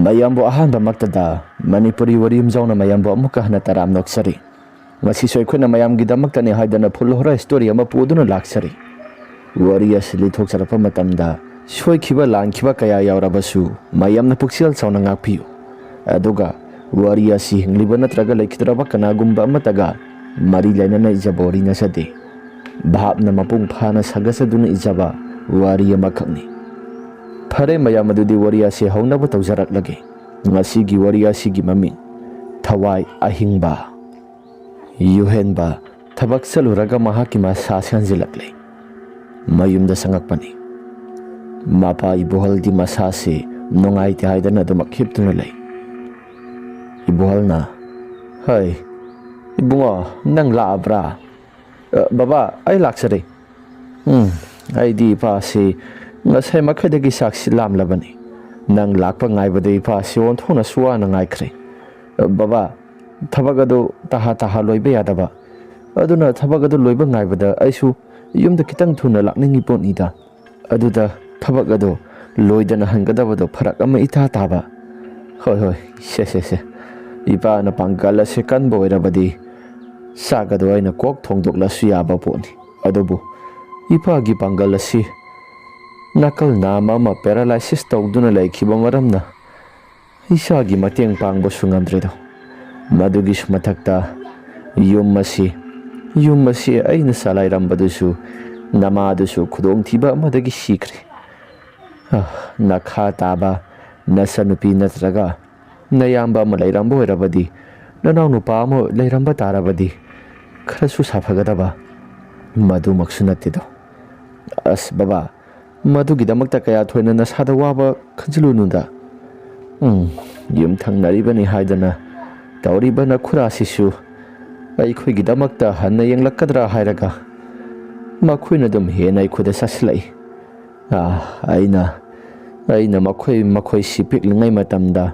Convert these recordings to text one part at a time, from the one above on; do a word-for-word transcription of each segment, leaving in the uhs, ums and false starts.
ꯑꯌꯥꯝꯕꯨ ꯑꯍꯥꯟꯕꯃꯛꯇꯗ ꯃꯅꯤꯄꯨꯔꯤ ꯋꯥꯔꯤ ꯌꯨꯝꯖꯥꯎꯅ ꯃꯌꯥꯝꯕꯨ ꯑꯃꯨꯛꯀ ꯍꯟꯅ ꯇꯔꯥꯝꯅ ꯑꯣꯛꯆꯔꯤ꯫ ꯉꯁꯤꯁꯨ ꯑꯩꯈꯣꯏꯅ ꯃꯌꯥꯝꯒꯤꯗꯃꯛꯇꯅꯤ ꯍꯥꯏꯗꯅ full horror story ꯑꯃ ꯄꯨꯗꯨꯅ ꯂꯥꯛꯆꯔꯤ꯫ ꯋꯥꯔꯤ ꯑꯁꯤ ꯂꯤꯊꯣꯛꯆꯔꯛꯄ ꯃꯇꯝꯗ ꯁꯣꯏꯈꯤꯕ ꯂꯥꯟꯈꯤꯕ ꯀꯌꯥ ꯌꯥꯎꯔꯕꯁꯨ ꯃꯌꯥꯝꯅ ꯄꯨꯛꯆꯦꯜ ꯆꯥꯎꯅ ꯉꯥꯛꯄꯤꯌꯨ꯫ ꯑꯗꯨꯒ ꯋꯥꯔꯤ ꯑꯁꯤ ꯍꯤꯡꯂꯤꯕ ꯅꯠꯇ꯭ꯔꯒ ꯂꯩꯈꯤꯗ꯭ꯔꯕ ꯀꯅꯥꯒꯨꯝꯕ ꯑꯃꯠꯇꯒ ꯃꯔꯤ ꯂꯩꯅꯅ ꯏꯖꯕ ꯋꯥꯔꯤ ꯅꯠꯆꯗꯦ꯫ ꯚꯥꯞꯅ ꯃꯄꯨꯡ ꯐꯥꯅ ꯁꯥꯒꯠꯆꯗꯨꯅ ꯏꯖꯕ ꯋꯥꯔꯤ ꯑꯃꯈꯛꯅꯤ꯫ ꯐꯔꯦ ꯃꯌꯥꯝ, ꯑꯗꯨꯗꯤ ꯋꯥꯔꯤ ꯑꯁꯤ ꯍꯧꯅꯕ ꯇꯧꯖꯔꯛꯂꯒꯦ꯫ ꯉꯁꯤꯒꯤ ꯋꯥꯔꯤ ꯑꯁꯤꯒꯤ ꯃꯃꯤꯡ ꯊꯋꯥꯏ ꯑꯍꯤꯡꯕ꯫ ꯌꯨꯍꯦꯟꯕ ꯊꯕꯛ ꯆꯠꯂꯨꯔꯒ ꯃꯍꯥꯛꯀꯤ ꯃꯁꯥꯁꯤ ꯍꯟꯖꯤꯜꯂꯛꯂꯦ꯫ ꯃꯌꯨꯝꯗ ꯆꯪꯉꯛꯄꯅꯤ꯫ ꯃꯄꯥ ꯏꯕꯣꯍꯜꯗꯤ ꯃꯁꯥꯁꯤ ꯅꯨꯡꯉꯥꯏꯇꯦ ꯍꯥꯏꯗꯅ ꯑꯗꯨꯃꯛ ꯍꯤꯞꯇꯨꯅ ꯂꯩ꯫ ꯏꯕꯣꯍꯜꯅ, "ꯍꯩ, ꯏꯕꯨꯡꯉꯣ, ꯅꯪ ꯂꯥꯛꯑꯕ꯭ꯔꯥ?" "ꯑ, ꯕꯕꯥ, ꯑꯩ ꯂꯥꯛꯆꯔꯦ꯫" "ꯎꯝ, ꯑꯩꯗꯤ ꯏꯄꯥꯁꯤ ꯉꯁꯥꯏ ꯃꯈꯩꯗꯒꯤ ꯆꯥꯛꯁꯤ ꯂꯥꯝꯂꯕꯅꯤ꯫ ꯅꯪ ꯂꯥꯛꯄ ꯉꯥꯏꯕꯗ ꯏꯄꯥꯁꯤ ꯑꯣꯟꯊꯣꯛꯅꯁꯨ ꯋꯥꯅ ꯉꯥꯏꯈ꯭ꯔꯦ꯫ ꯑ, ꯕꯕꯥ, ꯊꯕꯛ ꯑꯗꯨ ꯇꯍꯥ ꯇꯍꯥ ꯂꯣꯏꯕ ꯌꯥꯗꯕ꯫ ꯑꯗꯨꯅ ꯊꯕꯛ ꯑꯗꯨ ꯂꯣꯏꯕ ꯉꯥꯏꯕꯗ ꯑꯩꯁꯨ ꯌꯨꯝꯗ ꯈꯤꯇꯪ ꯊꯨꯅ ꯂꯥꯛꯅꯤꯡꯉꯤ ꯄꯣꯠꯅꯤꯗ꯫ ꯑꯗꯨꯗ ꯊꯕꯛ ꯑꯗꯨ ꯂꯣꯏꯗꯅ ꯍꯟꯒꯗꯕꯗꯣ ꯐꯔꯛ ꯑꯃ ꯏꯇꯥ ꯇꯥꯕ꯫" "ꯍꯣꯏ, ꯍꯣꯏ, ꯁꯦ, ꯁꯦ, ꯁꯦ꯫ ꯏꯄꯥꯅ ꯄꯥꯡꯒꯜ ꯑꯁꯤ ꯀꯟꯕ ꯑꯣꯏꯔꯕꯗꯤ ꯆꯥꯛ ꯑꯗꯨ ꯑꯩꯅ ꯀꯣꯛ ꯊꯣꯡꯗꯣꯛꯂꯁꯨ ꯌꯥꯕ ꯄꯣꯠꯅꯤ꯫ ꯑꯗꯨꯕꯨ ꯏꯄꯥꯒꯤ ꯄꯥꯡꯒꯜ ꯑꯁꯤ ꯅꯥꯀꯜ ꯅꯥꯝꯃ ꯑꯃ paralysis ꯇꯧꯗꯨꯅ ꯂꯩꯈꯤꯕ ꯃꯔꯝꯅ ꯏꯁꯥꯒꯤ ꯃꯇꯦꯡ ꯄꯥꯡꯕꯁꯨ ꯉꯝꯗ꯭ꯔꯦꯗꯣ꯫ ꯃꯗꯨꯒꯤꯁꯨ ꯃꯊꯛꯇ ꯌꯨꯝ ꯑꯁꯤ, ꯌꯨꯝ ꯑꯁꯤ ꯑꯩꯅ ꯆꯂꯥꯏꯔꯝꯕꯗꯨꯁꯨ ꯅꯃꯥꯗꯨꯁꯨ ꯈꯨꯗꯣꯡꯊꯤꯕ ꯑꯃꯗꯒꯤ ꯁꯤꯈ꯭ꯔꯦ꯫ ꯑ, ꯅꯈꯥ ꯇꯥꯕ ꯅꯆꯟꯅꯨꯄꯤ ꯅꯠꯇ꯭ꯔꯒ ꯅꯌꯥꯝꯕ ꯑꯃ ꯂꯩꯔꯝꯕ ꯑꯣꯏꯔꯕꯗꯤ, ꯅꯅꯥꯎ ꯅꯨꯄꯥ ꯑꯃ ꯂꯩꯔꯝꯕ ꯇꯥꯔꯕꯗꯤ ꯈꯔꯁꯨ ꯁꯥꯐꯒꯗꯕ꯫ ꯃꯗꯨꯃꯛꯁꯨ ꯅꯠꯇꯦꯗꯣ꯫ ꯑꯁ ꯕꯕꯥ, ꯃꯗꯨꯒꯤꯗꯃꯛꯇ ꯀꯌꯥ ꯊꯣꯏꯅ ꯅꯁꯥꯗ ꯋꯥꯕ ꯈꯟꯖꯤꯜꯂꯨꯅꯨꯗ꯫ ꯎꯝ, ꯌꯨꯝꯊꯪꯅꯔꯤꯕꯅꯤ ꯍꯥꯏꯗꯅ ꯇꯧꯔꯤꯕ ꯅꯈꯨꯔꯥꯁꯤꯁꯨ ꯑꯩꯈꯣꯏꯒꯤꯗꯃꯛꯇ ꯍꯟꯅ ꯌꯦꯡꯂꯛꯀꯗ꯭ꯔꯥ ꯍꯥꯏꯔꯒ ꯃꯈꯣꯏꯅ ꯑꯗꯨꯝ ꯍꯦꯟꯅ ꯑꯩꯈꯣꯏꯗ ꯆꯥꯁꯤꯜꯂꯛꯏ꯫ ꯑꯥ, ꯑꯩꯅ, ꯑꯩꯅ ꯃꯈꯣꯏ, ꯃꯈꯣꯏꯁꯤ ꯄꯤꯛꯂꯤꯉꯩ ꯃꯇꯝꯗ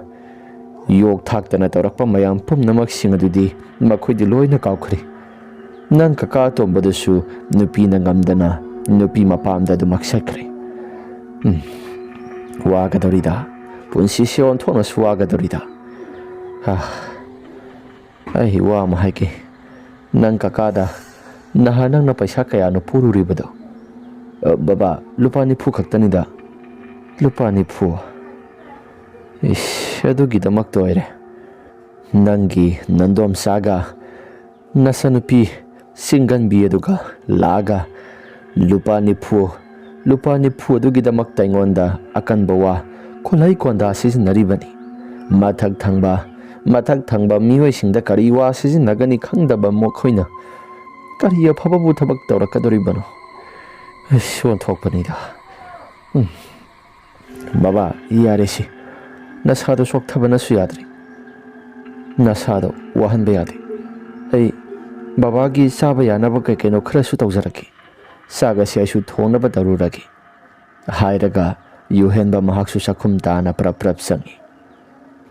ꯌꯣꯛ ꯊꯥꯛꯇꯅ ꯇꯧꯔꯛꯄ ꯃꯌꯥꯝ ꯄꯨꯝꯅꯃꯛꯁꯤꯡ ꯑꯗꯨꯗꯤ ꯃꯈꯣꯏꯗꯤ ꯂꯣꯏꯅ ꯀꯥꯎꯈ꯭ꯔꯦ꯫ ꯅꯪ ꯀꯀꯥ ꯑꯇꯣꯝꯕꯗꯨꯁꯨ ꯅꯨꯄꯤꯅ ꯉꯝꯗꯅ ꯅꯨꯄꯤ ꯃꯄꯥꯝꯗ ꯑꯗꯨꯃꯛ ꯆꯠꯈ꯭ꯔꯦ꯫ ꯎꯝ, ꯋꯥꯒꯗꯧꯔꯤꯗ꯫ ꯄꯨꯟꯁꯤꯁꯦ ꯑꯣꯟꯊꯣꯛꯅꯁꯨ ꯋꯥꯒꯗꯧꯔꯤꯗ꯫ ꯑꯥ, ꯑꯩ ꯋꯥ ꯑꯃ ꯍꯥꯏꯒꯦ꯫ ꯅꯪ ꯀꯀꯥꯗ ꯅꯍꯥꯟ ꯅꯪꯅ ꯄꯩꯁꯥ ꯀꯌꯥꯅꯣ ꯄꯨꯔꯨꯔꯤꯕꯗꯣ? "ꯑ, ꯕꯕꯥ, ꯂꯨꯄꯥ ꯅꯤꯐꯨ ꯈꯛꯇꯅꯤꯗ꯫" "ꯂꯨꯄꯥ ꯅꯤꯐꯨ? ꯏꯁ, ꯑꯗꯨꯒꯤꯗꯃꯛꯇ ꯑꯣꯏꯔꯦ ꯅꯪꯒꯤ ꯅꯟꯗꯣꯝꯆꯥꯒ ꯅꯆꯟꯅꯨꯄꯤ ꯆꯤꯡꯒꯟꯕꯤ ꯑꯗꯨꯒ ꯂꯥꯛꯑꯒ ꯂꯨꯄꯥ ꯅꯤꯐꯨ, ꯂꯨꯄꯥ ꯅꯤꯐꯨ ꯑꯗꯨꯒꯤꯗꯃꯛꯇ ꯑꯩꯉꯣꯟꯗ ꯑꯀꯟꯕ ꯋꯥ ꯈꯣꯜꯍꯩ ꯀꯣꯟꯗꯥ ꯁꯤꯖꯤꯟꯅꯔꯤꯕꯅꯤ꯫ ꯃꯊꯛ ꯊꯪꯕ, ꯃꯊꯛ ꯊꯪꯕ ꯃꯤꯑꯣꯏꯁꯤꯡꯗ ꯀꯔꯤ ꯋꯥ ꯁꯤꯖꯤꯟꯅꯒꯅꯤ ꯈꯪꯗꯕ ꯃꯈꯣꯏꯅ ꯀꯔꯤ ꯑꯐꯕꯕꯨ ꯊꯕꯛ ꯇꯧꯔꯛꯀꯗꯧꯔꯤꯕꯅꯣ?" ꯑꯁ, ꯑꯣꯟꯊꯣꯛꯄꯅꯤꯗ꯫ ꯎꯝ꯫ "ꯕꯕꯥ, ꯌꯥꯔꯦꯁꯤ꯫ ꯅꯁꯥꯗꯣ ꯆꯣꯛꯊꯕꯅꯁꯨ ꯌꯥꯗ꯭ꯔꯦ꯫ ꯅꯁꯥꯗꯣ ꯋꯥꯍꯟꯕ ꯌꯥꯗꯦ꯫ ꯑꯩ ꯕꯕꯥꯒꯤ ꯆꯥꯕ ꯌꯥꯅꯕ ꯀꯩ ꯀꯩꯅꯣ ꯈꯔꯁꯨ ꯇꯧꯖꯔꯛꯀꯦ꯫ ꯆꯥꯛ ꯑꯁꯤ ꯑꯩꯁꯨ ꯊꯣꯡꯅꯕ ꯇꯧꯔꯨꯔꯒꯦ", ꯍꯥꯏꯔꯒ ꯌꯨꯍꯦꯟꯕ ꯃꯍꯥꯛꯁꯨ ꯆꯥꯛꯈꯨꯝ ꯇꯥꯅ ꯄ꯭ꯔꯞ ꯄ꯭ꯔꯞ ꯆꯪꯏ꯫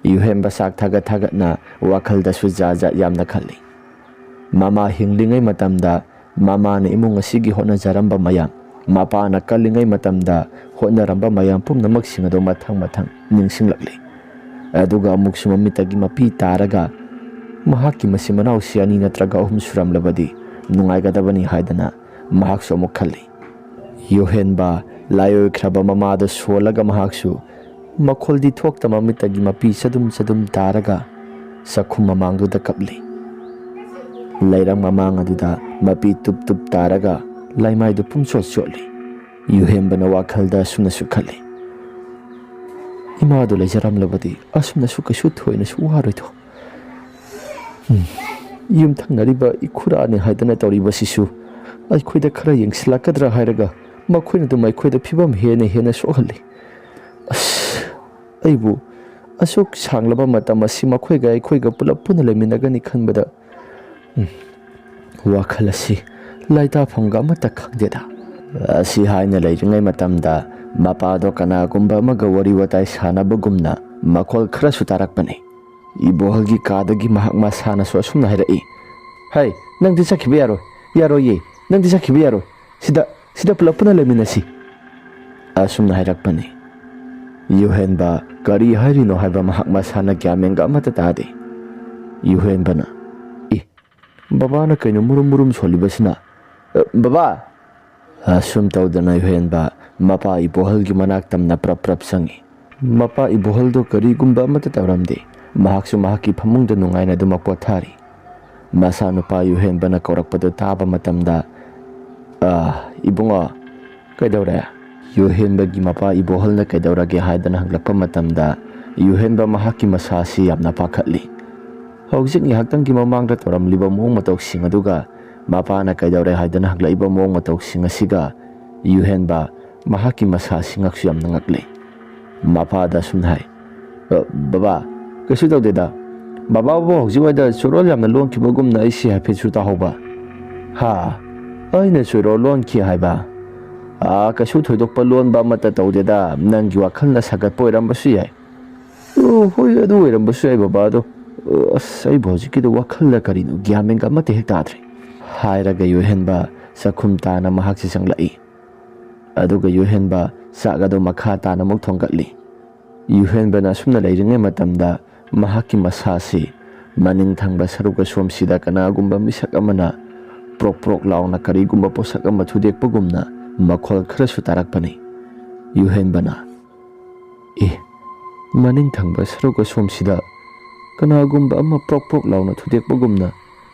ꯌꯨꯍꯦꯟꯕ ꯆꯥꯛ ꯊꯥꯒꯠ ꯊꯥꯒꯠꯅ ꯋꯥꯈꯜꯗꯁꯨ ꯖꯥꯠ ꯖꯥꯠ ꯌꯥꯝꯅ ꯈꯜꯂꯤ꯫ ꯃꯃꯥ ꯍꯤꯡꯂꯤꯉꯩ ꯃꯇꯝꯗ ꯃꯃꯥꯅ ꯏꯃꯨꯡ ꯑꯁꯤꯒꯤ ꯍꯣꯠꯅꯖꯔꯝꯕ ꯃꯌꯥꯝ, ꯃꯄꯥꯅ ꯀꯜꯂꯤꯉꯩ ꯃꯇꯝꯗ ꯍꯣꯠꯅꯔꯝꯕ ꯃꯌꯥꯝ ꯄꯨꯝꯅꯃꯛꯁꯤꯡ ꯑꯗꯨ ꯃꯊꯪ ꯃꯊꯪ ꯅꯤꯡꯁꯤꯡꯂꯛꯂꯤ꯫ ꯑꯗꯨꯒ ꯑꯃꯨꯛꯁꯨ ꯃꯃꯤꯠꯇꯒꯤ ꯃꯄꯤ ꯇꯥꯔꯒ ꯃꯍꯥꯛꯀꯤ ꯃꯆꯤꯟ ꯃꯅꯥꯎꯁꯤ ꯑꯅꯤ ꯅꯠꯇ꯭ꯔꯒ ꯑꯍꯨꯝ ꯁꯨꯔꯝꯂꯕꯗꯤ ꯅꯨꯡꯉꯥꯏꯒꯗꯕꯅꯤ ꯍꯥꯏꯗꯅ ꯃꯍꯥꯛꯁꯨ ꯑꯃꯨꯛ ꯈꯜꯂꯤ꯫ ꯌꯨꯍꯦꯟꯕ ꯂꯥꯏꯑꯣꯏꯈ꯭ꯔꯕ ꯃꯃꯥꯗ ꯁꯣꯜꯂꯒ ꯃꯍꯥꯛꯁꯨ ꯃꯈꯣꯜꯗꯤ ꯊꯣꯛꯇ ꯃꯃꯤꯠꯇꯒꯤ ꯃꯄꯤ ꯆꯗꯨꯝ ꯆꯗꯨꯝ ꯇꯥꯔꯒ ꯆꯥꯛꯈꯨꯝ ꯃꯃꯥꯡꯗꯨꯗ ꯀꯞꯂꯤ꯫ ꯂꯩꯔꯪ ꯃꯃꯥꯡ ꯑꯗꯨꯗ ꯃꯄꯤ ꯇꯨꯞ ꯇꯨꯞ ꯇꯥꯔꯒ ꯂꯩꯃꯥꯏꯗꯨ ꯄꯨꯝꯆꯣꯠ ꯆꯣꯠꯂꯤ꯫ ꯌꯨꯍꯦꯟꯕꯅ ꯋꯥꯈꯜꯗ ꯑꯁꯨꯝꯅꯁꯨ ꯈꯜꯂꯤ, "ꯏꯃꯥꯗꯨ ꯂꯩꯖꯔꯝꯂꯕꯗꯤ ꯑꯁꯨꯝꯅꯁꯨ ꯀꯩꯁꯨ ꯊꯣꯏꯅꯁꯨ ꯋꯥꯔꯣꯏꯗꯣ꯫ ꯎꯝ, ꯌꯨꯝꯊꯪꯅꯔꯤꯕ ꯏꯈꯨꯔꯥꯅꯤ ꯍꯥꯏꯗꯅ ꯇꯧꯔꯤꯕꯁꯤꯁꯨ ꯑꯩꯈꯣꯏꯗ ꯈꯔ ꯌꯦꯡꯁꯤꯜꯂꯛꯀꯗ꯭ꯔꯥ ꯍꯥꯏꯔꯒ ꯃꯈꯣꯏꯅ ꯑꯗꯨꯝ ꯑꯩꯈꯣꯏꯗ ꯐꯤꯕꯝ ꯍꯦꯟꯅ ꯍꯦꯟꯅ ꯁꯣꯛꯍꯜꯂꯤ꯫ ꯑꯁ, ꯑꯩꯕꯨ ꯑꯁꯨꯛ ꯁꯥꯡꯂꯕ ꯃꯇꯝ ꯑꯁꯤ ꯃꯈꯣꯏꯒ ꯑꯩꯈꯣꯏꯒ ꯄꯨꯂꯞ ꯄꯨꯟꯅ ꯂꯩꯃꯤꯟꯅꯒꯅꯤ ꯈꯟꯕꯗ, ꯎꯝ, ꯋꯥꯈꯜ ꯑꯁꯤ ꯂꯥꯏꯇꯥꯐꯝꯒ ꯑꯃꯠꯇ ꯈꯪꯗꯦꯗ꯫" ꯑꯁꯤ ꯍꯥꯏꯅ ꯂꯩꯔꯤꯉꯩ ꯃꯇꯝꯗ ꯃꯄꯥꯗꯣ ꯀꯅꯥꯒꯨꯝꯕ ꯑꯃꯒ ꯋꯥꯔꯤ ꯋꯥꯇꯥꯏ ꯁꯥꯟꯅꯕꯒꯨꯝꯅ ꯃꯈꯣꯜ ꯈꯔꯁꯨ ꯇꯥꯔꯛꯄꯅꯤ꯫ ꯏꯕꯣꯍꯜꯒꯤ ꯀꯥꯗꯒꯤ ꯃꯍꯥꯛ ꯃꯁꯥꯅꯁꯨ ꯑꯁꯨꯝꯅ ꯍꯥꯏꯔꯛꯏ, "ꯍꯩ, ꯅꯪꯗꯤ ꯆꯠꯈꯤꯕ ꯌꯥꯔꯣꯏ, ꯌꯥꯔꯣꯏꯌꯦ, ꯅꯪꯗꯤ ꯆꯠꯈꯤꯕ ꯌꯥꯔꯣꯏ꯫ ꯁꯤꯗ, ꯁꯤꯗ ꯄꯨꯂꯞ ꯄꯨꯟꯅ ꯂꯩꯃꯤꯟꯅꯁꯤ꯫" ꯑꯁꯨꯝꯅ ꯍꯥꯏꯔꯛꯄꯅꯤ꯫ ꯌꯨꯍꯦꯟꯕ ꯀꯔꯤ ꯍꯥꯏꯔꯤꯅꯣ ꯍꯥꯏꯕ ꯃꯍꯥꯛ ꯃꯁꯥꯅ ꯒ꯭ꯌꯥꯟ ꯃꯦꯟꯒ ꯑꯃꯠꯇ ꯇꯥꯗꯦ꯫ ꯌꯨꯍꯦꯟꯕꯅ, "ꯏ, ꯕꯕꯥꯅ ꯀꯩꯅꯣ ꯃꯨꯔꯨꯝ ꯃꯨꯔꯨꯝ ꯁꯣꯜꯂꯤꯕꯁꯤꯅ? ꯑ, ꯕꯕꯥ!" ꯑꯁꯨꯝ ꯇꯧꯗꯅ ꯌꯨꯍꯦꯟꯕ ꯃꯄꯥ ꯏꯕꯣꯍꯜꯒꯤ ꯃꯅꯥꯛ ꯇꯝꯅ ꯄ꯭ꯔꯞ ꯄ꯭ꯔꯞ ꯆꯪꯏ꯫ ꯃꯄꯥ ꯏꯕꯣꯍꯜꯗꯣ ꯀꯔꯤꯒꯨꯝꯕ ꯑꯃꯠꯇ ꯇꯧꯔꯝꯗꯦ꯫ ꯃꯍꯥꯛꯁꯨ ꯃꯍꯥꯛꯀꯤ ꯐꯃꯨꯡꯗ ꯅꯨꯡꯉꯥꯏꯅ ꯑꯗꯨꯃꯛ ꯄꯣꯊꯥꯔꯤ꯫ ꯃꯆꯥꯅꯨꯄꯥ ꯌꯨꯍꯦꯟꯕꯅ ꯀꯧꯔꯛꯄꯗꯨ ꯇꯥꯕ ꯃꯇꯝꯗ, "ꯑ, ꯏꯕꯨꯡꯉꯣ, ꯀꯩꯗꯧꯔꯦ?" ꯌꯨꯍꯦꯟꯕꯒꯤ ꯃꯄꯥ ꯏꯕꯣꯍꯜꯅ ꯀꯩꯗꯧꯔꯒꯦ ꯍꯥꯏꯗꯅ ꯍꯪꯂꯛꯄ ꯃꯇꯝꯗ, ꯌꯨꯍꯦꯟꯕ ꯃꯍꯥꯛꯀꯤ ꯃꯁꯥꯁꯤ ꯌꯥꯝꯅ ꯄꯥꯈꯠꯂꯤ꯫ ꯍꯧꯖꯤꯛ ꯉꯥꯏꯍꯥꯛꯇꯪꯒꯤ ꯃꯃꯥꯡꯗ ꯇꯧꯔꯝꯂꯤꯕ ꯃꯑꯣꯡ ꯃꯇꯧꯁꯤꯡ ꯑꯗꯨꯒ ꯃꯄꯥꯅ ꯀꯩꯗꯧꯔꯦ ꯍꯥꯏꯗꯅ ꯍꯪꯂꯛꯏꯕ ꯃꯑꯣꯡ ꯃꯇꯧꯁꯤꯡ ꯑꯁꯤꯒ ꯌꯨꯍꯦꯟꯕ ꯃꯍꯥꯛꯀꯤ ꯃꯁꯥꯁꯤ ꯉꯛꯁꯨ ꯌꯥꯝꯅ ꯉꯛꯂꯤ꯫ ꯃꯄꯥꯗ ꯑꯁꯨꯝꯅ ꯍꯥꯏ, "ꯑ, ꯕꯕꯥ, ꯀꯩꯁꯨ ꯇꯧꯗꯦꯗ꯫ ꯕꯕꯥꯕꯨ ꯍꯧꯖꯤꯛꯋꯥꯏꯗ ꯆꯣꯔꯣꯜ ꯌꯥꯝꯅ ꯂꯣꯟꯈꯤꯕꯒꯨꯝꯅ ꯑꯩꯁꯤ ꯍꯥꯏꯐꯦꯠꯁꯨ ꯇꯥꯍꯧꯕ꯫" "ꯍꯥ? ꯑꯩꯅ ꯆꯣꯔꯣꯜ ꯂꯣꯟꯈꯤ ꯍꯥꯏꯕ? ꯑꯥ, ꯀꯩꯁꯨ ꯊꯣꯏꯗꯣꯛꯄ ꯂꯣꯟꯕ ꯑꯃꯠꯇ ꯇꯧꯗꯦꯗ꯫ ꯅꯪꯒꯤ ꯋꯥꯈꯜꯅ ꯁꯥꯒꯠꯄ ꯑꯣꯏꯔꯝꯕꯁꯨ ꯌꯥꯏ꯫" "ꯑꯣ, ꯍꯣꯏ, ꯑꯗꯨ ꯑꯣꯏꯔꯝꯕꯁꯨ ꯌꯥꯏ, ꯕꯕꯥ, ꯑꯗꯣ, ꯑ, ꯑꯁ, ꯑꯩꯕꯨ ꯍꯧꯖꯤꯛꯀꯤꯗꯣ ꯋꯥꯈꯜꯗ ꯀꯔꯤꯅꯣ ꯒ꯭ꯌꯥꯟ ꯃꯦꯟꯒ ꯑꯃꯠꯇ ꯍꯦꯛ ꯇꯥꯗ꯭ꯔꯦ꯫" ꯍꯥꯏꯔꯒ ꯌꯨꯍꯦꯟꯕ ꯆꯥꯛꯈꯨꯝ ꯇꯥꯅ ꯃꯍꯥꯛꯁꯦ ꯆꯪꯂꯛꯏ꯫ ꯑꯗꯨꯒ ꯌꯨꯍꯦꯟꯕ ꯆꯥꯛ ꯑꯗꯨ ꯃꯈꯥ ꯇꯥꯅ ꯑꯃꯨꯛ ꯊꯣꯡꯒꯠꯂꯤ꯫ ꯌꯨꯍꯦꯟꯕꯅ ꯑꯁꯨꯝꯅ ꯂꯩꯔꯤꯉꯩ ꯃꯇꯝꯗ ꯃꯍꯥꯛꯀꯤ ꯃꯁꯥꯁꯤ ꯃꯅꯤꯡ ꯊꯪꯕ ꯁꯔꯨꯛ ꯑꯁꯣꯝꯁꯤꯗ ꯀꯅꯥꯒꯨꯝꯕ ꯃꯤꯁꯛ ꯑꯃꯅ ꯄ꯭ꯔꯣꯛ ꯄ꯭ꯔꯣꯛ ꯂꯥꯎꯅ ꯀꯔꯤꯒꯨꯝꯕ ꯄꯣꯠꯁꯛ ꯑꯃ ꯊꯨꯗꯦꯛꯄꯒꯨꯝꯅ ꯃꯈꯣꯜ ꯈꯔꯁꯨ ꯇꯥꯔꯛꯄꯅꯤ꯫ ꯌꯨꯍꯦꯟꯕꯅ, "ꯑꯦ, ꯃꯅꯤꯡ ꯊꯪꯕ ꯁꯔꯨꯛ ꯑꯁꯣꯝꯁꯤꯗ ꯀꯅꯥꯒꯨꯝꯕ ꯑꯃ ꯄ꯭ꯔꯣꯛ ꯄ꯭ꯔꯣꯛ ꯂꯥꯎꯅ ꯊꯨꯗꯦꯛꯄꯒꯨꯝꯅ,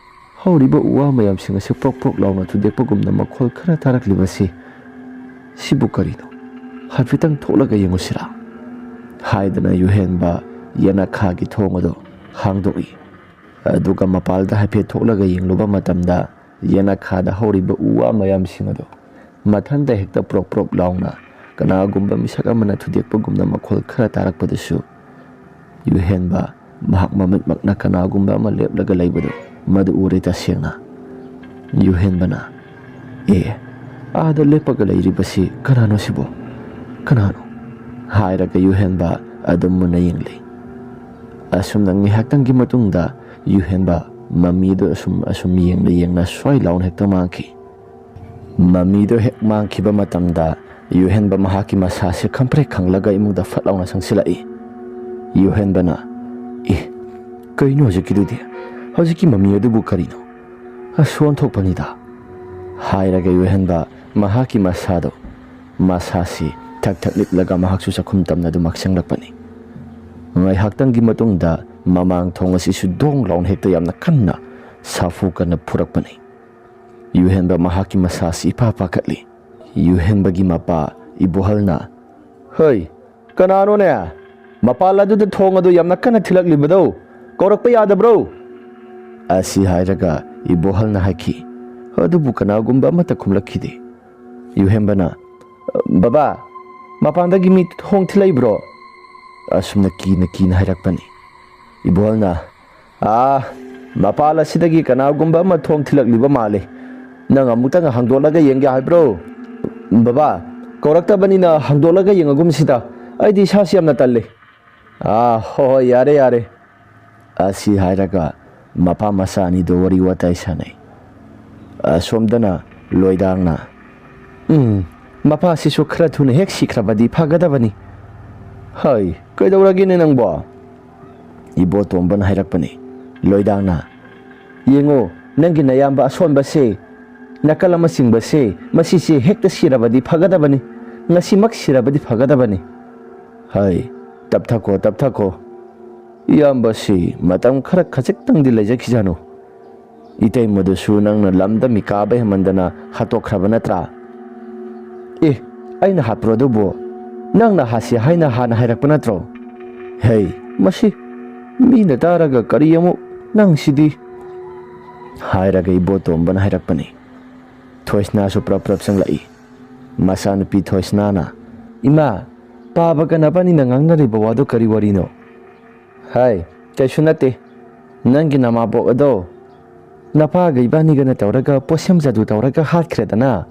ꯍꯧꯔꯤꯕ ꯎ ꯋꯥ ꯃꯌꯥꯝꯁꯤꯡ ꯑꯁꯤ ꯄ꯭ꯔꯣꯛ ꯄ꯭ꯔꯣꯛ ꯂꯥꯎꯅ ꯊꯨꯗꯦꯛꯄꯒꯨꯝꯅ ꯃꯈꯣꯜ ꯈꯔ ꯇꯥꯔꯛꯂꯤꯕꯁꯤ, ꯁꯤꯕꯨ ꯀꯔꯤꯅꯣ? ꯍꯥꯏꯐꯦꯠꯇꯪ ꯊꯣꯛꯂꯒ ꯌꯦꯡꯉꯨꯁꯤꯔꯥ?" ꯍꯥꯏꯗꯅ ꯌꯨꯍꯦꯟꯕ ꯌꯦꯅꯈꯥꯒꯤ ꯊꯣꯡ ꯑꯗꯨ ꯍꯥꯡꯗꯣꯛꯏ꯫ ꯑꯗꯨꯒ ꯃꯄꯥꯜꯗ ꯍꯥꯏꯐꯦꯠ ꯊꯣꯛꯂꯒ ꯌꯦꯡꯂꯨꯕ ꯃꯇꯝꯗ, ꯌꯦꯅꯈꯥꯗ ꯍꯧꯔꯤꯕ ꯎ ꯋꯥ ꯃꯌꯥꯝꯁꯤꯡ ꯑꯗꯨ ꯃꯊꯟꯇ ꯍꯦꯛꯇ ꯄ꯭ꯔꯣꯛ ꯄ꯭ꯔꯣꯛ ꯂꯥꯎꯅ ꯀꯅꯥꯒꯨꯝꯕ ꯃꯤꯁꯛ ꯑꯃꯅ ꯊꯨꯗꯦꯛꯄꯒꯨꯝꯅ ꯃꯈꯣꯜ ꯈꯔ ꯇꯥꯔꯛꯄꯗꯨꯁꯨ, ꯌꯨꯍꯦꯟꯕ ꯃꯍꯥꯛ ꯃꯃꯤꯠꯃꯛꯅ ꯀꯅꯥꯒꯨꯝꯕ ꯑꯃ ꯂꯦꯞꯂꯒ ꯂꯩꯕꯗꯨ ꯃꯗꯨ ꯎꯔꯦ ꯇꯁꯦꯡꯅ꯫ ꯌꯨꯍꯦꯟꯕꯅ, "ꯑꯦ, ꯑꯥꯗ ꯂꯦꯞꯄꯒ ꯂꯩꯔꯤꯕꯁꯤ ꯀꯅꯥꯅꯣ ꯁꯤꯕꯣ? ꯀꯅꯥꯅꯣ?" ꯍꯥꯏꯔꯒ ꯌꯨꯍꯦꯟꯕ ꯑꯗꯨꯝ ꯃꯨꯟꯅ ꯌꯦꯡꯂꯤ꯫ ꯑꯁꯨꯝꯅ ꯉꯥꯏꯍꯥꯛꯇꯪꯒꯤ ꯃꯇꯨꯡꯗ ꯌꯨꯍꯦꯟꯕ ꯃꯃꯤꯗꯨ ꯑꯁꯨꯝ ꯑꯁꯨꯝ ꯌꯦꯡꯅ ꯌꯦꯡꯅ ꯁ꯭ꯋꯥꯏ ꯂꯥꯎꯅ ꯍꯦꯛꯇ ꯃꯥꯡꯈꯤ꯫ ꯃꯃꯤꯗꯨ ꯍꯦꯛ ꯃꯥꯡꯈꯤꯕ ꯃꯇꯝꯗ ꯌꯨꯍꯦꯟꯕ ꯃꯍꯥꯛꯀꯤ ꯃꯁꯥꯁꯦ ꯈꯪꯄ꯭ꯔꯦꯛ ꯈꯪꯂꯒ ꯏꯃꯨꯡꯗ ꯐꯠ ꯂꯥꯎꯅ ꯆꯪꯁꯤꯜꯂꯛꯏ꯫ ꯌꯨꯍꯦꯟꯕꯅ, "ꯑꯦ, ꯀꯩꯅꯣ ꯍꯧꯖꯤꯛꯀꯤꯗꯨꯗꯤ? ꯍꯧꯖꯤꯛꯀꯤ ꯃꯃꯤ ꯑꯗꯨꯕꯨ ꯀꯔꯤꯅꯣ? ꯑꯁ, ꯑꯣꯟꯊꯣꯛꯄꯅꯤꯗ," ꯍꯥꯏꯔꯒ ꯌꯨꯍꯦꯟꯕ ꯃꯍꯥꯛꯀꯤ ꯃꯁꯥꯗꯣ, ꯃꯁꯥꯁꯤ ꯊꯛ ꯊꯛ ꯅꯤꯛꯂꯒ ꯃꯍꯥꯛꯁꯨ ꯆꯥꯛꯈꯨꯝ ꯇꯝꯅ ꯑꯗꯨꯃꯛ ꯆꯪꯂꯛꯄꯅꯤ꯫ ꯉꯥꯏꯍꯥꯛꯇꯪꯒꯤ ꯃꯇꯨꯡꯗ ꯃꯃꯥꯡ ꯊꯣꯡ ꯑꯁꯤꯁꯨ ꯗꯣꯡ ꯂꯥꯎꯅ ꯍꯦꯛꯇ ꯌꯥꯝꯅ ꯀꯟꯅ ꯁꯥꯐꯨ ꯀꯟꯅ ꯐꯨꯔꯛꯄꯅꯤ꯫ ꯌꯨꯍꯦꯟꯕ ꯃꯍꯥꯛꯀꯤ ꯃꯁꯥꯁꯤ ꯏꯄꯥ ꯄꯥꯈꯠꯂꯤ꯫ ꯌꯨꯍꯦꯟꯕꯒꯤ ꯃꯄꯥ ꯏꯕꯣꯍꯜꯅ, "ꯍꯩ, ꯀꯅꯥꯅꯣꯅꯦ? ꯃꯄꯥꯜ ꯑꯗꯨꯗ ꯊꯣꯡ ꯑꯗꯨ ꯌꯥꯝꯅ ꯀꯟꯅ ꯊꯤꯜꯂꯛꯂꯤꯕꯗꯣ? ꯀꯧꯔꯛꯄ ꯌꯥꯗꯕ꯭ꯔꯣ?" ꯑꯁꯤ ꯍꯥꯏꯔꯒ ꯏꯕꯣꯍꯜꯅ ꯍꯥꯏꯈꯤ꯫ ꯑꯗꯨꯕꯨ ꯀꯅꯥꯒꯨꯝꯕ ꯑꯃꯠꯇ ꯈꯨꯝꯂꯛꯈꯤꯗꯦ꯫ ꯌꯨꯍꯦꯟꯕꯅ, "ꯕꯕꯥ, ꯃꯄꯥꯟꯗꯒꯤ ꯃꯤ ꯊꯣꯡ ꯊꯤꯜꯂꯛꯏꯕ꯭ꯔꯣ?" ꯑꯁꯨꯝꯅ ꯀꯤꯅ ꯀꯤꯅ ꯍꯥꯏꯔꯛꯄꯅꯤ꯫ ꯏꯕꯣꯍꯜꯅ, "ꯑꯥ, ꯃꯄꯥꯜ ꯑꯁꯤꯗꯒꯤ ꯀꯅꯥꯒꯨꯝꯕ ꯑꯃ ꯊꯣꯡ ꯊꯤꯜꯂꯛꯂꯤꯕ ꯃꯥꯜꯂꯤ꯫ ꯅꯪ ꯑꯃꯨꯛꯇꯪ ꯍꯥꯡꯗꯣꯛꯂꯒ ꯌꯦꯡꯒꯦ ꯍꯥꯏꯕ꯭ꯔꯣ?" "ꯕꯕꯥ, ꯀꯧꯔꯛꯇꯕꯅꯤꯅ ꯍꯥꯡꯗꯣꯛꯂꯒ ꯌꯦꯡꯉꯒꯨꯝꯁꯤꯗ꯫ ꯑꯩꯗꯤ ꯏꯁꯥꯁꯤ ꯌꯥꯝꯅ ꯇꯜꯂꯤ꯫" "ꯑꯥ, ꯍꯣꯏ, ꯍꯣꯏ, ꯌꯥꯔꯦ, ꯌꯥꯔꯦ," ꯑꯁꯤ ꯍꯥꯏꯔꯒ ꯃꯄꯥ ꯃꯆꯥ ꯑꯅꯤꯗꯣ ꯋꯥꯔꯤ ꯋꯥꯇꯥꯏ ꯁꯥꯟꯅꯩ꯫ ꯑꯁꯣꯝꯗꯅ ꯂꯣꯏꯗꯥꯡꯅ, "ꯎꯝ, ꯃꯄꯥꯁꯤꯁꯨ ꯈꯔ ꯊꯨꯅ ꯍꯦꯛ ꯁꯤꯈ꯭ꯔꯕꯗꯤ ꯐꯒꯗꯕꯅꯤ꯫" "ꯍꯩ, ꯀꯩꯗꯧꯔꯒꯦꯅꯦ ꯅꯪꯕꯣ?" ꯏꯕꯣꯇꯣꯝꯕꯅ ꯍꯥꯏꯔꯛꯄꯅꯤ꯫ ꯂꯣꯏꯗꯥꯡꯅ, "ꯌꯦꯡꯉꯣ, ꯅꯪꯒꯤ ꯅꯌꯥꯝꯕ ꯑꯁꯣꯟꯕꯁꯦ, ꯅꯥꯀꯜ ꯑꯃ ꯆꯤꯡꯕꯁꯦ, ꯃꯁꯤꯁꯦ ꯍꯦꯛꯇ ꯁꯤꯔꯕꯗꯤ ꯐꯒꯗꯕꯅꯤ, ꯉꯁꯤꯃꯛ ꯁꯤꯔꯕꯗꯤ ꯐꯒꯗꯕꯅꯤ꯫" "ꯍꯩ, ꯇꯞꯊꯈꯣ, ꯇꯞꯊꯈꯣ꯫ ꯏꯌꯥꯝꯕꯁꯤ ꯃꯇꯝ ꯈꯔ ꯈꯖꯤꯛꯇꯪꯗꯤ ꯂꯩꯖꯈꯤꯁꯅꯨ꯫ ꯏꯇꯩꯃꯗꯨꯁꯨ ꯅꯪꯅ ꯂꯝꯗ ꯃꯤꯀꯥꯕ ꯍꯦꯟꯃꯟꯗꯅ ꯍꯥꯠꯇꯣꯛꯈ꯭ꯔꯕ ꯅꯠꯇ꯭ꯔꯥ?" "ꯑꯦ, ꯑꯩꯅ ꯍꯥꯠꯄ꯭ꯔꯣ ꯑꯗꯨꯕꯨ? ꯅꯪꯅ ꯍꯥꯠꯁꯤ ꯍꯥꯏꯅ ꯍꯥꯟꯅ ꯍꯥꯏꯔꯛꯄ ꯅꯠꯇ꯭ꯔꯣ?" "ꯍꯩ, ꯃꯁꯤ, ꯃꯤꯅ ꯇꯥꯔꯒ ꯀꯔꯤ ꯑꯃꯨꯛ, ꯅꯪꯁꯤꯗꯤ!" ꯍꯥꯏꯔꯒ ꯏꯕꯣꯇꯣꯝꯕꯅ ꯍꯥꯏꯔꯛꯄꯅꯤ꯫ ꯊꯣꯏꯁꯅꯥꯁꯨ ꯄ꯭ꯔꯞ ꯄ꯭ꯔꯞ ꯆꯪꯂꯛꯏ꯫ ꯃꯆꯥꯅꯨꯄꯤ ꯊꯣꯏꯁꯅꯥꯅ, "ꯏꯃꯥ, ꯄꯥꯕ ꯀꯟꯅꯕꯅꯤꯅ ꯉꯥꯡꯅꯔꯤꯕ ꯋꯥꯗꯣ ꯀꯔꯤ ꯋꯥꯔꯤꯅꯣ?" "ꯍꯥꯏ, ꯀꯩꯁꯨ ꯅꯠꯇꯦ꯫ ꯅꯪꯒꯤ ꯅꯃꯥꯕꯣꯛ ꯑꯗꯣ ꯅꯄꯥꯒ ꯏꯕꯥꯅꯤꯒꯅ ꯇꯧꯔꯒ ꯄꯣꯠꯁꯦꯝ ꯖꯥꯗꯨ ꯇꯧꯔꯒ ꯍꯥꯠꯈ꯭ꯔꯦꯗꯅ꯫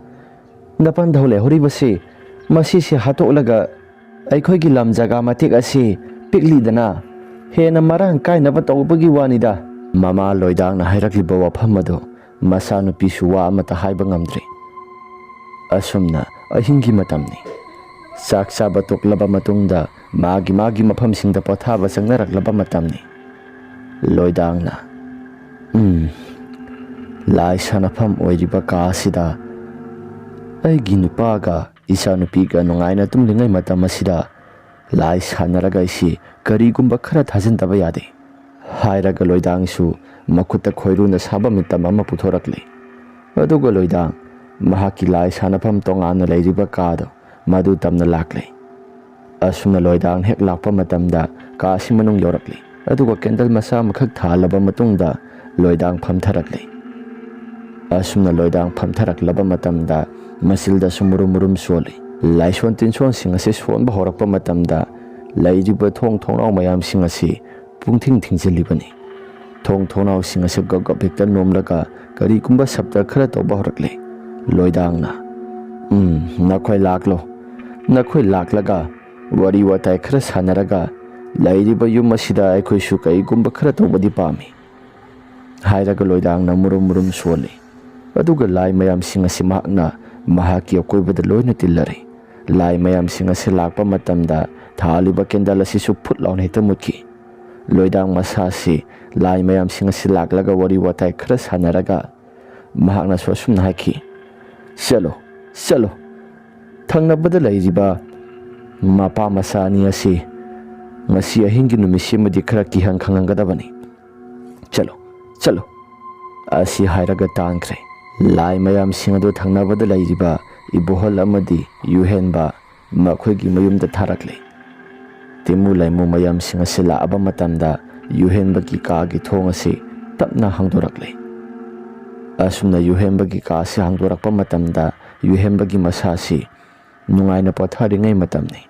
ꯅꯄꯥꯟꯗꯧ ꯂꯩꯍꯧꯔꯤꯕꯁꯤ ꯃꯁꯤꯁꯤ ꯍꯥꯠꯇꯣꯛꯂꯒ ꯑꯩꯈꯣꯏꯒꯤ ꯂꯝ ꯖꯒꯥ ꯃꯇꯦꯛ ꯑꯁꯤ ꯄꯤꯛꯂꯤꯗꯅ ꯍꯦꯟꯅ ꯃꯔꯥꯡ ꯀꯥꯏꯅꯕ ꯇꯧꯕꯒꯤ ꯋꯥꯅꯤꯗ꯫" ꯃꯃꯥ ꯂꯣꯏꯗꯥꯡꯅ ꯍꯥꯏꯔꯛꯂꯤꯕ ꯋꯥꯐꯝ ꯑꯗꯨ ꯃꯆꯥꯅꯨꯄꯤꯁꯨ ꯋꯥ ꯑꯃꯠꯇ ꯍꯥꯏꯕ ꯉꯝꯗ꯭ꯔꯤ꯫ ꯑꯁꯨꯝꯅ ꯑꯍꯤꯡꯒꯤ ꯃꯇꯝꯅꯤ꯫ ꯆꯥꯛ ꯆꯥꯕ ꯇꯣꯛꯂꯕ ꯃꯇꯨꯡꯗ ꯃꯥꯒꯤ ꯃꯥꯒꯤ ꯃꯐꯝꯁꯤꯡꯗ ꯄꯣꯊꯥꯕ ꯆꯪꯅꯔꯛꯂꯕ ꯃꯇꯝꯅꯤ꯫ ꯂꯣꯏꯗꯥꯡꯅ, "ꯎꯝ, ꯂꯥꯏ ꯁꯥꯟꯅꯐꯝ ꯑꯣꯏꯔꯤꯕ ꯀꯥ ꯑꯁꯤꯗ ꯑꯩꯒꯤ ꯅꯨꯄꯥꯒ ꯏꯆꯥꯅꯨꯄꯤꯒ ꯅꯨꯡꯉꯥꯏꯅ ꯇꯨꯝꯂꯤꯉꯩ ꯃꯇꯝ ꯑꯁꯤꯗ ꯂꯥꯏ ꯁꯥꯟꯅꯔꯒ ꯑꯩꯁꯤ ꯀꯔꯤꯒꯨꯝꯕ ꯈꯔ ꯊꯥꯖꯤꯟꯗꯕ ꯌꯥꯗꯦ," ꯍꯥꯏꯔꯒ ꯂꯣꯏꯗꯥꯡꯁꯨ ꯃꯈꯨꯠꯇ ꯈꯣꯏꯔꯨꯅ ꯁꯥꯕ ꯃꯤꯇꯝ ꯑꯃ ꯄꯨꯊꯣꯔꯛꯂꯤ꯫ ꯑꯗꯨꯒ ꯂꯣꯏꯗꯥꯡ ꯃꯍꯥꯛꯀꯤ ꯂꯥꯏ ꯁꯥꯟꯅꯐꯝ ꯇꯣꯉꯥꯟꯅ ꯂꯩꯔꯤꯕ ꯀꯥꯗꯣ ꯃꯗꯨ ꯇꯝꯅ ꯂꯥꯛꯂꯦ꯫ ꯑꯁꯨꯝꯅ ꯂꯣꯏꯗꯥꯡ ꯍꯦꯛ ꯂꯥꯛꯄ ꯃꯇꯝꯗ ꯀꯥ ꯑꯁꯤ ꯃꯅꯨꯡ ꯌꯧꯔꯛꯂꯤ꯫ ꯑꯗꯨꯒ ꯀꯦꯟꯗꯜ ꯃꯆꯥ ꯑꯃꯈꯛ ꯊꯥꯜꯂꯕ ꯃꯇꯨꯡꯗ ꯂꯣꯏꯗꯥꯡ ꯐꯝꯊꯔꯛꯂꯤ꯫ ꯑꯁꯨꯝꯅ ꯂꯣꯏꯗꯥꯡ ꯐꯝꯊꯔꯛꯂꯕ ꯃꯇꯝꯗ ꯃꯆꯤꯜꯗꯁꯨ ꯃꯨꯔꯨꯝ ꯃꯨꯔꯨꯝ ꯁꯣꯜꯂꯤ꯫ ꯂꯥꯏꯁꯣꯟ ꯇꯤꯟꯁꯣꯟꯁꯤꯡ ꯑꯁꯤ ꯁꯣꯟꯕ ꯍꯧꯔꯛꯄ ꯃꯇꯝꯗ ꯂꯩꯔꯤꯕ ꯊꯣꯡ ꯊꯣꯡꯅꯥꯎ ꯃꯌꯥꯝꯁꯤꯡ ꯑꯁꯤ ꯄꯨꯡꯊꯤꯡ ꯊꯤꯡꯖꯤꯜꯂꯤꯕꯅꯤ꯫ ꯊꯣꯡ ꯊꯣꯡꯅꯥꯎꯁꯤꯡ ꯑꯁꯤ ꯒꯞ ꯒꯞ ꯍꯦꯛꯇ ꯅꯣꯝꯂꯒ ꯀꯔꯤꯒꯨꯝꯕ ꯁꯕꯗ ꯈꯔ ꯇꯧꯕ ꯍꯧꯔꯛꯂꯦ꯫ ꯂꯣꯏꯗꯥꯡꯅ, "ꯎꯝ, ꯅꯈꯣꯏ ꯂꯥꯛꯂꯣ꯫ ꯅꯈꯣꯏ ꯂꯥꯛꯂꯒ ꯋꯥꯔꯤ ꯋꯥꯇꯥꯏ ꯈꯔ ꯁꯥꯟꯅꯔꯒ ꯂꯩꯔꯤꯕ ꯌꯨꯝ ꯑꯁꯤꯗ ꯑꯩꯈꯣꯏꯁꯨ ꯀꯔꯤꯒꯨꯝꯕ ꯈꯔ ꯇꯧꯕꯗꯤ ꯄꯥꯝꯃꯤ," ꯍꯥꯏꯔꯒ ꯂꯣꯏꯗꯥꯡꯅ ꯃꯨꯔꯨꯝ ꯃꯨꯔꯨꯝ ꯁꯣꯜꯂꯤ꯫ ꯑꯗꯨꯒ ꯂꯥꯏ ꯃꯌꯥꯝꯁꯤꯡ ꯑꯁꯤ ꯃꯍꯥꯛꯅ ꯃꯍꯥꯛꯀꯤ ꯑꯀꯣꯏꯕꯗ ꯂꯣꯏꯅ ꯇꯤꯜꯂꯔꯤ꯫ ꯂꯥꯏ ꯃꯌꯥꯝꯁꯤꯡ ꯑꯁꯤ ꯂꯥꯛꯄ ꯃꯇꯝꯗ ꯊꯥꯜꯂꯤꯕ ꯀꯦꯟꯗꯜ ꯑꯁꯤꯁꯨ ꯐꯨꯠ ꯂꯥꯎꯅ ꯍꯦꯛꯇ ꯃꯨꯠꯈꯤ꯫ ꯂꯣꯏꯗꯥꯡ ꯃꯁꯥꯁꯤ ꯂꯥꯏ ꯃꯌꯥꯝꯁꯤꯡ ꯑꯁꯤ ꯂꯥꯛꯂꯒ ꯋꯥꯔꯤ ꯋꯥꯇꯥꯏ ꯈꯔ ꯁꯥꯟꯅꯔꯒ ꯃꯍꯥꯛꯅꯁꯨ ꯑꯁꯨꯝꯅ ꯍꯥꯏꯈꯤ, "ꯆꯠꯂꯣ, ꯆꯠꯂꯣ꯫ ꯊꯪꯅꯕꯗ ꯂꯩꯔꯤꯕ ꯃꯄꯥ ꯃꯆꯥ ꯑꯅꯤ ꯑꯁꯤ ꯉꯁꯤ ꯑꯍꯤꯡꯒꯤ ꯅꯨꯃꯤꯠꯁꯤꯃꯗꯤ ꯈꯔ ꯀꯤꯍꯟ ꯈꯪꯍꯟꯒꯗꯕꯅꯤ꯫ ꯆꯠꯂꯣ, ꯆꯠꯂꯣ," ꯑꯁꯤ ꯍꯥꯏꯔꯒ ꯇꯥꯟꯈ꯭ꯔꯦ꯫ ꯂꯥꯏ ꯃꯌꯥꯝꯁꯤꯡ ꯑꯗꯨ ꯊꯪꯅꯕꯗ ꯂꯩꯔꯤꯕ ꯏꯕꯣꯍꯜ ꯑꯃꯗꯤ ꯌꯨꯍꯦꯟꯕ ꯃꯈꯣꯏꯒꯤ ꯃꯌꯨꯝꯗ ꯊꯥꯔꯛꯂꯦ꯫ ꯇꯤꯃꯨ ꯂꯩꯃꯨ ꯃꯌꯥꯝꯁꯤꯡ ꯑꯁꯤ ꯂꯥꯛꯑꯕ ꯃꯇꯝꯗ ꯌꯨꯍꯦꯟꯕꯒꯤ ꯀꯥꯒꯤ ꯊꯣꯡ ꯑꯁꯤ ꯇꯞꯅ ꯍꯥꯡꯗꯣꯔꯛꯂꯦ꯫ ꯑꯁꯨꯝꯅ ꯌꯨꯍꯦꯟꯕꯒꯤ ꯀꯥ ꯑꯁꯤ ꯍꯥꯡꯗꯣꯔꯛꯄ ꯃꯇꯝꯗ ꯌꯨꯍꯦꯟꯕꯒꯤ ꯃꯁꯥ ꯑꯁꯤ ꯅꯨꯡꯉꯥꯏꯅ ꯄꯣꯊꯥꯔꯤꯉꯩ ꯃꯇꯝꯅꯤ꯫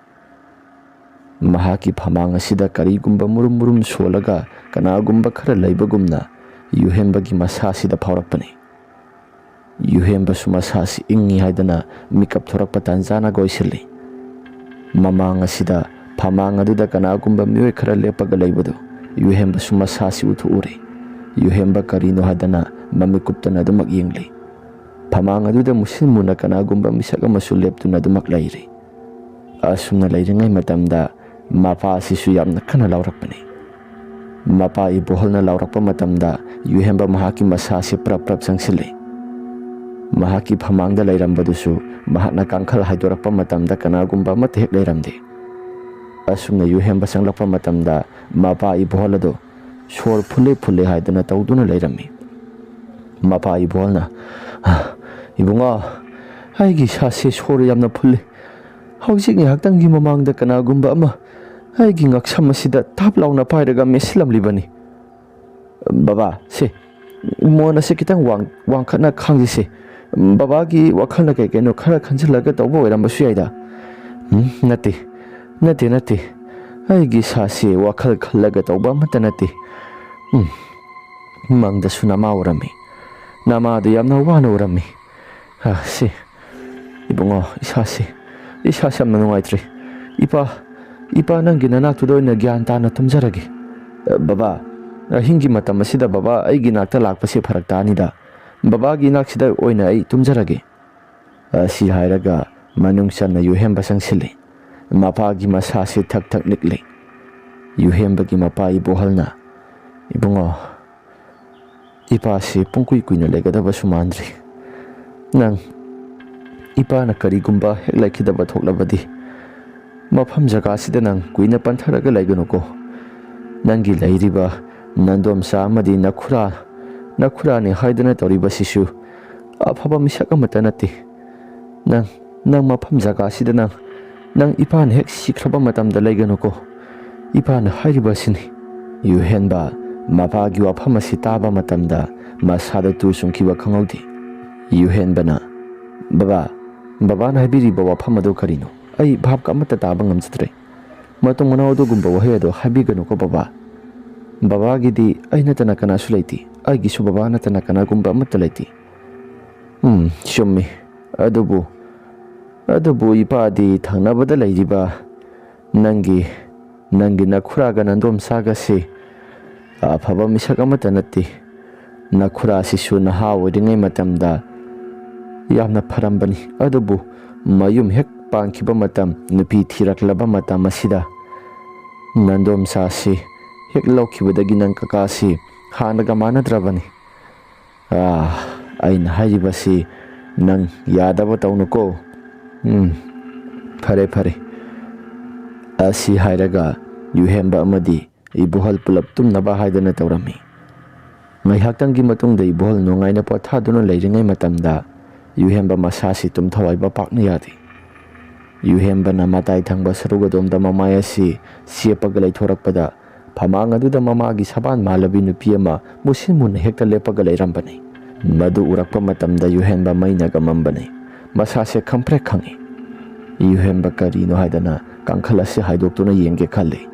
ꯃꯍꯥꯛꯀꯤ ꯐꯃꯥꯡ ꯑꯁꯤꯗ ꯀꯔꯤꯒꯨꯝꯕ ꯃꯨꯔꯨꯝ ꯃꯨꯔꯨꯝ ꯁꯣꯜꯂꯒ ꯀꯅꯥꯒꯨꯝꯕ ꯈꯔ ꯂꯩꯕꯒꯨꯝꯅ ꯌꯨꯍꯦꯟꯕꯒꯤ ꯃꯁꯥ ꯑꯁꯤꯗ ꯐꯥꯎꯔꯛꯄꯅꯤ꯫ ꯌꯨꯍꯦꯟꯕꯁꯨ ꯃꯁꯥꯁꯤ ꯏꯪꯉꯤ ꯍꯥꯏꯗꯅ ꯃꯤꯀꯞ ꯊꯣꯔꯛꯄ ꯇꯥꯟꯖꯥꯅ ꯑꯣꯏꯁꯤꯜꯂꯤ꯫ ꯃꯃꯥꯡ ꯑꯁꯤꯗ ꯐꯃꯥꯡ ꯑꯗꯨꯗ ꯀꯅꯥꯒꯨꯝꯕ ꯃꯤꯑꯣꯏ ꯈꯔ ꯂꯦꯞꯄꯒ ꯂꯩꯕꯗꯨ ꯌꯨꯍꯦꯟꯕꯁꯨ ꯃꯁꯥꯁꯤ ꯎꯊꯣꯛꯎꯔꯦ꯫ ꯌꯨꯍꯦꯟꯕ ꯀꯔꯤꯅꯣ ꯍꯥꯏꯗꯅ ꯃꯃꯤꯠ ꯀꯨꯞꯇꯅ ꯑꯗꯨꯃꯛ ꯌꯦꯡꯂꯤ꯫ ꯐꯃꯥꯡ ꯑꯗꯨꯗ ꯃꯨꯁꯤꯟ ꯃꯨꯅ ꯀꯅꯥꯒꯨꯝꯕ ꯃꯤꯁꯛ ꯑꯃꯁꯨ ꯂꯦꯞꯇꯨꯅ ꯑꯗꯨꯃꯛ ꯂꯩꯔꯤ꯫ ꯑꯁꯨꯝꯅ ꯂꯩꯔꯤꯉꯩ ꯃꯇꯝꯗ ꯃꯄꯥ ꯑꯁꯤꯁꯨ ꯌꯥꯝꯅ ꯀꯟꯅ ꯂꯥꯎꯔꯛꯄꯅꯤ꯫ ꯃꯄꯥ ꯏꯕꯣꯍꯜꯅ ꯂꯥꯎꯔꯛꯄ ꯃꯇꯝꯗ ꯌꯨꯍꯦꯟꯕ ꯃꯍꯥꯛꯀꯤ ꯃꯁꯥꯁꯤ ꯄ꯭ꯔꯞ ꯄ꯭ꯔꯞ ꯆꯪꯁꯤꯜꯂꯤ꯫ ꯃꯍꯥꯛꯀꯤ ꯐꯃꯥꯡꯗ ꯂꯩꯔꯝꯕꯗꯨꯁꯨ ꯃꯍꯥꯛꯅ ꯀꯥꯡꯈꯜ ꯍꯥꯏꯗꯣꯔꯛꯄ ꯃꯇꯝꯗ ꯀꯅꯥꯒꯨꯝꯕ ꯑꯃꯠꯇ ꯍꯦꯛ ꯂꯩꯔꯝꯗꯦ꯫ ꯑꯁꯨꯝꯅ ꯌꯨꯍꯦꯟꯕ ꯆꯪꯂꯛꯄ ꯃꯇꯝꯗ ꯃꯄꯥ ꯏꯕꯣꯍꯜ ꯑꯗꯨ ꯁꯣꯔ ꯐꯨꯜꯂꯦ ꯐꯨꯜꯂꯦ ꯍꯥꯏꯗꯨꯅ ꯇꯧꯗꯨꯅ ꯂꯩꯔꯝꯃꯤ꯫ ꯃꯄꯥ ꯏꯕꯣꯍꯜꯅ, "ꯏꯕꯨꯡꯉꯣ, ꯑꯩꯒꯤ ꯏꯁꯥꯁꯦ ꯁꯣꯔ ꯌꯥꯝꯅ ꯐꯨꯜꯂꯤ꯫ ꯍꯧꯖꯤꯛ ꯉꯥꯏꯍꯥꯛꯇꯪꯒꯤ ꯃꯃꯥꯡꯗ ꯀꯅꯥꯒꯨꯝꯕ ꯑꯃ ꯑꯩꯒꯤ ꯉꯛꯁꯝ ꯑꯁꯤꯗ ꯇꯥꯞ ꯂꯥꯎꯅ ꯄꯥꯏꯔꯒ ꯃꯦꯠꯁꯤꯜꯂꯝꯂꯤꯕꯅꯤ꯫ ꯕꯕꯥ, ꯁꯦ, ꯃꯣꯟ ꯑꯁꯤ ꯈꯤꯇꯪ ꯋꯥꯡ-, ꯋꯥꯡꯈꯠꯅ ꯈꯥꯡꯖꯤꯁꯦ꯫ ꯕꯕꯥꯒꯤ ꯋꯥꯈꯜꯅ ꯀꯩ ꯀꯩꯅꯣ ꯈꯔ ꯈꯟꯖꯤꯜꯂꯒ ꯇꯧꯕ ꯑꯣꯏꯔꯝꯕꯁꯨ ꯌꯥꯏꯗ꯫" "ꯎꯝ, ꯅꯠꯇꯦ, ꯅꯠꯇꯦ, ꯅꯠꯇꯦ꯫ ꯑꯩꯒꯤ ꯏꯁꯥꯁꯦ ꯋꯥꯈꯜ ꯈꯜꯂꯒ ꯇꯧꯕ ꯑꯃꯠꯇ ꯅꯠꯇꯦ꯫ ꯎꯝ, ꯃꯪꯗꯁꯨ ꯅꯃꯥ ꯎꯔꯝꯃꯤ꯫ ꯅꯃꯥꯗꯨ ꯌꯥꯝꯅ ꯋꯥꯅ ꯎꯔꯝꯃꯤ꯫ ꯑ, ꯁꯤ, ꯏꯕꯨꯡꯉꯣ, ꯏꯁꯥꯁꯤ, ꯏꯁꯥꯁꯤ ꯌꯥꯝꯅ ꯅꯨꯡꯉꯥꯏꯇ꯭ꯔꯤ꯫ ꯏꯄꯥ, ꯏꯄꯥ, ꯅꯪꯒꯤ ꯅꯅꯥꯛꯇꯨꯗ ꯑꯣꯏꯅ ꯒ꯭ꯌꯥꯟ ꯇꯥꯅ ꯇꯨꯝꯖꯔꯒꯦ꯫" "ꯑ, ꯕꯕꯥ, ꯑꯍꯤꯡꯒꯤ ꯃꯇꯝ ꯑꯁꯤꯗ ꯕꯕꯥ ꯑꯩꯒꯤ ꯅꯥꯛꯇ ꯂꯥꯛꯄꯁꯦ ꯐꯔꯛ ꯇꯥꯅꯤꯗ꯫ ꯕꯕꯥꯒꯤ ꯅꯥꯛꯁꯤꯗ ꯑꯣꯏꯅ ꯑꯩ ꯇꯨꯝꯖꯔꯒꯦ꯫" ꯑꯁꯤ ꯍꯥꯏꯔꯒ ꯃꯅꯨꯡ ꯆꯟꯅ ꯌꯨꯍꯦꯟꯕ ꯆꯪꯁꯤꯜꯂꯤ꯫ ꯃꯄꯥꯒꯤ ꯃꯁꯥꯁꯤ ꯊꯛ ꯊꯛ ꯅꯤꯛꯂꯤ꯫ ꯌꯨꯍꯦꯟꯕꯒꯤ ꯃꯄꯥ ꯏꯕꯣꯍꯜꯅ, "ꯏꯕꯨꯡꯉꯣ, ꯏꯄꯥꯁꯤ ꯄꯨꯡꯀꯨꯏ ꯀꯨꯏꯅ ꯂꯩꯒꯗꯕꯁꯨ ꯃꯥꯟꯗ꯭ꯔꯤ꯫ ꯅꯪ, ꯏꯄꯥꯅ ꯀꯔꯤꯒꯨꯝꯕ ꯍꯦꯛ ꯂꯩꯈꯤꯗꯕ ꯊꯣꯛꯂꯕꯗꯤ, ꯃꯐꯝ ꯖꯒꯥꯁꯤꯗ ꯅꯪ ꯀꯨꯏꯅ ꯄꯟꯊꯔꯒ ꯂꯩꯒꯅꯨꯀꯣ꯫ ꯅꯪꯒꯤ ꯂꯩꯔꯤꯕ ꯅꯟꯗꯣꯝꯆꯥ ꯑꯃꯗꯤ ꯅꯈꯨꯔꯥ, ꯅꯈꯨꯔꯥꯅꯤ ꯍꯥꯏꯗꯨꯅ ꯇꯧꯔꯤꯕꯁꯤꯁꯨ ꯑꯐꯕ ꯃꯤꯁꯛ ꯑꯃꯠꯇ ꯅꯠꯇꯦ꯫ ꯅꯪ, ꯅꯪ ꯃꯐꯝ ꯖꯒꯥꯁꯤꯗ ꯅꯪ, ꯅꯪ ꯏꯄꯥꯅ ꯍꯦꯛ ꯁꯤꯈ꯭ꯔꯕ ꯃꯇꯝꯗ ꯂꯩꯒꯅꯨꯀꯣ꯫ ꯏꯄꯥꯅ ꯍꯥꯏꯔꯤꯕ ꯑꯁꯤꯅꯤ꯫" ꯌꯨꯍꯦꯟꯕ ꯃꯄꯥꯒꯤ ꯋꯥꯐꯝ ꯑꯁꯤ ꯇꯥꯕ ꯃꯇꯝꯗ ꯃꯁꯥꯗ ꯇꯨ ꯆꯨꯡꯈꯤꯕ ꯈꯪꯍꯧꯗꯦ꯫ ꯌꯨꯍꯦꯟꯕꯅ, "ꯕꯕꯥ, ꯕꯕꯥꯅ ꯍꯥꯏꯕꯤꯔꯤꯕ ꯋꯥꯐꯝ ꯑꯗꯨ ꯀꯔꯤꯅꯣ? ꯑꯩ ꯚꯥꯞꯀ ꯑꯃꯠꯇ ꯇꯥꯕ ꯉꯝꯖꯗ꯭ꯔꯦ꯫ ꯃꯇꯨꯡ ꯃꯅꯥꯎ ꯑꯗꯨꯒꯨꯝꯕ ꯋꯥꯍꯩ ꯑꯗꯨ ꯍꯥꯏꯕꯤꯒꯅꯨꯀꯣ ꯕꯕꯥ꯫ ꯕꯕꯥꯒꯤꯗꯤ ꯑꯩ ꯅꯠꯇꯅ ꯀꯅꯥꯁꯨ ꯂꯩꯇꯦ꯫ ꯑꯩꯒꯤꯁꯨ ꯕꯕꯥ ꯅꯠꯇꯅ ꯀꯅꯥꯒꯨꯝꯕ ꯑꯃꯠꯇ ꯂꯩꯇꯦ꯫" "ꯎꯝ, ꯆꯨꯝꯃꯤ꯫ ꯑꯗꯨꯕꯨ, ꯑꯗꯨꯕꯨ ꯏꯄꯥꯗꯤ ꯊꯪꯅꯕꯗ ꯂꯩꯔꯤꯕ ꯅꯪꯒꯤ, ꯅꯪꯒꯤ ꯅꯈꯨꯔꯥꯒ ꯅꯟꯗꯣꯝꯆꯥꯒꯁꯤ ꯑꯐꯕ ꯃꯤꯁꯛ ꯑꯃꯠꯇ ꯅꯠꯇꯦ꯫ ꯅꯈꯨꯔꯥꯁꯤꯁꯨ ꯅꯍꯥ ꯑꯣꯏꯔꯤꯉꯩ ꯃꯇꯝꯗ ꯌꯥꯝꯅ ꯐꯔꯝꯕꯅꯤ, ꯑꯗꯨꯕꯨ ꯃꯌꯨꯝ ꯍꯦꯛ ꯄꯥꯟꯈꯤꯕ ꯃꯇꯝ, ꯅꯨꯄꯤ ꯊꯤꯔꯛꯂꯕ ꯃꯇꯝ ꯑꯁꯤꯗ ꯅꯟꯗꯣꯝꯆꯥꯁꯤ ꯍꯦꯛ ꯂꯧꯈꯤꯕꯗꯒꯤ ꯅꯪ ꯀꯀꯥꯁꯤ ꯍꯥꯟꯅꯒ ꯃꯥꯟꯅꯗ꯭ꯔꯕꯅꯤ꯫ ꯑꯥ, ꯑꯩꯅ ꯍꯥꯏꯔꯤꯕꯁꯤ ꯅꯪ ꯌꯥꯗꯕ ꯇꯧꯅꯨꯀꯣ꯫ ꯎꯝ, ꯐꯔꯦ, ꯐꯔꯦ꯫ ꯑꯁꯤ ꯍꯥꯏꯔꯒ ꯌꯨꯍꯦꯝꯕ ꯑꯃꯗꯤ ꯏꯕꯣꯍꯜ ꯄꯨꯂꯞ ꯇꯨꯝꯅꯕ ꯍꯥꯏꯗꯅ ꯇꯧꯔꯝꯃꯤ꯫ ꯉꯥꯏꯍꯥꯛꯇꯪꯒꯤ ꯃꯇꯨꯡꯗ ꯏꯕꯣꯍꯜ ꯅꯨꯡꯉꯥꯏꯅ ꯄꯣꯊꯥꯗꯨꯅ ꯂꯩꯔꯤꯉꯩ ꯃꯇꯝꯗ ꯌꯨꯍꯦꯝꯕ ꯃꯁꯥꯁꯤ ꯇꯨꯝꯊꯧ ꯍꯥꯏꯕ ꯄꯥꯛꯅ ꯌꯥꯗꯦ꯫ ꯌꯨꯍꯦꯝꯕꯅ ꯃꯇꯥꯏ ꯊꯪꯕ ꯁꯔꯨꯛ ꯑꯗꯣꯝꯗ ꯃꯃꯥꯏ ꯑꯁꯤ ꯆꯦꯞꯄꯒ ꯂꯩꯊꯣꯔꯛꯄꯗ, ꯐꯃꯥꯡ ꯑꯗꯨꯗ ꯃꯃꯥꯒꯤ ꯁꯕꯥꯟ ꯃꯥꯜꯂꯕꯤ ꯅꯨꯄꯤ ꯑꯃ ꯃꯨꯁꯤꯟ ꯃꯨꯅ ꯍꯦꯛꯇ ꯂꯦꯞꯄꯒ ꯂꯩꯔꯝꯕꯅꯤ꯫ ꯃꯗꯨ ꯎꯔꯛꯄ ꯃꯇꯝꯗ ꯌꯨꯍꯦꯟꯕ ꯃꯩꯅꯒ ꯃꯝꯕꯅꯤ꯫ ꯃꯁꯥꯁꯦ ꯈꯪꯄ꯭ꯔꯦꯛ ꯈꯪꯉꯤ꯫ ꯌꯨꯍꯦꯟꯕ ꯀꯔꯤꯅꯣ ꯍꯥꯏꯗꯅ ꯀꯥꯡꯈꯜ ꯑꯁꯤ ꯍꯥꯏꯗꯣꯛꯇꯨꯅ ꯌꯦꯡꯒꯦ ꯈꯜꯂꯤ꯫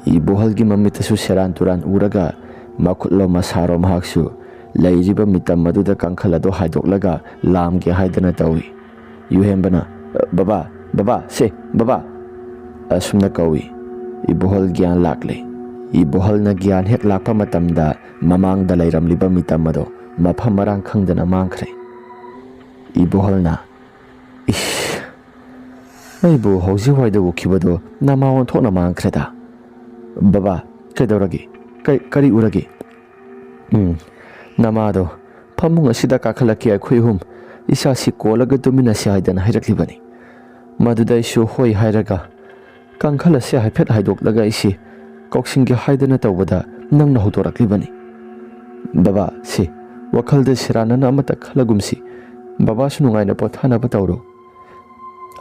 ꯏꯕꯣꯍꯜꯒꯤ ꯃꯃꯤꯠꯇꯁꯨ ꯁꯦꯔꯥꯟ ꯇꯨꯔꯥꯟ ꯎꯔꯒ, ꯃꯈꯨꯠꯂꯣ ꯃꯁꯥꯔꯣ ꯃꯍꯥꯛꯁꯨ ꯂꯩꯔꯤꯕ ꯃꯤꯇꯝ ꯑꯗꯨꯗ ꯀꯥꯡꯈꯜ ꯑꯗꯨ ꯍꯥꯏꯗꯣꯛꯂꯒ ꯂꯥꯝꯒꯦ ꯍꯥꯏꯗꯅ ꯇꯧꯏ꯫ ꯌꯨꯍꯦꯟꯕꯅ, "ꯕꯕꯥ, ꯕꯕꯥ, ꯁꯦ, ꯕꯕꯥ!" ꯑꯁꯨꯝꯅ ꯀꯧꯏ꯫ ꯏꯕꯣꯍꯜ ꯒ꯭ꯌꯥꯟ ꯂꯥꯛꯂꯦ꯫ ꯏꯕꯣꯍꯜꯅ ꯒ꯭ꯌꯥꯟ ꯍꯦꯛ ꯂꯥꯛꯄ ꯃꯇꯝꯗ, ꯃꯃꯥꯡꯗ ꯂꯩꯔꯝꯂꯤꯕ ꯃꯤꯇꯝ ꯑꯗꯣ ꯃꯐꯝ ꯃꯔꯥꯡ ꯈꯪꯗꯅ ꯃꯥꯡꯈ꯭ꯔꯦ꯫ ꯏꯕꯣꯍꯜꯅ, "ꯏꯁ, ꯑꯩꯕꯨ ꯍꯧꯖꯤꯛ ꯋꯥꯏꯗ ꯎꯈꯤꯕꯗꯣ ꯅꯃꯥ ꯑꯣꯟꯊꯣꯛꯅ ꯃꯥꯡꯈ꯭ꯔꯦꯗ꯫ ꯕꯕꯥ, ꯀꯩꯗꯧꯔꯒꯦ? ꯀꯩ-, ꯀꯔꯤ ꯎꯔꯒꯦ?" "ꯎꯝ, ꯅꯃꯥꯗꯣ ꯐꯃꯨꯡ ꯑꯁꯤꯗ ꯀꯥꯈꯠꯂꯛꯀꯦ, ꯑꯩꯈꯣꯏ ꯑꯍꯨꯝ ꯏꯁꯥꯁꯤ ꯀꯣꯜꯂꯒ ꯇꯨꯃꯤꯟꯅꯁꯤ ꯍꯥꯏꯗꯅ ꯍꯥꯏꯔꯛꯂꯤꯕꯅꯤ꯫ ꯃꯗꯨꯗ ꯑꯩꯁꯨ ꯍꯣꯏ ꯍꯥꯏꯔꯒ, ꯀꯥꯡꯈꯜ ꯑꯁꯤ ꯍꯥꯏꯐꯦꯠ ꯍꯥꯏꯗꯣꯛꯂꯒ ꯑꯩꯁꯤ ꯀꯧꯁꯤꯟꯒꯦ ꯍꯥꯏꯗꯅ ꯇꯧꯕꯗ ꯅꯪꯅ ꯍꯧꯗꯣꯔꯛꯂꯤꯕꯅꯤ꯫ ꯕꯕꯥ, ꯁꯤ ꯋꯥꯈꯜꯗ ꯁꯦꯔꯥꯟꯅꯅ ꯑꯃꯠꯇ ꯈꯜꯂꯒꯨꯝꯁꯤ꯫ ꯕꯕꯥꯁꯨ ꯅꯨꯡꯉꯥꯏꯅ ꯄꯣꯊꯥꯅꯕ ꯇꯧꯔꯣ꯫"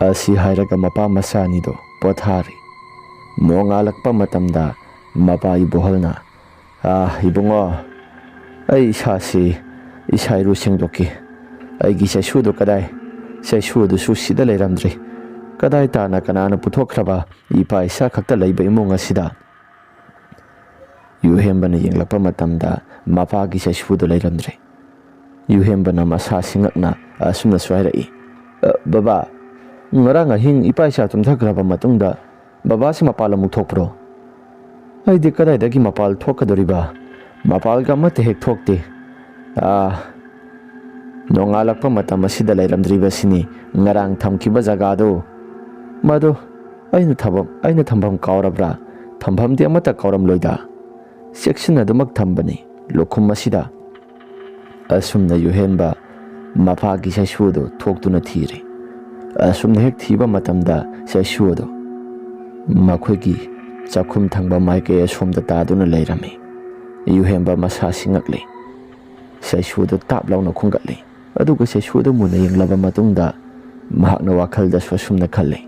ꯑꯁꯤ ꯍꯥꯏꯔꯒ ꯃꯄꯥ ꯃꯆꯥ ꯑꯅꯤꯗꯣ ꯄꯣꯊꯥꯔꯤ꯫ ꯅꯣꯡꯉꯥꯜꯂꯛꯄ ꯃꯇꯝꯗ ꯃꯄꯥ ꯏꯕꯣꯍꯜꯅ, "ꯑꯥ, ꯏꯕꯨꯡꯉꯣ, ꯑꯩ ꯏꯁꯥꯁꯤ, ꯏꯁꯥ ꯏꯔꯨ ꯁꯦꯡꯗꯣꯛꯀꯦ꯫ ꯑꯩꯒꯤ ꯆꯩꯁꯨꯗꯨ ꯀꯗꯥꯏ? ꯆꯩꯁꯨ ꯑꯗꯨꯁꯨ ꯁꯤꯗ ꯂꯩꯔꯝꯗ꯭ꯔꯦ꯫ ꯀꯗꯥꯏ ꯇꯥꯅ ꯀꯅꯥꯅ ꯄꯨꯊꯣꯛꯈ꯭ꯔꯕ? ꯏꯄꯥ ꯏꯆꯥ ꯈꯛꯇ ꯂꯩꯕ ꯏꯃꯨꯡ ꯑꯁꯤꯗ?" ꯌꯨꯍꯦꯟꯕꯅ ꯌꯦꯡꯂꯛꯄ ꯃꯇꯝꯗ ꯃꯄꯥꯒꯤ ꯆꯩꯁꯨꯗꯨ ꯂꯩꯔꯝꯗ꯭ꯔꯦ꯫ ꯌꯨꯍꯦꯟꯕꯅ ꯃꯁꯥ ꯁꯤꯡꯉꯛꯅ ꯑꯁꯨꯝꯅꯁꯨ ꯍꯥꯏꯔꯛꯏ, "ꯑ, ꯕꯕꯥ, ꯉꯔꯥꯡ ꯑꯍꯤꯡ ꯏꯄꯥ ꯏꯆꯥ ꯇꯨꯝꯊꯈ꯭ꯔꯕ ꯃꯇꯨꯡꯗ ꯕꯕꯥꯁꯤ ꯃꯄꯥꯜ ꯑꯃꯨꯛ ꯊꯣꯛꯄ꯭ꯔꯣ? ꯑꯩꯗꯤ ꯀꯗꯥꯏꯗꯒꯤ ꯃꯄꯥꯜ ꯊꯣꯛꯀꯗꯧꯔꯤꯕ? ꯃꯄꯥꯜꯒ ꯑꯃꯠꯇ ꯍꯦꯛ ꯊꯣꯛꯇꯦ꯫ ꯑꯥ, ꯅꯣꯡꯉꯥꯜꯂꯛꯄ ꯃꯇꯝ ꯑꯁꯤꯗ ꯂꯩꯔꯝꯗ꯭ꯔꯤꯕꯁꯤꯅꯤ ꯉꯔꯥꯡ ꯊꯝꯈꯤꯕ ꯖꯒꯥꯗꯨ꯫ "ꯃꯗꯨ ꯑꯩꯅ ꯊꯝꯐꯝ, ꯑꯩꯅ ꯊꯝꯐꯝ ꯀꯥꯎꯔꯕ꯭ꯔꯥ? ꯊꯝꯐꯝꯗꯤ ꯑꯃꯠꯇ ꯀꯥꯎꯔꯝꯂꯣꯏꯗ꯫ ꯆꯦꯛꯁꯤꯟꯅ ꯑꯗꯨꯃꯛ ꯊꯝꯕꯅꯤ ꯂꯨꯈꯨꯝ ꯑꯁꯤꯗ"꯫ ꯑꯁꯨꯝꯅ ꯌꯨꯍꯦꯟꯕ ꯃꯄꯥꯒꯤ ꯆꯩꯁꯨ ꯑꯗꯨ ꯊꯣꯛꯇꯨꯅ ꯊꯤꯔꯦ꯫ ꯑꯁꯨꯝꯅ ꯍꯦꯛ ꯊꯤꯕ ꯃꯇꯝꯗ ꯆꯩꯁꯨ ꯑꯗꯨ ꯃꯈꯣꯏꯒꯤ ꯆꯥꯛꯈꯨꯝ ꯊꯪꯕ ꯃꯥꯏꯀꯩ ꯑꯁꯣꯝꯗ ꯇꯥꯗꯨꯅ ꯂꯩꯔꯝꯃꯤ꯫ ꯌꯨꯍꯦꯟꯕ ꯃꯁꯥ ꯁꯤꯡꯉꯛꯂꯦ꯫ ꯆꯩꯁꯨ ꯑꯗꯨ ꯇꯥꯞ ꯂꯥꯎꯅ ꯈꯨꯝꯒꯠꯂꯤ꯫ ꯑꯗꯨꯒ ꯆꯩꯁꯨ ꯑꯗꯨ ꯃꯨꯟꯅ ꯌꯦꯡꯂꯕ ꯃꯇꯨꯡꯗ ꯃꯍꯥꯛꯅ ꯋꯥꯈꯜꯗꯁꯨ ꯑꯁꯨꯝꯅ ꯈꯜꯂꯤ,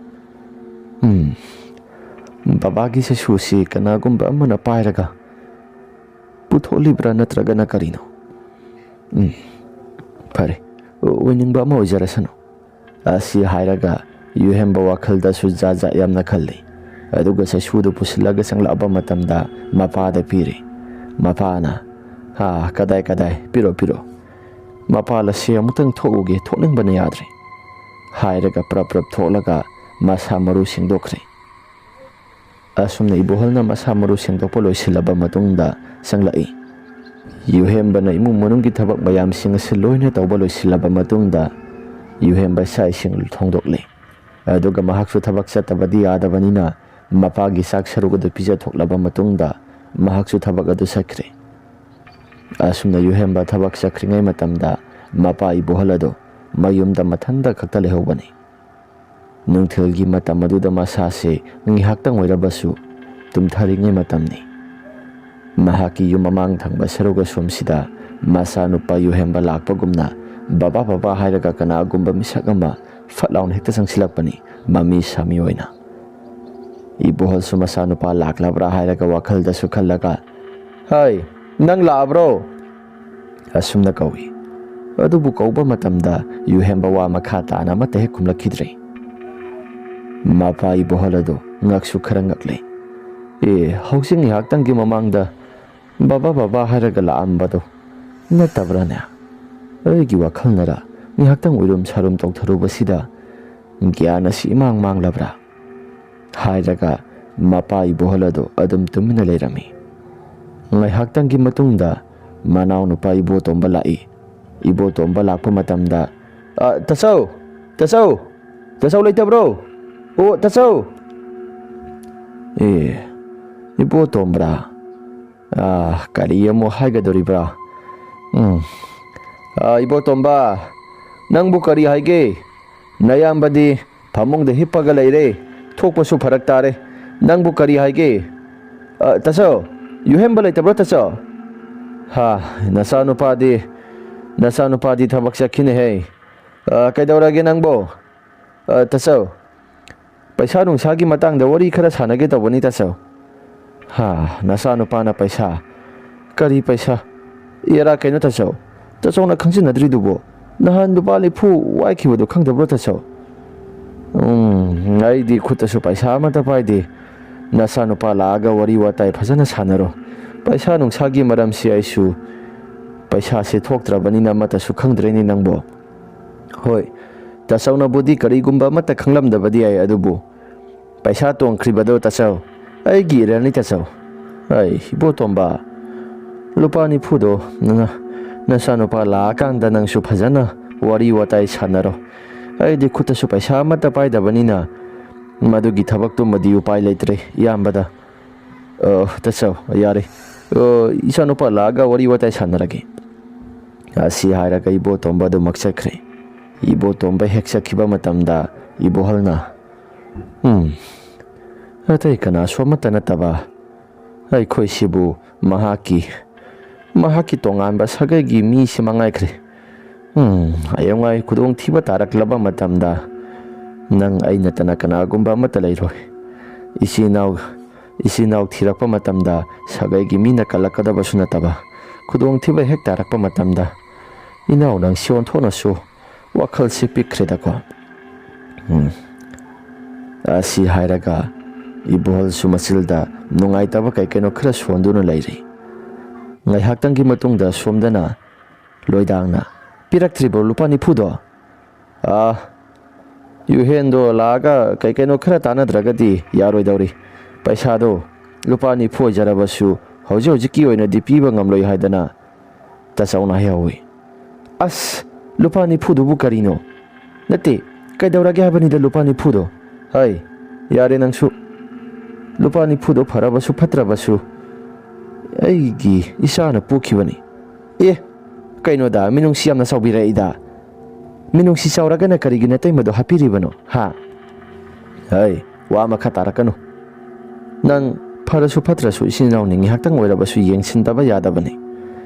"ꯎꯝ, ꯕꯕꯥꯒꯤ ꯆꯩꯁꯨꯁꯤ ꯀꯅꯥꯒꯨꯝꯕ ꯑꯃꯅ ꯄꯥꯏꯔꯒ ꯄꯨꯊꯣꯛꯂꯤꯕ꯭ꯔꯥ ꯅꯠꯇ꯭ꯔꯒꯅ ꯀꯔꯤꯅꯣ? ꯎꯝ, ꯐꯔꯦ, ꯑꯣꯏꯅꯤꯡꯕ ꯑꯃ ꯑꯣꯏꯖꯔꯁꯅꯨ"꯫ ꯑꯁꯤ ꯍꯥꯏꯔꯒ ꯌꯨꯍꯦꯝꯕ ꯋꯥꯈꯜꯗꯁꯨ ꯖꯥꯠ ꯖꯥꯠ ꯌꯥꯝꯅ ꯈꯜꯂꯤ꯫ ꯑꯗꯨꯒ ꯆꯩꯁꯨꯗꯨ ꯄꯨꯁꯤꯜꯂꯒ ꯆꯪꯂꯛꯑꯕ ꯃꯇꯝꯗ ꯃꯄꯥꯗ ꯄꯤꯔꯤ꯫ ꯃꯄꯥꯅ, "ꯑꯥ, ꯀꯗꯥꯏ, ꯀꯗꯥꯏ? ꯄꯤꯔꯣ, ꯄꯤꯔꯣ"꯫ "ꯃꯄꯥꯜ ꯑꯁꯤ ꯑꯃꯨꯛꯇꯪ ꯊꯣꯛꯎꯒꯦ, ꯊꯣꯛꯅꯤꯡꯕꯅ ꯌꯥꯗ꯭ꯔꯦ"꯫ ꯍꯥꯏꯔꯒ ꯄ꯭ꯔꯞ ꯄ꯭ꯔꯞ ꯊꯣꯛꯂꯒ ꯃꯁꯥ ꯃꯔꯨ ꯁꯦꯡꯗꯣꯛꯈ꯭ꯔꯦ꯫ ꯑꯁꯨꯝꯅ ꯏꯕꯣꯍꯜꯅ ꯃꯁꯥ ꯃꯔꯨ ꯁꯦꯡꯗꯣꯛꯄ ꯂꯣꯏꯁꯤꯜꯂꯕ ꯃꯇꯨꯡꯗ ꯆꯪꯂꯛꯏ꯫ ꯌꯨꯍꯦꯝꯕꯅ ꯏꯃꯨꯡ ꯃꯅꯨꯡꯒꯤ ꯊꯕꯛ ꯃꯌꯥꯝꯁꯤꯡ ꯑꯁꯤ ꯂꯣꯏꯅ ꯇꯧꯕ ꯂꯣꯏꯁꯤꯜꯂꯕ ꯃꯇꯨꯡꯗ ꯌꯨꯍꯦꯝꯕ ꯆꯥꯛ ꯏꯁꯤꯡ ꯊꯣꯡꯗꯣꯛꯂꯦ꯫ ꯑꯗꯨꯒ ꯃꯍꯥꯛꯁꯨ ꯊꯕꯛ ꯆꯠꯇꯕꯗꯤ ꯌꯥꯗꯕꯅꯤꯅ ꯃꯄꯥꯒꯤ ꯆꯥꯛ ꯁꯔꯨꯛ ꯑꯗꯨ ꯄꯤꯖꯊꯣꯛꯂꯕ ꯃꯇꯨꯡꯗ ꯃꯍꯥꯛꯁꯨ ꯊꯕꯛ ꯑꯗꯨ ꯆꯠꯈ꯭ꯔꯦ꯫ ꯑꯁꯨꯝꯅ ꯌꯨꯍꯦꯝꯕ ꯊꯕꯛ ꯆꯠꯈ꯭ꯔꯤꯉꯩ ꯃꯇꯝꯗ ꯃꯄꯥ ꯏꯕꯣꯍꯜ ꯑꯗꯨ ꯃꯌꯨꯝꯗ ꯃꯊꯟꯇ ꯈꯛꯇ ꯂꯩꯍꯧꯕꯅꯤ꯫ ꯅꯨꯡꯊꯤꯜꯒꯤ ꯃꯇꯝ ꯑꯗꯨꯗ ꯃꯁꯥꯁꯦ ꯉꯥꯏꯍꯥꯛꯇꯪ ꯑꯣꯏꯔꯕꯁꯨ ꯇꯨꯝꯊꯔꯤꯉꯩ ꯃꯇꯝꯅꯤ꯫ ꯃꯍꯥꯛꯀꯤ ꯌꯨꯝ ꯃꯃꯥꯡ ꯊꯪꯕ ꯁꯔꯨꯛ ꯑꯁꯣꯝꯁꯤꯗ ꯃꯆꯥꯅꯨꯄꯥ ꯌꯨꯍꯦꯝꯕ ꯂꯥꯛꯄꯒꯨꯝꯅ "ꯕꯕꯥ, ꯕꯕꯥ" ꯍꯥꯏꯔꯒ ꯀꯅꯥꯒꯨꯝꯕ ꯃꯤꯁꯛ ꯑꯃ ꯐꯠ ꯂꯥꯎꯅ ꯍꯦꯛꯇ ꯆꯪꯁꯤꯜꯂꯛꯄꯅꯤ, ꯃꯃꯤ ꯁꯥꯃꯤ ꯑꯣꯏꯅ꯫ ꯏꯕꯣꯍꯜꯁꯨ ꯃꯆꯥꯅꯨꯄꯥ ꯂꯥꯛꯂꯕ꯭ꯔꯥ ꯍꯥꯏꯔꯒ ꯋꯥꯈꯜꯗꯁꯨ ꯈꯜꯂꯒ, "ꯍꯩ, ꯅꯪ ꯂꯥꯛꯑꯕ꯭ꯔꯣ?" ꯑꯁꯨꯝꯅ ꯀꯧꯏ꯫ ꯑꯗꯨꯕꯨ ꯀꯧꯕ ꯃꯇꯝꯗ ꯌꯨꯍꯦꯝꯕ ꯋꯥ ꯃꯈꯥ ꯇꯥꯅ ꯑꯃꯠꯇ ꯍꯦꯛ ꯈꯨꯝꯂꯛꯈꯤꯗ꯭ꯔꯦ꯫ ꯃꯄꯥ ꯏꯕꯣꯍꯜ ꯑꯗꯨ ꯉꯛꯁꯨ ꯈꯔ ꯉꯛꯂꯦ꯫ "ꯑꯦ, ꯍꯧꯖꯤꯛ ꯉꯥꯏꯍꯥꯛꯇꯪꯒꯤ ꯃꯃꯥꯡꯗ 'ꯕꯕꯥ, ꯕꯕꯥ' ꯍꯥꯏꯔꯒ ꯂꯥꯛꯑꯝꯕꯗꯣ ꯅꯠꯇꯕ꯭ꯔꯥꯅꯦ? ꯑꯩꯒꯤ ꯋꯥꯈꯜꯅꯔ ꯉꯥꯏꯍꯥꯛꯇꯪ ꯎꯏꯔꯨꯝ ꯁꯥꯔꯨꯝ ꯇꯧꯊꯔꯨꯕꯁꯤꯗ ꯒ꯭ꯌꯥꯟ ꯑꯁꯤ ꯏꯃꯥꯡ ꯃꯥꯡꯂꯕ꯭ꯔꯥ?" ꯍꯥꯏꯔꯒ ꯃꯄꯥ ꯏꯕꯣꯍꯜ ꯑꯗꯨ ꯑꯗꯨꯝ ꯇꯨꯃꯤꯟꯅ ꯂꯩꯔꯝꯃꯤ꯫ ꯉꯥꯏꯍꯥꯛꯇꯪꯒꯤ ꯃꯇꯨꯡꯗ ꯃꯅꯥꯎꯅꯨꯄꯥ ꯏꯕꯣꯇꯣꯝꯕ ꯂꯥꯛꯏ꯫ ꯏꯕꯣꯇꯣꯝꯕ ꯂꯥꯛꯄ ꯃꯇꯝꯗ, "ꯑ, ꯇꯥꯆꯧ! ꯇꯥꯆꯧ! ꯇꯥꯆꯧ ꯂꯩꯇꯕ꯭ꯔꯣ? ꯑꯣ, ꯇꯥꯆꯧ!" ꯑꯦ, ꯏꯕꯣꯇꯣꯝꯕ꯭ꯔꯥ? ꯑ, ꯀꯔꯤ ꯑꯃꯨꯛ ꯍꯥꯏꯒꯗꯧꯔꯤꯕ꯭ꯔꯥ? ꯎꯝ꯫ ꯑ, ꯏꯕꯣꯇꯣꯝꯕ, ꯅꯪꯕꯨ ꯀꯔꯤ ꯍꯥꯏꯒꯦ? ꯅꯌꯥꯝꯕꯗꯤ ꯐꯃꯨꯡꯗ ꯍꯤꯞꯄꯒ ꯂꯩꯔꯦ꯫ ꯊꯣꯛꯄꯁꯨ ꯐꯔꯛ ꯇꯥꯔꯦ꯫ ꯅꯪꯕꯨ ꯀꯔꯤ ꯍꯥꯏꯒꯦ? ꯑ, ꯇꯥꯆꯧ, ꯌꯨꯍꯦꯟꯕ ꯂꯩꯇꯕ꯭ꯔꯣ, ꯇꯥꯆꯧ? ꯍꯥ, ꯅꯆꯥꯅꯨꯄꯥꯗꯤ, ꯅꯆꯥꯅꯨꯄꯥꯗꯤ ꯊꯕꯛ ꯆꯠꯈꯤꯅꯦꯍꯦ꯫ ꯑ, ꯀꯩꯗꯧꯔꯒꯦ ꯅꯪꯕꯣ? ꯑ, ꯇꯥꯆꯧ, ꯄꯩꯁꯥ ꯅꯨꯡꯁꯥꯒꯤ ꯃꯇꯥꯡꯗ ꯋꯥꯔꯤ ꯈꯔ ꯁꯥꯟꯅꯒꯦ ꯇꯧꯕꯅꯤ, ꯇꯥꯆꯧ꯫ ꯍꯥ, ꯅꯆꯥꯅꯨꯄꯥꯅ ꯄꯩꯁꯥ? ꯀꯔꯤ ꯄꯩꯁꯥ? ꯑꯦꯔꯥ, ꯀꯩꯅꯣ ꯇꯥꯆꯧ? ꯇꯥꯆꯧꯅ ꯈꯪꯖꯤꯟꯅꯗ꯭ꯔꯤꯗꯨꯕꯣ? ꯅꯍꯥꯟ ꯂꯨꯄꯥ ꯅꯤꯐꯨ ꯋꯥꯏꯈꯤꯕꯗꯣ ꯈꯪꯗꯕ꯭ꯔꯣ, ꯇꯥꯆꯧ? ꯎꯝ, ꯑꯩꯗꯤ ꯈꯨꯠꯇꯁꯨ ꯄꯩꯁꯥ ꯑꯃꯠꯇ ꯄꯥꯏꯗꯦ꯫ ꯅꯆꯥꯅꯨꯄꯥ ꯂꯥꯛꯑꯒ ꯋꯥꯔꯤ ꯋꯥꯇꯥꯏ ꯐꯖꯅ ꯁꯥꯟꯅꯔꯣ꯫ ꯄꯩꯁꯥ ꯅꯨꯡꯁꯥꯒꯤ ꯃꯔꯝꯁꯤ ꯑꯩꯁꯨ, ꯄꯩꯁꯥꯁꯦ ꯊꯣꯛꯇ꯭ꯔꯕꯅꯤꯅ ꯑꯃꯠꯇꯁꯨ ꯈꯪꯗ꯭ꯔꯦꯅꯦ ꯅꯪꯕꯣ꯫ ꯍꯣꯏ, ꯇꯥꯆꯧꯅꯕꯨꯗꯤ ꯀꯔꯤꯒꯨꯝꯕ ꯑꯃꯠꯇ ꯈꯪꯂꯝꯗꯕꯗꯤ ꯌꯥꯏ, ꯑꯗꯨꯕꯨ ꯄꯩꯁꯥ ꯇꯣꯡꯈ꯭ꯔꯤꯕꯗꯣ, ꯇꯥꯆꯧ, ꯑꯩꯒꯤ ꯏꯔꯦꯜꯅꯤ, ꯇꯥꯆꯧ꯫ ꯑꯩ, ꯏꯕꯣꯇꯣꯝꯕ, ꯂꯨꯄꯥ ꯅꯤꯐꯨꯗꯣ ꯅ-, ꯅꯆꯥꯅꯨꯄꯥ ꯂꯥꯛꯑꯀꯥꯟꯗ ꯅꯪꯁꯨ ꯐꯖꯅ ꯋꯥꯔꯤ ꯋꯥꯇꯥꯏ ꯁꯥꯟꯅꯔꯣ꯫ ꯑꯩꯗꯤ ꯈꯨꯠꯇꯁꯨ ꯄꯩꯁꯥ ꯑꯃꯠꯇ ꯄꯥꯏꯗꯕꯅꯤꯅ ꯃꯗꯨꯒꯤ ꯊꯕꯛꯇꯨꯃꯗꯤ ꯎꯄꯥꯏ ꯂꯩꯇ꯭ꯔꯦ, ꯏꯌꯥꯝꯕꯗ꯫ ꯑ, ꯇꯥꯆꯧ, ꯌꯥꯔꯦ꯫ ꯑ, ꯏꯆꯥꯅꯨꯄꯥ ꯂꯥꯛꯑꯒ ꯋꯥꯔꯤ ꯋꯥꯇꯥꯏ ꯁꯥꯟꯅꯔꯒꯦ꯫ ꯑꯁꯤ ꯍꯥꯏꯔꯒ ꯏꯕꯣꯇꯣꯝꯕ ꯑꯗꯨꯃꯛ ꯆꯠꯈ꯭ꯔꯦ꯫ ꯏꯕꯣꯇꯣꯝꯕ ꯍꯦꯛ ꯆꯠꯈꯤꯕ ꯃꯇꯝꯗ ꯏꯕꯣꯍꯜꯅ, "ꯎꯝ, ꯑꯇꯩ ꯀꯅꯥꯁꯨ ꯑꯃꯠꯇ ꯅꯠꯇꯕ ꯑꯩꯈꯣꯏꯁꯤꯕꯨ ꯃꯍꯥꯛꯀꯤ, ꯃꯍꯥꯛꯀꯤ ꯇꯣꯉꯥꯟꯕ ꯁꯥꯒꯩꯒꯤ ꯃꯤꯁꯤ ꯃꯉꯥꯏꯈ꯭ꯔꯦ꯫ ꯎꯝ, ꯍꯌꯦꯡꯋꯥꯏ ꯈꯨꯗꯣꯡꯊꯤꯕ ꯇꯥꯔꯛꯂꯕ ꯃꯇꯝꯗ ꯅꯪ ꯑꯩ ꯅꯠꯇꯅ ꯀꯅꯥꯒꯨꯝꯕ ꯑꯃꯠꯇ ꯂꯩꯔꯣꯏ꯫ ꯏꯆꯤꯟ ꯏꯅꯥꯎ, ꯏꯆꯤꯟ ꯏꯅꯥꯎ ꯊꯤꯔꯛꯄ ꯃꯇꯝꯗ ꯁꯥꯒꯩꯒꯤ ꯃꯤꯅ ꯀꯜꯂꯛꯀꯗꯕꯁꯨ ꯅꯠꯇꯕ, ꯈꯨꯗꯣꯡꯊꯤꯕ ꯍꯦꯛ ꯇꯥꯔꯛꯄ ꯃꯇꯝꯗ ꯏꯅꯥꯎ ꯅꯪꯁꯤ ꯑꯣꯟꯊꯣꯛꯅꯁꯨ ꯋꯥꯈꯜꯁꯤ ꯄꯤꯛꯈ꯭ꯔꯦꯗꯀꯣ꯫" ꯎꯝ꯫ ꯑꯁꯤ ꯍꯥꯏꯔꯒ ꯏꯕꯣꯍꯜꯁꯨ ꯃꯆꯤꯜꯗ ꯅꯨꯡꯉꯥꯏꯇꯕ ꯀꯩ ꯀꯩꯅꯣ ꯈꯔ ꯁꯣꯟꯗꯨꯅ ꯂꯩꯔꯤ꯫ ꯉꯥꯏꯍꯥꯛꯇꯪꯒꯤ ꯃꯇꯨꯡꯗ ꯁꯣꯝꯗꯅ ꯂꯣꯏꯗꯥꯡꯅ, "ꯄꯤꯔꯛꯇ꯭ꯔꯤꯕ꯭ꯔꯣ ꯂꯨꯄꯥ ꯅꯤꯐꯨꯗꯣ?" "ꯑꯥ, ꯌꯨꯍꯦꯟꯗꯣ ꯂꯥꯛꯑꯒ ꯀꯩ ꯀꯩꯅꯣ ꯈꯔ ꯇꯥꯟꯅꯗ꯭ꯔꯒꯗꯤ ꯌꯥꯔꯣꯏꯗꯧꯔꯤ꯫ ꯄꯩꯁꯥꯗꯣ ꯂꯨꯄꯥ ꯅꯤꯐꯨ ꯑꯣꯏꯖꯔꯕꯁꯨ ꯍꯧꯖꯤꯛ ꯍꯧꯖꯤꯛꯀꯤ ꯑꯣꯏꯅꯗꯤ ꯄꯤꯕ ꯉꯝꯂꯣꯏ" ꯍꯥꯏꯗꯅ ꯇꯥꯆꯧꯅ ꯍꯥꯏꯍꯧꯋꯤ꯫ ꯑꯁ, ꯂꯨꯄꯥ ꯅꯤꯐꯨꯗꯨꯕꯨ ꯀꯔꯤꯅꯣ? ꯅꯠꯇꯦ, ꯀꯩꯗꯧꯔꯒꯦ ꯍꯥꯏꯕꯅꯤꯗ ꯂꯨꯄꯥ ꯅꯤꯐꯨꯗꯣ? ꯍꯩ, ꯌꯥꯔꯦ ꯅꯪꯁꯨ꯫ ꯂꯨꯄꯥ ꯅꯤꯐꯨꯗꯣ ꯐꯔꯕꯁꯨ ꯐꯠꯇ꯭ꯔꯕꯁꯨ ꯑꯩꯒꯤ ꯏꯆꯥꯅ ꯄꯣꯛꯈꯤꯕꯅꯤ꯫ ꯑꯦ, ꯀꯩꯅꯣꯗ, ꯃꯤꯅꯨꯡꯁꯤ ꯌꯥꯝꯅ ꯆꯥꯎꯕꯤꯔꯛꯏꯗ꯫ ꯃꯤꯅꯨꯡꯁꯤ ꯆꯥꯎꯔꯒꯅ ꯀꯔꯤꯒꯤ ꯅꯇꯩꯃꯗꯣ ꯍꯥꯞꯄꯤꯔꯤꯕꯅꯣ, ꯍꯥ? ꯍꯩ, ꯋꯥ ꯃꯈꯥ ꯇꯥꯔꯛꯀꯅꯨ꯫ ꯅꯪ ꯐꯔꯁꯨ ꯐꯠꯇ꯭ꯔꯁꯨ ꯏꯆꯤꯟ ꯏꯅꯥꯎꯅꯤ, ꯉꯥꯏꯍꯥꯛꯇꯪ ꯑꯣꯏꯔꯕꯁꯨ ꯌꯦꯡꯁꯤꯟꯗꯕ ꯌꯥꯗꯕꯅꯤ꯫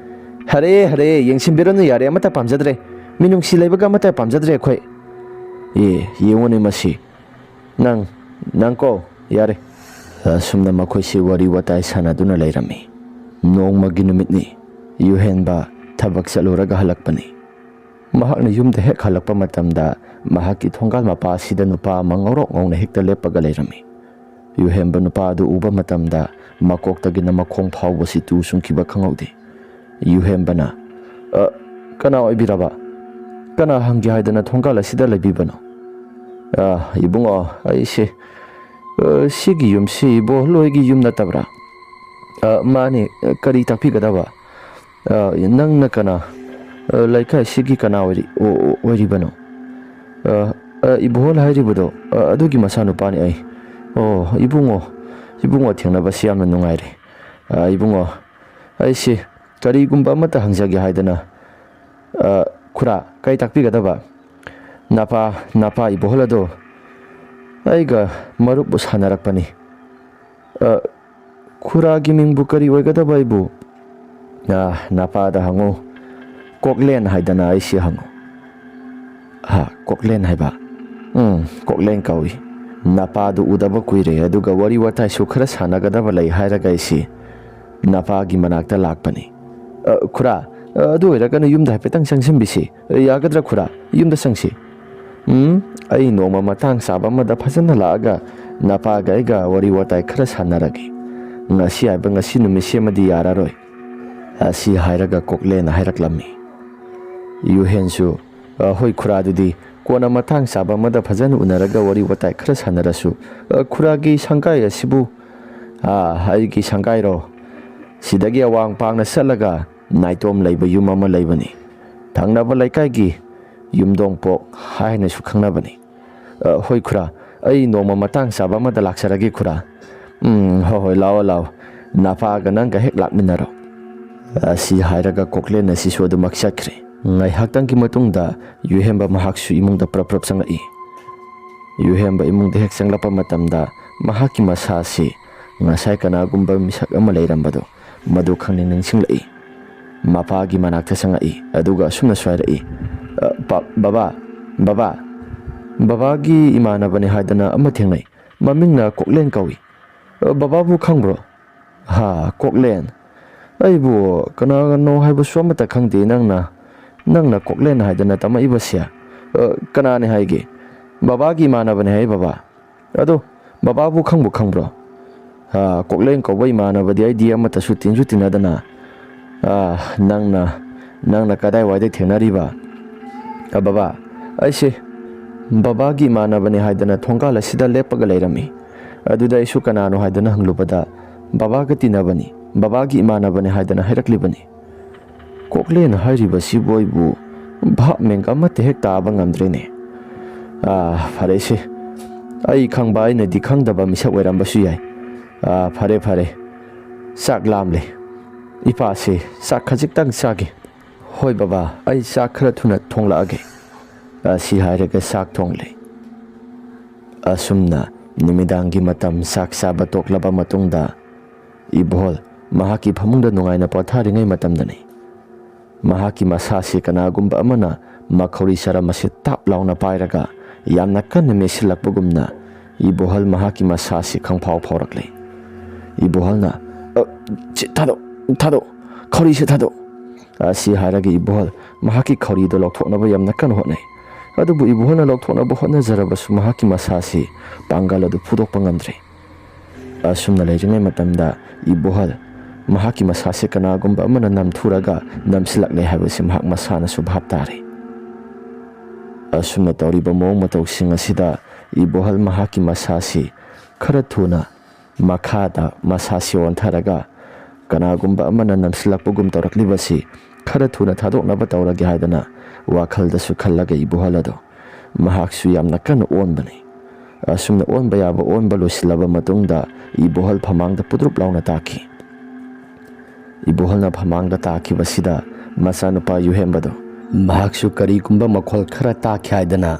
ꯍꯔꯦ, ꯍꯔꯦ, ꯌꯦꯡꯁꯤꯟꯕꯤꯔꯅꯨ ꯌꯥꯔꯦ, ꯑꯃꯠꯇ ꯄꯥꯝꯖꯗ꯭ꯔꯦ꯫ ꯃꯤꯅꯨꯡꯁꯤ ꯂꯩꯕꯒ ꯑꯃꯠꯇ ꯄꯥꯝꯖꯗ꯭ꯔꯦ ꯑꯩꯈꯣꯏ꯫ ꯑꯦ, ꯌꯦꯡꯉꯨꯅꯦ ꯃꯁꯤ꯫ ꯅꯪ, ꯅꯪ ꯀꯣ, ꯌꯥꯔꯦ꯫ ꯑꯁꯨꯝꯅ ꯃꯈꯣꯏꯁꯤ ꯋꯥꯔꯤ ꯋꯥꯇꯥꯏ ꯁꯥꯟꯅꯗꯨꯅ ꯂꯩꯔꯝꯃꯤ꯫ ꯅꯣꯡꯃꯒꯤ ꯅꯨꯃꯤꯠꯅꯤ꯫ ꯌꯨꯍꯦꯟꯕ ꯊꯕꯛ ꯆꯠꯂꯨꯔꯒ ꯍꯜꯂꯛꯄꯅꯤ꯫ ꯃꯍꯥꯛꯅ ꯌꯨꯝꯗ ꯍꯦꯛ ꯍꯜꯂꯛꯄ ꯃꯇꯝꯗ ꯃꯍꯥꯛꯀꯤ ꯊꯣꯡꯒꯥꯜ ꯃꯄꯥ ꯑꯁꯤꯗ ꯅꯨꯄꯥ ꯑꯃ ꯉꯧꯔꯣꯛ ꯉꯧꯅ ꯍꯦꯛꯇ ꯂꯦꯞꯄꯒ ꯂꯩꯔꯝꯃꯤ꯫ ꯌꯨꯍꯦꯟꯕ ꯅꯨꯄꯥ ꯑꯗꯨ ꯎꯕ ꯃꯇꯝꯗ ꯃꯀꯣꯛꯇꯒꯤꯅ ꯃꯈꯣꯡ ꯐꯥꯎꯕꯁꯤ ꯇꯨ ꯆꯨꯡꯈꯤꯕ ꯈꯪꯍꯧꯗꯦ꯫ ꯌꯨꯍꯦꯟꯕꯅ, "ꯑ, ꯀꯅꯥ ꯑꯣꯏꯕꯤꯔꯕ? ꯀꯅꯥ ꯍꯪꯒꯦ ꯍꯥꯏꯗꯅ ꯊꯣꯡꯒꯥꯜ ꯑꯁꯤꯗ ꯂꯩꯕꯤꯕꯅꯣ?" "ꯑ, ꯏꯕꯨꯡꯉꯣ, ꯑꯩꯁꯦ, ꯑ, ꯁꯤꯒꯤ ꯌꯨꯝꯁꯤ ꯏꯕꯣꯍꯜ ꯍꯣꯏꯒꯤ ꯌꯨꯝ ꯅꯠꯇꯕ꯭ꯔꯥ?" "ꯑ, ꯃꯥꯅꯤ, ꯀꯔꯤ ꯇꯥꯛꯄꯤꯒꯗꯕ?" "ꯑ, ꯅꯪꯅ ꯀꯅꯥ? ꯑ, ꯂꯩꯀꯥꯏꯁꯤꯒꯤ ꯀꯅꯥ ꯑꯣꯏꯔꯤ-, ꯑꯣ-, ꯑꯣ-, ꯑꯣꯏꯔꯤꯕꯅꯣ?" "ꯑ, ꯑ, ꯏꯕꯣꯍꯜ ꯍꯥꯏꯔꯤꯕꯗꯣ, ꯑ, ꯑꯗꯨꯒꯤ ꯃꯆꯥꯅꯨꯄꯥꯅꯤ ꯑꯩ꯫" "ꯑꯣ, ꯏꯕꯨꯡꯉꯣ, ꯏꯕꯨꯡꯉꯣ ꯊꯦꯡꯅꯕꯁꯤ ꯌꯥꯝꯅ ꯅꯨꯡꯉꯥꯏꯔꯦ꯫ ꯑ, ꯏꯕꯨꯡꯉꯣ, ꯑꯩꯁꯦ ꯀꯔꯤꯒꯨꯝꯕ ꯑꯃꯠꯇ ꯍꯪꯖꯒꯦ ꯍꯥꯏꯗꯅ, ꯑ, ꯈꯨꯔꯥ, ꯀꯔꯤ ꯇꯥꯛꯄꯤꯒꯗꯕ?" "ꯅꯄꯥ, ꯅꯄꯥ ꯏꯕꯣꯍꯜ ꯑꯗꯣ ꯑꯩꯒ ꯃꯔꯨꯞ ꯁꯥꯟꯅꯔꯛꯄꯅꯤ꯫" "ꯑ, ꯈꯨꯔꯥꯒꯤ ꯃꯤꯡꯕꯨ ꯀꯔꯤ ꯑꯣꯏꯒꯗꯕ ꯑꯩꯕꯨ?" "ꯑ, ꯅꯄꯥꯗ ꯍꯪꯉꯨ꯫ ꯀꯣꯛꯂꯦꯟ ꯍꯥꯏꯗꯅ ꯑꯩꯁꯤ ꯍꯪꯉꯨ꯫" "ꯍꯥ, ꯀꯣꯛꯂꯦꯟ ꯍꯥꯏꯕ?" "ꯎꯝ, ꯀꯣꯛꯂꯦꯟ ꯀꯧꯏ꯫ ꯅꯄꯥꯗꯨ ꯎꯗꯕ ꯀꯨꯏꯔꯦ, ꯑꯗꯨꯒ ꯋꯥꯔꯤ ꯋꯥꯇꯥꯏꯁꯨ ꯈꯔ ꯁꯥꯟꯅꯒꯗꯕ ꯂꯩ ꯍꯥꯏꯔꯒ ꯑꯩꯁꯤ ꯅꯄꯥꯒꯤ ꯃꯅꯥꯛꯇ ꯂꯥꯛꯄꯅꯤ꯫" "ꯑ, ꯈꯨꯔꯥ, ꯑ, ꯑꯗꯨ ꯑꯣꯏꯔꯒꯅ ꯌꯨꯝꯗ ꯍꯥꯏꯐꯦꯠꯇꯪ ꯆꯪꯁꯤꯟꯕꯤꯁꯤ꯫ ꯌꯥꯒꯗ꯭ꯔꯥ ꯈꯨꯔꯥ? ꯌꯨꯝꯗ ꯆꯪꯁꯤ꯫" "ꯎꯝ, ꯑꯩ ꯅꯣꯡꯃ ꯃꯇꯥꯡ ꯆꯥꯕ ꯑꯃꯗ ꯐꯖꯅ ꯂꯥꯛꯑꯒ ꯅꯄꯥꯒ ꯑꯩꯒ ꯋꯥꯔꯤ ꯋꯥꯇꯥꯏ ꯈꯔ ꯁꯥꯟꯅꯔꯒꯦ꯫ ꯉꯁꯤ ꯍꯥꯏꯕ ꯉꯁꯤ ꯅꯨꯃꯤꯠꯁꯤꯃꯗꯤ ꯌꯥꯔꯔꯣꯏ꯫" ꯑꯁꯤ ꯍꯥꯏꯔꯒ ꯀꯣꯛꯂꯦꯟꯅ ꯍꯥꯏꯔꯛꯂꯝꯃꯤ꯫ ꯌꯨꯍꯦꯟꯁꯨ, "ꯑ, ꯍꯣꯏ ꯈꯨꯔꯥ, ꯑꯗꯨꯗꯤ ꯀꯣꯟꯅ ꯃꯇꯥꯡ ꯆꯥꯕ ꯑꯃꯗ ꯐꯖꯅ ꯎꯅꯔꯒ ꯋꯥꯔꯤ ꯋꯥꯇꯥꯏ ꯈꯔ ꯁꯥꯟꯅꯔꯁꯨ꯫ ꯑ, ꯈꯨꯔꯥꯒꯤ ꯁꯪꯒꯥꯏ ꯑꯁꯤꯕꯨ?" "ꯑ, ꯑꯩꯒꯤ ꯁꯪꯒꯥꯏꯔꯣ? ꯁꯤꯗꯒꯤ ꯑꯋꯥꯡ ꯄꯥꯡꯅ ꯆꯠꯂꯒ ꯅꯥꯏꯇꯣꯝ ꯂꯩꯕ ꯌꯨꯝ ꯑꯃ ꯂꯩꯕꯅꯤ꯫ ꯊꯪꯅꯕ ꯂꯩꯀꯥꯏꯒꯤ ꯌꯨꯝꯗꯣꯡꯄꯣꯛ ꯍꯥꯏꯅꯁꯨ ꯈꯪꯅꯕꯅꯤ꯫ "ꯑ, ꯍꯣꯏ ꯈꯨꯔꯥ, ꯑꯩ ꯅꯣꯡꯃ ꯃꯇꯥꯡ ꯆꯥꯕ ꯑꯃꯗ ꯂꯥꯛꯆꯔꯒꯦ ꯈꯨꯔꯥ꯫" "ꯎꯝ, ꯍꯣꯏ ꯍꯣꯏ, ꯂꯥꯛꯑꯣ ꯂꯥꯛꯑꯣ, ꯅꯄꯥꯒ ꯅꯪꯒ ꯍꯦꯛ ꯂꯥꯛꯃꯤꯟꯅꯔꯣ꯫" ꯑꯁꯤ ꯍꯥꯏꯔꯒ ꯀꯣꯛꯂꯦꯟ ꯑꯁꯤꯁꯨ ꯑꯗꯨꯃꯛ ꯆꯠꯈ꯭ꯔꯦ꯫ ꯉꯥꯏꯍꯥꯛꯇꯪꯒꯤ ꯃꯇꯨꯡꯗ ꯌꯨꯍꯦꯝꯕ ꯃꯍꯥꯛꯁꯨ ꯏꯃꯨꯡꯗ ꯄ꯭ꯔꯞ ꯄ꯭ꯔꯞ ꯆꯪꯂꯛꯏ꯫ ꯌꯨꯍꯦꯝꯕ ꯏꯃꯨꯡꯗ ꯍꯦꯛ ꯆꯪꯂꯛꯄ ꯃꯇꯝꯗ ꯃꯍꯥꯛꯀꯤ ꯃꯁꯥꯁꯤ ꯉꯁꯥꯏ ꯀꯅꯥꯒꯨꯝꯕ ꯃꯤꯁꯛ ꯑꯃ ꯂꯩꯔꯝꯕꯗꯣ ꯃꯗꯨ ꯈꯪꯅꯤꯡ ꯅꯤꯡꯁꯤꯡꯂꯛꯏ꯫ ꯃꯄꯥꯒꯤ ꯃꯅꯥꯛꯇ ꯆꯪꯂꯛꯏ, ꯑꯗꯨꯒ ꯑꯁꯨꯝꯅꯁꯨ ꯍꯥꯏꯔꯛꯏ, "ꯑ, ꯄ-, ꯕꯕꯥ, ꯕꯕꯥ, ꯕꯕꯥꯒꯤ ꯏꯃꯥꯟꯅꯕꯅꯤ ꯍꯥꯏꯗꯅ ꯑꯃ ꯊꯦꯡꯅꯩ꯫ ꯃꯃꯤꯡꯅ ꯀꯣꯛꯂꯦꯟ ꯀꯧꯏ꯫ ꯑ, ꯕꯕꯥꯕꯨ ꯈꯪꯕ꯭ꯔꯣ?" "ꯍꯥ, ꯀꯣꯛꯂꯦꯟ? ꯑꯩꯕꯨ ꯀꯅꯥꯅꯣ ꯍꯥꯏꯕꯁꯨ ꯑꯃꯠꯇ ꯈꯪꯗꯦ꯫ ꯅꯪꯅ, ꯅꯪꯅ ꯀꯣꯛꯂꯦꯟ ꯍꯥꯏꯗꯅ ꯇꯝꯃꯛꯏꯕꯁꯦ, ꯑ, ꯀꯅꯥꯅꯤ ꯍꯥꯏꯒꯦ?" "ꯕꯕꯥꯒꯤ ꯏꯃꯥꯟꯅꯕꯅꯤ ꯍꯥꯏ, ꯕꯕꯥ꯫" "ꯑꯗꯣ ꯕꯕꯥꯕꯨ ꯈꯪꯕꯨ ꯈꯪꯕ꯭ꯔꯣ?" "ꯑ, ꯀꯣꯛꯂꯦꯟ ꯀꯧꯕ ꯏꯃꯥꯟꯅꯕꯗꯤ ꯑꯩꯗꯤ ꯑꯃꯠꯇꯁꯨ ꯇꯤꯟꯁꯨ ꯇꯤꯟꯅꯗꯅ꯫" "ꯑ, ꯅꯪꯅ, ꯅꯪꯅ ꯀꯗꯥꯏꯋꯥꯏꯗ ꯊꯦꯡꯅꯔꯤꯕ?" "ꯑ, ꯕꯕꯥ, ꯑꯩꯁꯦ ꯕꯕꯥꯒꯤ ꯏꯃꯥꯟꯅꯕꯅꯤ ꯍꯥꯏꯗꯅ ꯊꯣꯡꯒꯥꯜ ꯑꯁꯤꯗ ꯂꯦꯞꯄꯒ ꯂꯩꯔꯝꯃꯤ꯫ ꯑꯗꯨꯗ ꯑꯩꯁꯨ ꯀꯅꯥꯅꯣ ꯍꯥꯏꯗꯅ ꯍꯪꯂꯨꯕꯗ ꯕꯕꯥꯒ ꯇꯤꯟꯅꯕꯅꯤ, ꯕꯕꯥꯒꯤ ꯏꯃꯥꯟꯅꯕꯅꯤ ꯍꯥꯏꯗꯅ ꯍꯥꯏꯔꯛꯂꯤꯕꯅꯤ꯫" "ꯀꯣꯛꯂꯦꯟ ꯍꯥꯏꯔꯤꯕꯁꯤꯕꯨ ꯑꯩꯕꯨ ꯚꯥꯞ ꯃꯦꯟꯒ ꯑꯃꯠꯇ ꯍꯦꯛ ꯇꯥꯕ ꯉꯝꯗ꯭ꯔꯦꯅꯦ꯫ ꯑꯥ, ꯐꯔꯦꯁꯦ, ꯑꯩ ꯈꯪꯕ ꯑꯩꯅꯗꯤ ꯈꯪꯗꯕ ꯃꯤꯁꯛ ꯑꯣꯏꯔꯝꯕꯁꯨ ꯌꯥꯏ꯫ ꯑꯥ, ꯐꯔꯦ ꯐꯔꯦ, ꯆꯥꯛ ꯂꯥꯝꯂꯦ, ꯏꯄꯥꯁꯦ ꯆꯥꯛ ꯈꯖꯤꯛꯇꯪ ꯆꯥꯒꯦ꯫" "ꯍꯣꯏ ꯕꯕꯥ, ꯑꯩ ꯆꯥꯛ ꯈꯔ ꯊꯨꯅ ꯊꯣꯡꯂꯛꯑꯒꯦ꯫" ꯑꯁꯤ ꯍꯥꯏꯔꯒ ꯆꯥꯛ ꯊꯣꯡꯂꯦ꯫ ꯑꯁꯨꯝꯅ ꯅꯨꯃꯤꯗꯥꯡꯒꯤ ꯃꯇꯝ ꯆꯥꯛ ꯆꯥꯕ ꯇꯣꯛꯂꯕ ꯃꯇꯨꯡꯗ ꯏꯕꯣꯍꯜ ꯃꯍꯥꯛꯀꯤ ꯐꯃꯨꯡꯗ ꯅꯨꯡꯉꯥꯏꯅ ꯄꯣꯊꯥꯔꯤꯉꯩ ꯃꯇꯝꯗꯅꯤ꯫ ꯃꯍꯥꯛꯀꯤ ꯃꯁꯥꯁꯤ ꯀꯅꯥꯒꯨꯝꯕ ꯑꯃꯅ ꯃꯈꯧꯔꯤ ꯆꯔꯝ ꯑꯁꯤ ꯇꯥꯞ ꯂꯥꯎꯅ ꯄꯥꯏꯔꯒ ꯌꯥꯝꯅ ꯀꯟꯅ ꯃꯦꯠꯁꯤꯜꯂꯛꯄꯒꯨꯝꯅ ꯏꯕꯣꯍꯜ ꯃꯍꯥꯛꯀꯤ ꯃꯁꯥꯁꯤ ꯈꯪꯐꯥꯎ ꯐꯥꯎꯔꯛꯂꯦ꯫ ꯏꯕꯣꯍꯜꯅ, "ꯑ, ꯁꯤ ꯊꯥꯗꯣꯛ, ꯊꯥꯗꯣꯛ, ꯈꯧꯔꯤꯁꯤ ꯊꯥꯗꯣꯛ!" ꯑꯁꯤ ꯍꯥꯏꯔꯒ ꯏꯕꯣꯍꯜ ꯃꯍꯥꯛꯀꯤ ꯈꯧꯔꯤꯗꯨ ꯂꯧꯊꯣꯛꯅꯕ ꯌꯥꯝꯅ ꯀꯟꯅ ꯍꯣꯠꯅꯩ꯫ ꯑꯗꯨꯕꯨ ꯏꯕꯣꯍꯜꯅ ꯂꯧꯊꯣꯛꯅꯕ ꯍꯣꯠꯅꯖꯔꯕꯁꯨ ꯃꯍꯥꯛꯀꯤ ꯃꯁꯥꯁꯤ ꯄꯥꯡꯒꯜ ꯑꯗꯨ ꯐꯨꯗꯣꯛꯄ ꯉꯝꯗ꯭ꯔꯦ꯫ ꯑꯁꯨꯝꯅ ꯂꯩꯔꯤꯉꯩ ꯃꯇꯝꯗ ꯏꯕꯣꯍꯜ ꯃꯍꯥꯛꯀꯤ ꯃꯁꯥꯁꯦ ꯀꯅꯥꯒꯨꯝꯕ ꯑꯃꯅ ꯅꯝꯊꯨꯔꯒ ꯅꯝꯁꯤꯜꯂꯛꯂꯦ ꯍꯥꯏꯕꯁꯤ ꯃꯍꯥꯛ ꯃꯁꯥꯅꯁꯨ ꯚꯥꯞ ꯇꯥꯔꯦ꯫ ꯑꯁꯨꯝꯅ ꯇꯧꯔꯤꯕ ꯃꯑꯣꯡ ꯃꯇꯧꯁꯤꯡ ꯑꯁꯤꯗ ꯏꯕꯣꯍꯜ ꯃꯍꯥꯛꯀꯤ ꯃꯁꯥꯁꯤ ꯈꯔ ꯊꯨꯅ ꯃꯈꯥꯗ ꯃꯁꯥꯁꯤ ꯑꯣꯟꯊꯔꯒ ꯀꯅꯥꯒꯨꯝꯕ ꯑꯃꯅ ꯅꯝꯁꯤꯜꯂꯛꯄꯒꯨꯝ ꯇꯧꯔꯛꯂꯤꯕꯁꯤ ꯈꯔ ꯊꯨꯅ ꯊꯥꯗꯣꯛꯅꯕ ꯇꯧꯔꯒꯦ ꯍꯥꯏꯗꯅ ꯋꯥꯈꯜꯗꯁꯨ ꯈꯜꯂꯒ ꯏꯕꯣꯍꯜ ꯑꯗꯣ ꯃꯍꯥꯛꯁꯨ ꯌꯥꯝꯅ ꯀꯟꯅ ꯑꯣꯟꯕꯅꯤ꯫ ꯑꯁꯨꯝꯅ ꯑꯣꯟꯕ ꯌꯥꯕ ꯑꯣꯟꯕ ꯂꯣꯏꯁꯤꯜꯂꯕ ꯃꯇꯨꯡꯗ ꯏꯕꯣꯍꯜ ꯐꯃꯥꯡꯗ ꯄꯨꯗ꯭ꯔꯨꯞ ꯂꯥꯎꯅ ꯇꯥꯈꯤ꯫ ꯏꯕꯣꯍꯜꯅ ꯐꯃꯥꯡꯗ ꯇꯥꯈꯤꯕꯁꯤꯗ ꯃꯆꯥꯅꯨꯄꯥ ꯌꯨꯍꯦꯝꯕꯗꯣ ꯃꯍꯥꯛꯁꯨ ꯀꯔꯤꯒꯨꯝꯕ ꯃꯈꯣꯜ ꯈꯔ ꯇꯥꯈꯤ ꯍꯥꯏꯗꯅ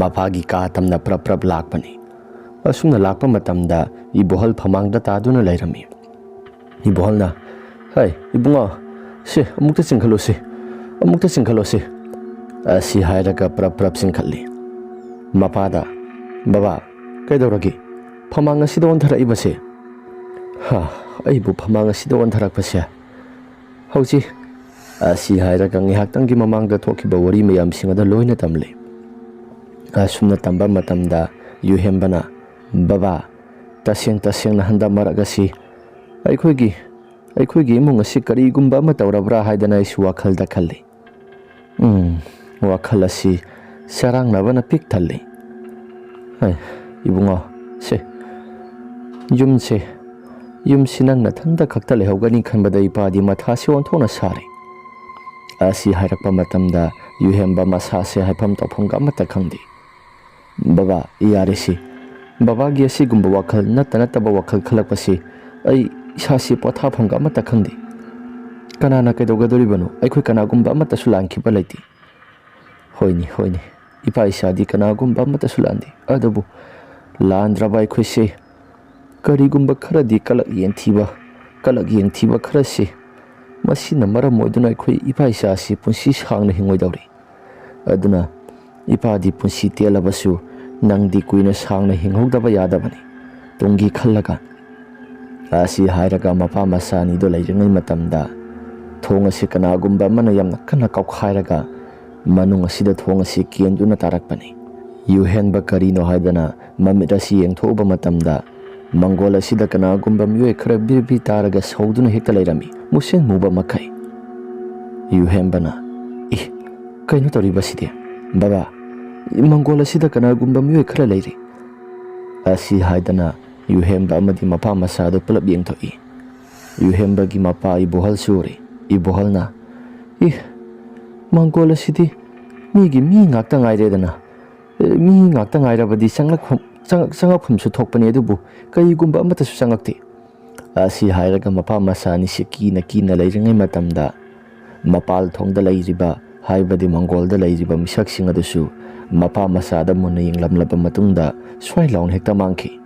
ꯃꯄꯥꯒꯤ ꯀꯥ ꯇꯝꯅ ꯄ꯭ꯔꯞ ꯄ꯭ꯔꯞ ꯂꯥꯛꯄꯅꯤ꯫ ꯑꯁꯨꯝꯅ ꯂꯥꯛꯄ ꯃꯇꯝꯗ ꯏꯕꯣꯍꯜ ꯐꯃꯥꯡꯗ ꯇꯥꯗꯨꯅ ꯂꯩꯔꯝꯃꯤ꯫ ꯏꯕꯣꯍꯜꯅ, "ꯍꯩ, ꯏꯕꯨꯡꯉꯣ, ꯁꯦ, ꯑꯃꯨꯛꯇ ꯆꯤꯡꯈꯠꯂꯨꯁꯤ, ꯑꯃꯨꯛꯇ ꯆꯤꯡꯈꯠꯂꯨꯁꯤ," ꯑꯁꯤ ꯍꯥꯏꯔꯒ ꯄ꯭ꯔꯞ ꯄ꯭ꯔꯞ ꯆꯤꯡꯈꯠꯂꯤ꯫ ꯃꯄꯥꯗ, "ꯕꯕꯥ, ꯀꯩꯗꯧꯔꯒꯦ? ꯐꯃꯥꯡ ꯑꯁꯤꯗ ꯑꯣꯟꯊꯔꯛꯏꯕꯁꯦ?" "ꯍꯥ, ꯑꯩꯕꯨ ꯐꯃꯥꯡ ꯑꯁꯤꯗ ꯑꯣꯟꯊꯔꯛꯄꯁꯦ? ꯍꯧꯖꯤꯛ," ꯑꯁꯤ ꯍꯥꯏꯔꯒ ꯉꯥꯏꯍꯥꯛꯇꯪꯒꯤ ꯃꯃꯥꯡꯗ ꯊꯣꯛꯈꯤꯕ ꯋꯥꯔꯤ ꯃꯌꯥꯝꯁꯤꯡ ꯑꯗꯨ ꯂꯣꯏꯅ ꯇꯝꯂꯤ꯫ ꯑꯁꯨꯝꯅ ꯇꯝꯕ ꯃꯇꯝꯗ ꯌꯨꯍꯦꯝꯕꯅ, "ꯕꯕꯥ, ꯇꯁꯦꯡ ꯇꯁꯦꯡꯅ ꯍꯟꯗꯛ ꯃꯔꯛ ꯑꯁꯤ ꯑꯩꯈꯣꯏꯒꯤ, ꯑꯩꯈꯣꯏꯒꯤ ꯏꯃꯨꯡ ꯑꯁꯤ ꯀꯔꯤꯒꯨꯝꯕ ꯑꯃ ꯇꯧꯔꯕ꯭ꯔꯥ ꯍꯥꯏꯗꯅ ꯑꯩꯁꯨ ꯋꯥꯈꯜꯗ ꯈꯜꯂꯤ꯫ ꯎꯝ, ꯋꯥꯈꯜ ꯑꯁꯤ ꯆꯔꯥꯡꯅꯕꯅ ꯄꯤꯛ ꯊꯜꯂꯤ꯫ ꯍꯩ, ꯏꯕꯨꯡꯉꯣ, ꯁꯦ, ꯌꯨꯝꯁꯦ, ꯌꯨꯝꯁꯤ ꯅꯪ ꯅꯊꯟꯇ ꯈꯛꯇ ꯂꯩꯍꯧꯒꯅꯤ ꯈꯟꯕꯗ ꯏꯄꯥꯗꯤ ꯃꯊꯥꯁꯤ ꯑꯣꯟꯊꯣꯛꯅ ꯁꯥꯔꯦ," ꯑꯁꯤ ꯍꯥꯏꯔꯛꯄ ꯃꯇꯝꯗ ꯌꯨꯍꯦꯝꯕ ꯃꯁꯥꯁꯦ ꯍꯥꯏꯐꯝ ꯇꯧꯐꯝꯒ ꯑꯃꯠꯇ ꯈꯪꯗꯦ꯫ "ꯕꯕꯥ, ꯌꯥꯔꯦꯁꯤ꯫ ꯕꯕꯥꯒꯤ ꯑꯁꯤꯒꯨꯝꯕ ꯋꯥꯈꯜ ꯅꯠꯇ ꯅꯠꯇꯕ ꯋꯥꯈꯜ ꯈꯜꯂꯛꯄꯁꯤ ꯑꯩ ꯏꯁꯥꯁꯤ ꯄꯣꯊꯥꯐꯝꯒ ꯑꯃꯠꯇ ꯈꯪꯗꯦ꯫ ꯀꯅꯥꯅ ꯀꯩꯗꯧꯒꯗꯣꯔꯤꯕꯅꯣ? ꯑꯩꯈꯣꯏ ꯀꯅꯥꯒꯨꯝꯕ ꯑꯃꯠꯇꯁꯨ ꯂꯥꯟꯈꯤꯕ ꯂꯩꯇꯦ꯫" "ꯍꯣꯏꯅꯦ, ꯍꯣꯏꯅꯦ, ꯏꯄꯥ ꯏꯆꯥꯗꯤ ꯀꯅꯥꯒꯨꯝꯕ ꯑꯃꯠꯇꯁꯨ ꯂꯥꯟꯗꯦ꯫ ꯑꯗꯨꯕꯨ ꯂꯥꯟꯗ꯭ꯔꯕ ꯑꯩꯈꯣꯏꯁꯦ ꯀꯔꯤꯒꯨꯝꯕ ꯈꯔꯗꯤ ꯀꯂꯛ ꯌꯦꯡꯊꯤꯕ, ꯀꯂꯛ ꯌꯦꯡꯊꯤꯕ ꯈꯔꯁꯤ, ꯃꯁꯤꯅ ꯃꯔꯝ ꯑꯣꯏꯗꯨꯅ ꯑꯩꯈꯣꯏ ꯏꯄꯥ ꯏꯆꯥꯁꯤ ꯄꯨꯟꯁꯤ ꯁꯥꯡꯅ ꯍꯤꯡꯉꯣꯏꯗꯧꯔꯤ꯫ ꯑꯗꯨꯅ ꯏꯄꯥꯗꯤ ꯄꯨꯟꯁꯤ ꯇꯦꯜꯂꯕꯁꯨ ꯅꯪꯗꯤ ꯀꯨꯏꯅ ꯁꯥꯡꯅ ꯍꯤꯡꯍꯧꯗꯕ ꯌꯥꯗꯕꯅꯤ꯫ ꯇꯨꯡꯒꯤ ꯈꯜꯂꯒ," ꯑꯁꯤ ꯍꯥꯏꯔꯒ ꯃꯄꯥ ꯃꯆꯥ ꯑꯅꯤꯗꯨ ꯂꯩꯔꯤꯉꯩ ꯃꯇꯝꯗ ꯊꯣꯡ ꯑꯁꯤ ꯀꯅꯥꯒꯨꯝꯕ ꯑꯃꯅ ꯌꯥꯝꯅ ꯀꯟꯅ ꯀꯥꯎꯈꯥꯏꯔꯒ ꯃꯅꯨꯡ ꯑꯁꯤꯗ ꯊꯣꯡ ꯑꯁꯤ ꯀꯦꯟꯗꯨꯅ ꯇꯥꯔꯛꯄꯅꯤ꯫ ꯌꯨꯍꯦꯟꯕ ꯀꯔꯤꯅꯣ ꯍꯥꯏꯗꯅ ꯃꯃꯤꯠ ꯑꯁꯤ ꯌꯦꯡꯊꯣꯛꯎꯕ ꯃꯇꯝꯗ ꯃꯪꯒꯣꯜ ꯑꯁꯤꯗ ꯀꯅꯥꯒꯨꯝꯕ ꯃꯤꯑꯣꯏ ꯈꯔ ꯕꯤꯔ ꯕꯤꯔ ꯇꯥꯔꯒ ꯁꯧꯗꯨꯅ ꯍꯦꯛꯇ ꯂꯩꯔꯝꯃꯤ, ꯃꯨꯁꯦꯟ ꯃꯨꯕ ꯃꯈꯩ꯫ ꯌꯨꯍꯦꯟꯕꯅ, "ꯏ, ꯀꯩꯅꯣ ꯇꯧꯔꯤꯕꯁꯤꯗꯤ? ꯕꯕꯥ, ꯃꯪꯒꯣꯜ ꯑꯁꯤꯗ ꯀꯅꯥꯒꯨꯝꯕ ꯃꯤꯑꯣꯏ ꯈꯔ ꯂꯩꯔꯤ," ꯑꯁꯤ ꯍꯥꯏꯗꯅ ꯌꯨꯍꯦꯟꯕ ꯑꯃꯗꯤ ꯃꯄꯥ ꯃꯆꯥꯗꯨ ꯄꯨꯂꯞ ꯌꯦꯡꯊꯣꯛꯏ꯫ ꯌꯨꯍꯦꯟꯕꯒꯤ ꯃꯄꯥ ꯏꯕꯣꯍꯜꯁꯨ ꯎꯔꯤ꯫ ꯏꯕꯣꯍꯜꯅ, "ꯏ, ꯃꯪꯒꯣꯜ ꯑꯁꯤꯗꯤ ꯃꯤꯒꯤ ꯃꯤ ꯉꯥꯛꯇ ꯉꯥꯏꯔꯦꯗꯅ꯫ ꯑꯦ, ꯃꯤ ꯉꯥꯛꯇ ꯉꯥꯏꯔꯕꯗꯤ ꯆꯪꯂꯛꯐꯝ, ꯆꯪꯉꯛ-, ꯆꯪꯉꯛꯐꯝꯁꯨ ꯊꯣꯛꯄꯅꯤ, ꯑꯗꯨꯕꯨ ꯀꯔꯤꯒꯨꯝꯕ ꯑꯃꯠꯇꯁꯨ ꯆꯪꯉꯛꯇꯦ"꯫ ꯑꯁꯤ ꯍꯥꯏꯔꯒ ꯃꯄꯥ ꯃꯆꯥ ꯑꯅꯤꯁꯤ ꯀꯤꯅ ꯀꯤꯅ ꯂꯩꯔꯤꯉꯩ ꯃꯇꯝꯗ, ꯃꯄꯥꯜ ꯊꯣꯡꯗ ꯂꯩꯔꯤꯕ, ꯍꯥꯏꯕꯗꯤ ꯃꯪꯒꯣꯜꯗ ꯂꯩꯔꯤꯕ ꯃꯤꯁꯛꯁꯤꯡ ꯑꯗꯨꯁꯨ ꯃꯄꯥ ꯃꯆꯥꯗ ꯃꯨꯟꯅ ꯌꯦꯡꯂꯝꯂꯕ ꯃꯇꯨꯡꯗ ꯁ꯭ꯋꯥꯏ ꯂꯥꯎꯅ ꯍꯦꯛꯇ ꯃꯥꯡꯈꯤ꯫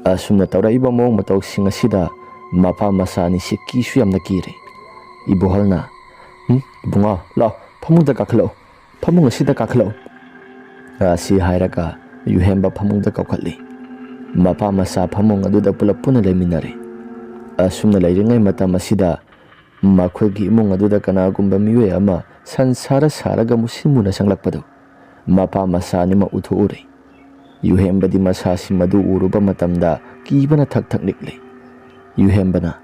ꯑꯁꯨꯝꯅ ꯇꯧꯔꯛꯏꯕ ꯃꯑꯣꯡ ꯃꯇꯧꯁꯤꯡ ꯑꯁꯤꯗ ꯃꯄꯥ ꯃꯆꯥ ꯑꯅꯤꯁꯤ ꯀꯤꯁꯨ ꯌꯥꯝꯅ ꯀꯤꯔꯦ꯫ ꯏꯕꯣꯍꯜꯅ, "ꯎꯝ, ꯏꯕꯨꯡꯉꯣ, ꯂꯥꯛꯑꯣ, ꯐꯃꯨꯡꯗ ꯀꯥꯈꯠꯂꯛꯑꯣ, ꯐꯃꯨꯡ ꯑꯁꯤꯗ ꯀꯥꯈꯠꯂꯛꯑꯣ"꯫ ꯑꯁꯤ ꯍꯥꯏꯔꯒ ꯌꯨꯍꯦꯝꯕ ꯐꯃꯨꯡꯗ ꯀꯥꯈꯠꯂꯤ꯫ ꯃꯄꯥ ꯃꯆꯥ ꯐꯃꯨꯡ ꯑꯗꯨꯗ ꯄꯨꯂꯞ ꯄꯨꯟꯅ ꯂꯩꯃꯤꯟꯅꯔꯦ꯫ ꯑꯁꯨꯝꯅ ꯂꯩꯔꯤꯉꯩ ꯃꯇꯝ ꯑꯁꯤꯗ ꯃꯈꯣꯏꯒꯤ ꯏꯃꯨꯡ ꯑꯗꯨꯗ ꯀꯅꯥꯒꯨꯝꯕ ꯃꯤꯑꯣꯏ ꯑꯃ ꯁꯟ ꯁꯥꯔ ꯁꯥꯔꯒ ꯃꯨꯁꯤꯟ ꯃꯨꯅ ꯆꯪꯂꯛꯄꯗꯨ ꯃꯄꯥ ꯃꯆꯥ ꯑꯅꯤꯃꯛ ꯎꯊꯣꯛꯎꯔꯦ꯫ ꯌꯨꯍꯦꯝꯕꯗꯤ ꯃꯁꯥꯁꯤ ꯃꯗꯨ ꯎꯔꯨꯕ ꯃꯇꯝꯗ ꯀꯤꯕꯅ ꯊꯛ ꯊꯛ ꯅꯤꯛꯂꯦ꯫ ꯌꯨꯍꯦꯝꯕꯅ,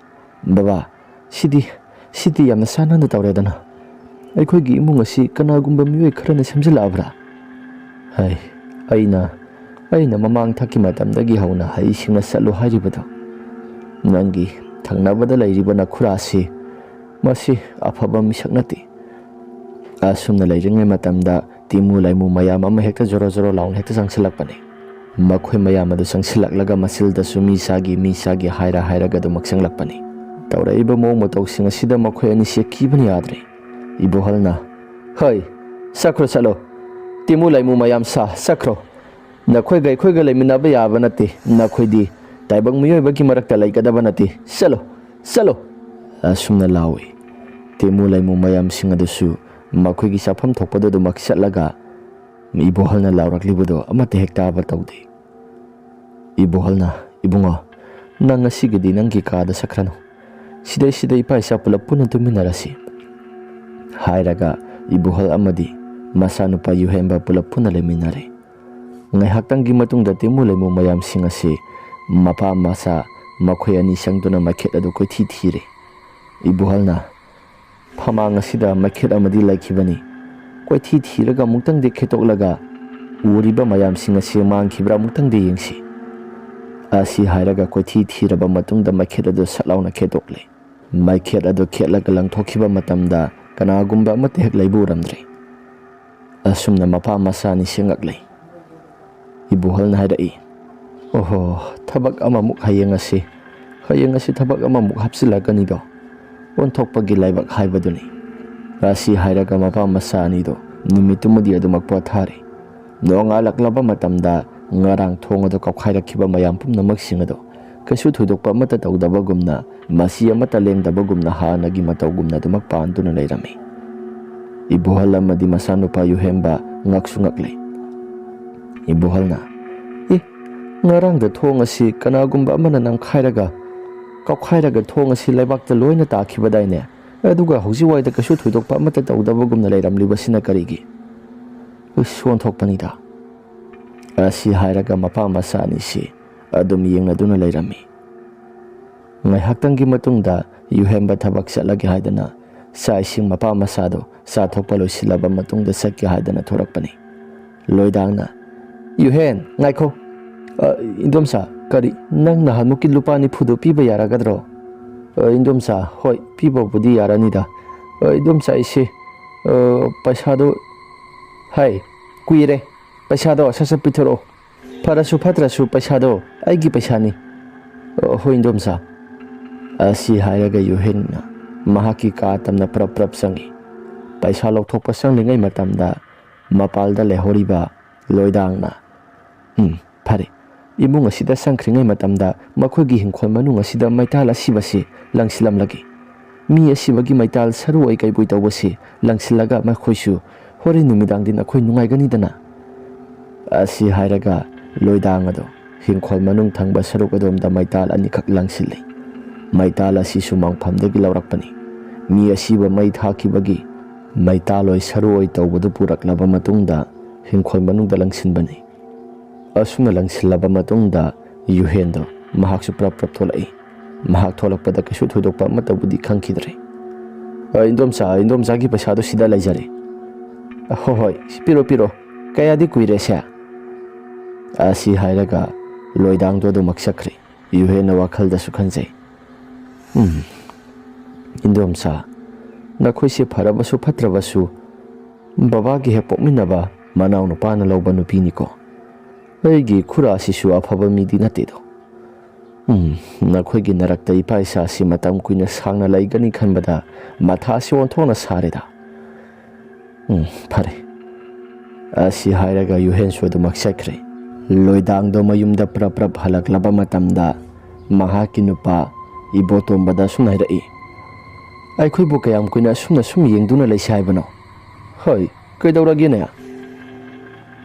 "ꯕꯕꯥ, ꯁꯤꯗꯤ, ꯁꯤꯗꯤ ꯌꯥꯝꯅ ꯆꯥꯟꯅꯅ ꯇꯧꯔꯦꯗꯅ꯫ ꯑꯩꯈꯣꯏꯒꯤ ꯏꯃꯨꯡ ꯑꯁꯤ ꯀꯅꯥꯒꯨꯝꯕ ꯃꯤꯑꯣꯏ ꯈꯔꯅ ꯁꯦꯝꯖꯤꯜꯂꯛꯑꯕ꯭ꯔꯥ? ꯍꯥꯏ, ꯑꯩꯅ, ꯑꯩꯅ ꯃꯃꯥꯡ ꯊꯛꯀꯤ ꯃꯇꯝꯗꯒꯤ ꯍꯧꯅ ꯍꯩꯁꯤꯡꯅ ꯆꯠꯂꯨ ꯍꯥꯏꯔꯤꯕꯗꯣ꯫ ꯅꯪꯒꯤ ꯊꯪꯅꯕꯗ ꯂꯩꯔꯤꯕ ꯅꯈꯨꯔꯥꯁꯤ, ꯃꯁꯤ ꯑꯐꯕ ꯃꯤꯁꯛ ꯅꯠꯇꯦ"꯫ ꯑꯁꯨꯝꯅ ꯂꯩꯔꯤꯉꯩ ꯃꯇꯝꯗ ꯇꯤꯃꯨ ꯂꯩꯃꯨ ꯃꯌꯥꯝ ꯑꯃ ꯍꯦꯛꯇ ꯖꯣꯔꯣ ꯖꯣꯔꯣ ꯂꯥꯎꯅ ꯍꯦꯛꯇ ꯆꯪꯁꯤꯜꯂꯛꯄꯅꯤ꯫ ꯃꯈꯣꯏ ꯃꯌꯥꯝ ꯑꯗꯨ ꯆꯪꯁꯤꯜꯂꯛꯂꯒ ꯃꯆꯤꯜꯗꯁꯨ "ꯃꯤ ꯆꯥꯒꯦ, ꯃꯤ ꯆꯥꯒꯦ" ꯍꯥꯏꯔ ꯍꯥꯏꯔꯒ ꯑꯗꯨꯃꯛ ꯆꯪꯂꯛꯄꯅꯤ꯫ ꯇꯧꯔꯛꯏꯕ ꯃꯑꯣꯡ ꯃꯇꯧꯁꯤꯡ ꯑꯁꯤꯗ ꯃꯈꯣꯏ ꯑꯅꯤꯁꯤ ꯀꯤꯕꯅ ꯌꯥꯗ꯭ꯔꯦ꯫ ꯏꯕꯣꯍꯜꯅ, "ꯍꯩ, ꯆꯠꯈ꯭ꯔꯣ, ꯆꯠꯂꯣ꯫ ꯇꯤꯃꯨ ꯂꯩꯃꯨ ꯃꯌꯥꯝ ꯁꯥ, ꯆꯠꯈ꯭ꯔꯣ꯫ ꯅꯈꯣꯏꯒ ꯑꯩꯈꯣꯏꯒ ꯂꯩꯃꯤꯟꯅꯕ ꯌꯥꯕ ꯅꯠꯇꯦ꯫ ꯅꯈꯣꯏꯗꯤ ꯇꯥꯏꯕꯪ ꯃꯤꯑꯣꯏꯕꯒꯤ ꯃꯔꯛꯇ ꯂꯩꯒꯗꯕ ꯅꯠꯇꯦ꯫ ꯆꯠꯂꯣ, ꯆꯠꯂꯣ!" ꯑꯁꯨꯝꯅ ꯂꯥꯎꯏ꯫ ꯇꯤꯃꯨ ꯂꯩꯃꯨ ꯃꯌꯥꯝꯁꯤꯡ ꯑꯗꯨꯁꯨ ꯃꯈꯣꯏꯒꯤ ꯆꯥꯐꯝ ꯊꯣꯛꯄꯗꯨ ꯑꯗꯨꯃꯛ ꯆꯠꯂꯒ ꯏꯕꯣꯍꯜꯅ ꯂꯥꯎꯔꯛꯂꯤꯕꯗꯨ ꯑꯃꯠꯇ ꯍꯦꯛ ꯇꯥꯕ ꯇꯧꯗꯦ꯫ ꯏꯕꯣꯍꯜꯅ, "ꯏꯕꯨꯡꯉꯣ, ꯅꯪ ꯉꯁꯤꯒꯤꯗꯤ ꯅꯪꯒꯤ ꯀꯥꯗ ꯆꯠꯈ꯭ꯔꯅꯨ꯫ ꯁꯤꯗꯩꯁꯤꯗ ꯏꯄꯥ ꯏꯆꯥ ꯄꯨꯂꯞ ꯄꯨꯟꯅ ꯇꯨꯝꯃꯤꯟꯅꯔꯁꯤ" ꯍꯥꯏꯔꯒ ꯏꯕꯣꯍꯜ ꯑꯃꯗꯤ ꯃꯆꯥꯅꯨꯄꯥ ꯌꯨꯍꯦꯝꯕ ꯄꯨꯂꯞ ꯄꯨꯟꯅ ꯂꯩꯃꯤꯟꯅꯔꯦ꯫ ꯉꯥꯏꯍꯥꯛꯇꯪꯒꯤ ꯃꯇꯨꯡꯗ ꯇꯤꯃꯨ ꯂꯩꯃꯨ ꯃꯌꯥꯝꯁꯤꯡ ꯑꯁꯤ ꯃꯄꯥ ꯃꯆꯥ ꯃꯈꯣꯏ ꯑꯅꯤ ꯆꯪꯗꯨꯅ ꯃꯩꯈꯦꯠ ꯑꯗꯨ ꯀꯣꯏꯊꯤ ꯊꯤꯔꯦ꯫ ꯏꯕꯣꯍꯜꯅ, "ꯐꯃꯥꯡ ꯑꯁꯤꯗ ꯃꯩꯈꯦꯠ ꯑꯃꯗꯤ ꯂꯩꯈꯤꯕꯅꯤ꯫ ꯀꯣꯏꯊꯤ ꯊꯤꯔꯒ ꯑꯃꯨꯛꯇꯪꯗꯤ ꯈꯦꯠꯇꯣꯛꯂꯒ ꯎꯔꯤꯕ ꯃꯌꯥꯝꯁꯤꯡ ꯑꯁꯤ ꯃꯥꯡꯈꯤꯕ꯭ꯔꯥ ꯑꯃꯨꯛꯇꯪꯗꯤ ꯌꯦꯡꯁꯤ" ꯑꯁꯤ ꯍꯥꯏꯔꯒ ꯀꯣꯏꯊꯤ ꯊꯤꯔꯕ ꯃꯇꯨꯡꯗ ꯃꯩꯈꯦꯠ ꯑꯗꯨ ꯁꯠ ꯂꯥꯎꯅ ꯈꯦꯠꯇꯣꯛꯂꯦ꯫ ꯃꯩꯈꯦꯠ ꯑꯗꯨ ꯈꯦꯠꯂꯒ ꯂꯪꯊꯣꯛꯈꯤꯕ ꯃꯇꯝꯗ ꯀꯅꯥꯒꯨꯝꯕ ꯑꯃꯠꯇ ꯍꯦꯛ ꯂꯩꯕ ꯎꯔꯝꯗ꯭ꯔꯦ꯫ ꯑꯁꯨꯝꯅ ꯃꯄꯥ ꯃꯆꯥ ꯑꯅꯤ ꯁꯦꯡꯉꯛꯂꯦ꯫ ꯏꯕꯣꯍꯜꯅ ꯍꯥꯏꯔꯛꯏ, "ꯑꯣꯍꯣ, ꯊꯕꯛ ꯑꯃꯃꯨꯛ ꯍꯌꯦꯡ ꯑꯁꯤ, ꯍꯌꯦꯡ ꯑꯁꯤ ꯊꯕꯛ ꯑꯃꯃꯨꯛ ꯍꯥꯞꯆꯤꯜꯂꯛꯀꯅꯤꯗꯣ꯫ ꯑꯣꯟꯊꯣꯛꯄꯒꯤ ꯂꯥꯏꯕꯛ ꯍꯥꯏꯕꯗꯨꯅꯤ"꯫ ꯑꯁꯤ ꯍꯥꯏꯔꯒ ꯃꯄꯥ ꯃꯆꯥ ꯑꯅꯤꯗꯣ ꯅꯨꯃꯤꯠꯇꯨꯃꯗꯤ ꯑꯗꯨꯃꯛ ꯄꯣꯊꯥꯔꯦ꯫ ꯅꯣꯡꯉꯥꯜꯂꯛꯂꯕ ꯃꯇꯝꯗ ꯉꯔꯥꯡ ꯊꯣꯡ ꯑꯗꯨ ꯀꯥꯎꯈꯥꯏꯔꯛꯈꯤꯕ ꯃꯌꯥꯝ ꯄꯨꯝꯅꯃꯛꯁꯤꯡ ꯑꯗꯨ ꯀꯩꯁꯨ ꯊꯣꯏꯗꯣꯛꯄ ꯑꯃꯠꯇ ꯇꯧꯗꯕꯒꯨꯝꯅ, ꯃꯆꯤ ꯑꯃꯠꯇ ꯂꯦꯡꯗꯕꯒꯨꯝꯅ, ꯍꯥꯟꯅꯒꯤ ꯃꯇꯧꯒꯨꯝꯅ ꯑꯗꯨꯃꯛ ꯄꯥꯟꯗꯨꯅ ꯂꯩꯔꯝꯃꯤ꯫ ꯏꯕꯣꯍꯜ ꯑꯃꯗꯤ ꯃꯆꯥꯅꯨꯄꯥ ꯌꯨꯍꯦꯝꯕ ꯉꯛꯁꯨ ꯉꯛꯂꯦ꯫ ꯏꯕꯣꯍꯜꯅ, "ꯑꯦ, ꯉꯔꯥꯡꯗ ꯊꯣꯡ ꯑꯁꯤ ꯀꯅꯥꯒꯨꯝꯕ ꯑꯃꯅ ꯅꯝꯈꯥꯏꯔꯒ, ꯀꯥꯎꯈꯥꯏꯔꯒ ꯊꯣꯡ ꯑꯁꯤ ꯂꯩꯕꯥꯛꯇ ꯂꯣꯏꯅ ꯇꯥꯈꯤꯕꯗꯥꯏꯅꯦ? ꯑꯗꯨꯒ ꯍꯧꯖꯤꯛꯋꯥꯏꯗ ꯀꯩꯁꯨ ꯊꯣꯏꯗꯣꯛꯄ ꯑꯃꯠꯇ ꯇꯧꯗꯕꯒꯨꯝꯅ ꯂꯩꯔꯝꯂꯤꯕꯁꯤꯅ ꯀꯔꯤꯒꯤ? ꯎꯁ, ꯑꯣꯟꯊꯣꯛꯄꯅꯤꯗ"꯫ ꯑꯁꯤ ꯍꯥꯏꯔꯒ ꯃꯄꯥ ꯃꯆꯥ ꯑꯅꯤꯁꯤ ꯑꯗꯨꯝ ꯌꯦꯡꯅꯗꯨꯅ ꯂꯩꯔꯝꯃꯤ꯫ ꯉꯥꯏꯍꯥꯛꯇꯪꯒꯤ ꯃꯇꯨꯡꯗ ꯌꯨꯍꯦꯟꯕ ꯊꯕꯛ ꯆꯠꯂꯒꯦ ꯍꯥꯏꯗꯅ ꯆꯥꯛ ꯏꯁꯤꯡ ꯃꯄꯥ ꯃꯆꯥꯗꯣ ꯆꯥꯊꯣꯛꯄ ꯂꯣꯏꯁꯤꯜꯂꯕ ꯃꯇꯨꯡꯗ ꯆꯠꯀꯦ ꯍꯥꯏꯗꯅ ꯊꯣꯔꯛꯄꯅꯤ꯫ ꯂꯣꯏꯗꯥꯡꯅ, "ꯌꯨꯍꯦꯟ, ꯉꯥꯏꯈꯣ꯫ ꯑ, ꯏꯟꯗꯣꯝꯆꯥ, ꯀꯔꯤ, ꯅꯪ ꯅꯍꯥꯟꯃꯨꯛꯀꯤ ꯂꯨꯄꯥ ꯅꯤꯐꯨꯗꯣ ꯄꯤꯕ ꯌꯥꯔꯒꯗ꯭ꯔꯣ?" "ꯑ, ꯏꯟꯗꯣꯝꯆꯥ, ꯍꯣꯏ, ꯄꯤꯕꯕꯨꯗꯤ ꯌꯥꯔꯅꯤꯗ꯫ ꯑ, ꯏꯟꯗꯣꯝꯆꯥ, ꯏꯁꯦ, ꯑ, ꯄꯩꯁꯥꯗꯣ, ꯍꯥꯏ, ꯀꯨꯏꯔꯦ꯫ ꯄꯩꯁꯥꯗꯣ ꯁꯠ ꯁꯠ ꯄꯤꯊꯣꯔꯛꯑꯣ꯫ ꯐꯔꯁꯨ ꯐꯠꯇ꯭ꯔꯁꯨ ꯄꯩꯁꯥꯗꯣ ꯑꯩꯒꯤ ꯄꯩꯁꯥꯅꯤ"꯫ "ꯑ, ꯍꯣꯏ, ꯏꯟꯗꯣꯝꯆꯥ"꯫ ꯑꯁꯤ ꯍꯥꯏꯔꯒ ꯌꯨꯍꯦꯟꯅ ꯃꯍꯥꯛꯀꯤ ꯀꯥ ꯇꯝꯅ ꯄ꯭ꯔꯞ ꯄ꯭ꯔꯞ ꯆꯪꯏ꯫ ꯄꯩꯁꯥ ꯂꯧꯊꯣꯛꯄ ꯆꯪꯂꯤꯉꯩ ꯃꯇꯝꯗ ꯃꯄꯥꯜꯗ ꯂꯩꯍꯧꯔꯤꯕ ꯂꯣꯏꯗꯥꯡꯅ, "ꯎꯝ, ꯐꯔꯦ꯫ ꯏꯃꯨꯡ ꯑꯁꯤꯗ ꯆꯪꯈ꯭ꯔꯤꯉꯩ ꯃꯇꯝꯗ ꯃꯈꯣꯏꯒꯤ ꯍꯤꯡꯈꯣꯜ ꯃꯅꯨꯡ ꯑꯁꯤꯗ ꯃꯩꯇꯥꯜ ꯑꯁꯤꯕꯁꯤ ꯂꯪꯁꯤꯜꯂꯝꯂꯒꯦ꯫ ꯃꯤ ꯑꯁꯤꯕꯒꯤ ꯃꯩꯇꯥꯜ ꯁꯔꯨ ꯑꯣꯏ ꯀꯩꯕꯣꯏ ꯇꯧꯕꯁꯤ ꯂꯪꯁꯤꯜꯂꯒ ꯃꯈꯣꯏꯁꯨ ꯍꯣꯔꯦꯟ ꯅꯨꯃꯤꯗꯥꯡꯗꯤ ꯅꯈꯣꯏ ꯅꯨꯡꯉꯥꯏꯒꯅꯤꯗꯅ"꯫ ꯑꯁꯤ ꯍꯥꯏꯔꯒ ꯂꯣꯏꯗꯥꯡ ꯑꯗꯣ ꯍꯤꯡꯈꯣꯜ ꯃꯅꯨꯡ ꯊꯪꯕ ꯁꯔꯨꯛ ꯑꯗꯣꯝꯗ ꯃꯩꯇꯥꯜ ꯑꯅꯤꯈꯛ ꯂꯪꯁꯤꯜꯂꯤ꯫ ꯃꯩꯇꯥꯜ ꯑꯁꯤ ꯁꯨꯃꯥꯡꯐꯝꯗꯒꯤ ꯂꯧꯔꯛꯄꯅꯤ꯫ ꯃꯤ ꯑꯁꯤꯕ ꯃꯩ ꯊꯥꯈꯤꯕꯒꯤ ꯃꯩꯇꯥꯜ ꯑꯣꯏ ꯁꯔꯨ ꯑꯣꯏ ꯇꯧꯕꯗꯨ ꯄꯨꯔꯛꯂꯕ ꯃꯇꯨꯡꯗ ꯍꯤꯡꯈꯣꯜ ꯃꯅꯨꯡꯗ ꯂꯪꯁꯤꯟꯕꯅꯤ꯫ ꯑꯁꯨꯝꯅ ꯂꯪꯁꯤꯜꯂꯕ ꯃꯇꯨꯡꯗ ꯌꯨꯍꯦꯟꯗꯣ ꯃꯍꯥꯛꯁꯨ ꯄ꯭ꯔꯞ ꯄ꯭ꯔꯞ ꯊꯣꯛꯂꯛꯏ꯫ ꯃꯍꯥꯛ ꯊꯣꯛꯂꯛꯄꯗ ꯀꯩꯁꯨ ꯊꯣꯏꯗꯣꯛꯄ ꯑꯃꯠꯇꯕꯨꯗꯤ ꯈꯪꯈꯤꯗ꯭ꯔꯦ꯫ "ꯑ, ꯏꯟꯗꯣꯝꯆꯥ, ꯏꯟꯗꯣꯝꯆꯥꯒꯤ ꯄꯩꯁꯥꯗꯣ ꯁꯤꯗ ꯂꯩꯖꯔꯦ"꯫ "ꯑ, ꯍꯣꯏ ꯍꯣꯏ, ꯄꯤꯔꯣ ꯄꯤꯔꯣ꯫ ꯀꯌꯥꯗꯤ ꯀꯨꯏꯔꯦꯁꯦ"꯫ ꯑꯁꯤ ꯍꯥꯏꯔꯒ ꯂꯣꯏꯗꯥꯡꯗꯣ ꯑꯗꯨꯃꯛ ꯆꯠꯈ꯭ꯔꯦ꯫ ꯌꯨꯍꯦꯟꯅ ꯋꯥꯈꯜꯗꯁꯨ ꯈꯟꯖꯩ, "ꯎꯝ, "ꯏꯟꯗꯣꯝꯆꯥ, ꯅꯈꯣꯏꯁꯦ ꯐꯔꯕꯁꯨ ꯐꯠꯇ꯭ꯔꯕꯁꯨ ꯕꯕꯥꯒꯤ ꯍꯦꯛ ꯄꯣꯛꯃꯤꯟꯅꯕ ꯃꯅꯥꯎꯅꯨꯄꯥꯅ ꯂꯧꯕ ꯅꯨꯄꯤꯅꯤꯀꯣ꯫ ꯑꯩꯒꯤ ꯈꯨꯔꯥꯁꯤꯁꯨ ꯑꯐꯕ ꯃꯤꯗꯤ ꯅꯠꯇꯦꯗꯣ꯫ ꯎꯝ, ꯅꯈꯣꯏꯒꯤ ꯅꯔꯛꯇ ꯏꯄꯥ ꯏꯆꯥꯁꯤ ꯃꯇꯝ ꯀꯨꯏꯅ ꯁꯥꯡꯅ ꯂꯩꯒꯅꯤ ꯈꯟꯕꯗ ꯃꯊꯥꯁꯤ ꯑꯣꯟꯊꯣꯛꯅ ꯁꯥꯔꯦꯗ꯫ ꯎꯝ, ꯐꯔꯦ꯫ ꯑꯁꯤ ꯍꯥꯏꯔꯒ ꯌꯨꯍꯦꯟꯁꯨ ꯑꯗꯨꯃꯛ ꯆꯠꯈ꯭ꯔꯦ꯫ ꯂꯣꯏꯗꯥꯡꯗꯣ ꯃꯌꯨꯝꯗ ꯄ꯭ꯔꯞ ꯄ꯭ꯔꯞ ꯍꯜꯂꯛꯂꯕ ꯃꯇꯝꯗ ꯃꯍꯥꯛꯀꯤ ꯅꯨꯄꯥ ꯏꯕꯣꯇꯣꯝꯕꯗ ꯑꯁꯨꯝꯅ ꯍꯥꯏꯔꯛꯏ, "ꯑꯩꯈꯣꯏꯕꯨ ꯀꯌꯥꯝ ꯀꯨꯏꯅ ꯑꯁꯨꯝꯅ ꯁꯨꯝ ꯌꯦꯡꯗꯨꯅ ꯂꯩꯁꯤ ꯍꯥꯏꯕꯅꯣ? ꯍꯣꯏ, ꯀꯩꯗꯧꯔꯒꯦꯅꯦ?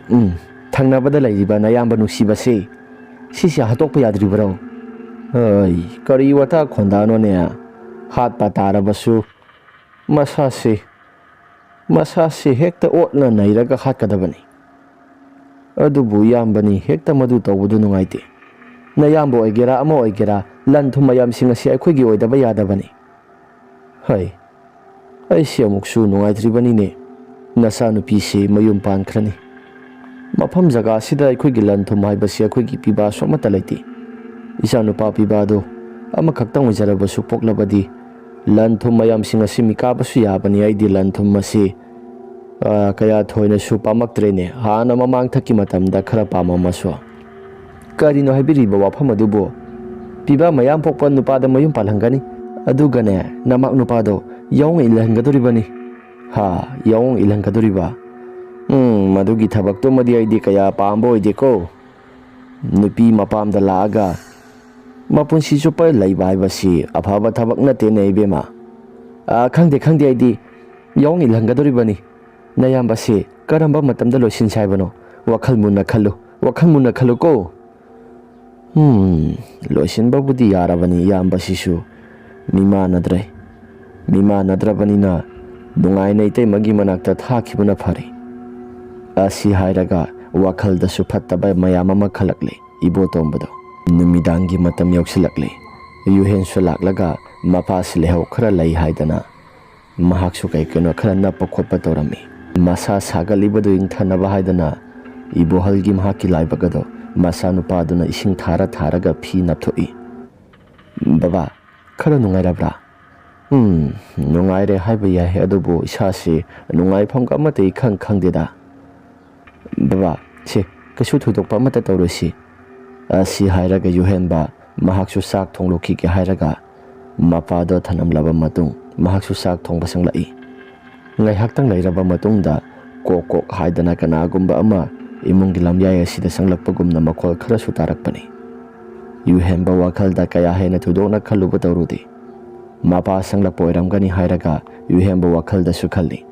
ꯎꯝ, ꯊꯪꯅꯕꯗ ꯂꯩꯔꯤꯕ ꯅꯌꯥꯝꯕ ꯅꯨꯡꯁꯤꯕꯁꯦ, ꯁꯤꯁꯦ ꯍꯥꯠꯇꯣꯛꯄ ꯌꯥꯗ꯭ꯔꯤꯕꯔꯣ? ꯍꯣꯏ, ꯀꯔꯤ ꯋꯥꯇꯥ ꯈꯣꯟꯗꯥꯅꯣꯅꯦ? ꯍꯥꯠꯄ ꯇꯥꯔꯕꯁꯨ ꯃꯁꯥꯁꯤ, ꯃꯁꯥꯁꯤ ꯍꯦꯛꯇ ꯑꯣꯠꯅ ꯅꯩꯔꯒ ꯍꯥꯠꯀꯗꯕꯅꯤ꯫ ꯑꯗꯨꯕꯨ ꯏꯌꯥꯝꯕꯅꯤ, ꯍꯦꯛꯇ ꯃꯗꯨ ꯇꯧꯕꯗꯨ ꯅꯨꯡꯉꯥꯏꯇꯦ꯫ ꯅꯌꯥꯝꯕ ꯑꯣꯏꯒꯦꯔꯥ ꯑꯃ ꯑꯣꯏꯒꯦꯔꯥ, ꯂꯟ ꯊꯨꯝ ꯃꯌꯥꯝꯁꯤꯡ ꯑꯁꯤ ꯑꯩꯈꯣꯏꯒꯤ ꯑꯣꯏꯗꯕ ꯌꯥꯗꯕꯅꯤ꯫ ꯍꯣꯏ, ꯑꯩꯁꯤ ꯑꯃꯨꯛꯁꯨ ꯅꯨꯡꯉꯥꯏꯇ꯭ꯔꯤꯕꯅꯤꯅꯦ꯫ ꯅꯆꯥꯅꯨꯄꯤꯁꯤ ꯃꯌꯨꯝ ꯄꯥꯟꯈ꯭ꯔꯅꯤ꯫ ꯃꯐꯝ ꯖꯒꯥꯁꯤꯗ ꯑꯩꯈꯣꯏꯒꯤ ꯂꯟ ꯊꯨꯝ ꯍꯥꯏꯕꯁꯤ ꯑꯩꯈꯣꯏꯒꯤ ꯄꯤꯕꯥꯁꯨ ꯑꯃꯠꯇ ꯂꯩꯇꯦ꯫ ꯏꯆꯥꯅꯨꯄꯥ ꯄꯤꯕꯥꯗꯨ ꯑꯃꯈꯛꯇꯪ ꯑꯣꯏꯖꯔꯕꯁꯨ ꯄꯣꯛꯂꯕꯗꯤ ꯂꯟ ꯊꯨꯝ ꯃꯌꯥꯝꯁꯤꯡ ꯑꯁꯤ ꯃꯤꯀꯥꯕꯁꯨ ꯌꯥꯕꯅꯤ꯫ ꯑꯩꯗꯤ ꯂꯟ ꯊꯨꯝ ꯑꯁꯤ, ꯑ, ꯀꯌꯥ ꯊꯣꯏꯅꯁꯨ ꯄꯥꯝꯃꯛꯇ꯭ꯔꯦꯅꯦ, ꯍꯥꯟꯅ ꯃꯃꯥꯡꯊꯛꯀꯤ ꯃꯇꯝꯗ ꯈꯔ ꯄꯥꯝꯃꯝꯃꯁꯨ꯫" "ꯀꯔꯤꯅꯣ ꯍꯥꯏꯕꯤꯔꯤꯕ ꯋꯥꯐꯝ ꯑꯗꯨꯕꯨ? ꯄꯤꯕꯥ ꯃꯌꯥꯝ ꯄꯣꯛꯄ ꯅꯨꯄꯥꯗ ꯃꯌꯨꯝ ꯄꯥꯜꯍꯟꯒꯅꯤ꯫ ꯑꯗꯨꯒꯅꯦ, ꯅꯃꯥꯛ ꯅꯨꯄꯥꯗꯣ ꯌꯥꯑꯣꯡ ꯏꯜꯍꯟꯒꯗꯧꯔꯤꯕꯅꯤ꯫" "ꯍꯥ? ꯌꯥꯑꯣꯡ ꯏꯜꯍꯟꯒꯗꯧꯔꯤꯕ? ꯎꯝ, ꯃꯗꯨꯒꯤ ꯊꯕꯛꯇꯨꯃꯗꯤ ꯑꯩꯗꯤ ꯀꯌꯥ ꯄꯥꯝꯕ ꯑꯣꯏꯗꯦꯀꯣ꯫ ꯅꯨꯄꯤ ꯃꯄꯥꯝꯗ ꯂꯥꯛꯑꯒ ꯃꯄꯨꯟꯁꯤ ꯆꯨꯞꯄ ꯂꯩꯕ ꯍꯥꯏꯕꯁꯤ ꯑꯐꯕ ꯊꯕꯛ ꯅꯠꯇꯦꯅꯦ, ꯏꯕꯦꯝꯃ꯫ ꯑꯥ, ꯈꯪꯗꯦ, ꯈꯪꯗꯦ, ꯑꯩꯗꯤ ꯌꯥꯑꯣꯡ ꯏꯜꯍꯟꯒꯗꯧꯔꯤꯕꯅꯤ꯫ ꯅꯌꯥꯝꯕꯁꯤ ꯀꯔꯝꯕ ꯃꯇꯝꯗ ꯂꯣꯏꯁꯤꯟꯁꯤ ꯍꯥꯏꯕꯅꯣ? ꯋꯥꯈꯜ ꯃꯨꯟꯅ ꯈꯜꯂꯨ, ꯋꯥꯈꯜ ꯃꯨꯟꯅ ꯈꯜꯂꯨꯀꯣ꯫" "ꯍꯨꯝ, ꯂꯣꯏꯁꯤꯟꯕꯕꯨꯗꯤ ꯌꯥꯔꯕꯅꯤ, ꯏꯌꯥꯝꯕꯁꯤꯁꯨ ꯃꯤꯃꯥꯟꯅꯗ꯭ꯔꯦ꯫ ꯃꯤꯃꯥꯟꯅꯗ꯭ꯔꯕꯅꯤꯅ ꯅꯨꯡꯉꯥꯏꯅ ꯏꯇꯩꯃꯒꯤ ꯃꯅꯥꯛꯇ ꯊꯥꯈꯤꯕꯅ ꯐꯔꯦ꯫" ꯑꯁꯤ ꯍꯥꯏꯔꯒ ꯋꯥꯈꯜꯗꯁꯨ ꯐꯠꯇꯕ ꯃꯌꯥꯝ ꯑꯃ ꯈꯜꯂꯛꯂꯦ ꯏꯕꯣꯇꯣꯝꯕꯗꯣ꯫ ꯅꯨꯃꯤꯗꯥꯡꯒꯤ ꯃꯇꯝ ꯌꯧꯁꯤꯜꯂꯛꯂꯦ꯫ ꯌꯨꯍꯦꯟꯁꯨ ꯂꯥꯛꯂꯒ ꯃꯄꯥꯁꯤ ꯂꯩꯍꯧ ꯈꯔ ꯂꯩ ꯍꯥꯏꯗꯅ ꯃꯍꯥꯛꯁꯨ ꯀꯩ ꯀꯩꯅꯣ ꯈꯔ ꯅꯞꯄ ꯈꯣꯠꯄ ꯇꯧꯔꯝꯃꯤ꯫ ꯃꯁꯥ ꯁꯥꯒꯠꯂꯤꯕꯗꯨ ꯏꯪꯊꯅꯕ ꯍꯥꯏꯗꯅ ꯏꯕꯣꯍꯜꯒꯤ ꯃꯍꯥꯛꯀꯤ ꯂꯥꯏꯕꯛ ꯑꯗꯣ ꯃꯆꯥꯅꯨꯄꯥꯗꯨꯅ ꯏꯁꯤꯡ ꯊꯥꯔ ꯊꯥꯔꯒ ꯐꯤ ꯅꯞꯊꯣꯛꯏ꯫ "ꯕꯕꯥ, ꯈꯔ ꯅꯨꯡꯉꯥꯏꯔꯕ꯭ꯔꯥ?" "ꯎꯝ, ꯅꯨꯡꯉꯥꯏꯔꯦ ꯍꯥꯏꯕ ꯌꯥꯏ, ꯑꯗꯨꯕꯨ ꯏꯁꯥꯁꯤ ꯅꯨꯡꯉꯥꯏꯐꯝꯒ ꯑꯃꯠꯇ ꯏꯈꯪ ꯈꯪꯗꯦꯗ꯫ ꯕꯕꯥ, ꯁꯦ, ꯀꯩꯁꯨ ꯊꯣꯏꯗꯣꯛꯄ ꯑꯃꯠꯇ ꯇꯧꯔꯣꯏꯁꯤ," ꯑꯁꯤ ꯍꯥꯏꯔꯒ ꯌꯨꯍꯦꯟꯕ ꯃꯍꯥꯛꯁꯨ ꯆꯥꯛ ꯊꯣꯡꯂꯨꯈꯤꯒꯦ ꯍꯥꯏꯔꯒ ꯃꯄꯥꯗꯣ ꯊꯅꯝꯂꯕ ꯃꯇꯨꯡ ꯃꯍꯥꯛꯁꯨ ꯆꯥꯛ ꯊꯣꯡꯕ ꯆꯪꯂꯛꯏ꯫ ꯉꯥꯏꯍꯥꯛꯇꯪ ꯂꯩꯔꯕ ꯃꯇꯨꯡꯗ ꯀꯣꯛ ꯀꯣꯛ ꯍꯥꯏꯗꯅ ꯀꯅꯥꯒꯨꯝꯕ ꯑꯃ ꯏꯃꯨꯡꯒꯤ ꯂꯝꯌꯥꯏ ꯑꯁꯤꯗ ꯆꯪꯂꯛꯄꯒꯨꯝꯅ ꯃꯈꯣꯜ ꯈꯔꯁꯨ ꯇꯥꯔꯛꯄꯅꯤ꯫ ꯌꯨꯍꯦꯟꯕ ꯋꯥꯈꯜꯗ ꯀꯌꯥ ꯍꯦꯟꯅ ꯊꯣꯏꯗꯣꯛꯅ ꯈꯜꯂꯨꯕ ꯇꯧꯔꯨꯗꯦ꯫ ꯃꯄꯥ ꯆꯪꯂꯛꯄ ꯑꯣꯏꯔꯝꯒꯅꯤ ꯍꯥꯏꯔꯒ ꯌꯨꯍꯦꯟꯕ ꯋꯥꯈꯜꯗꯁꯨ ꯈꯜꯂꯤ꯫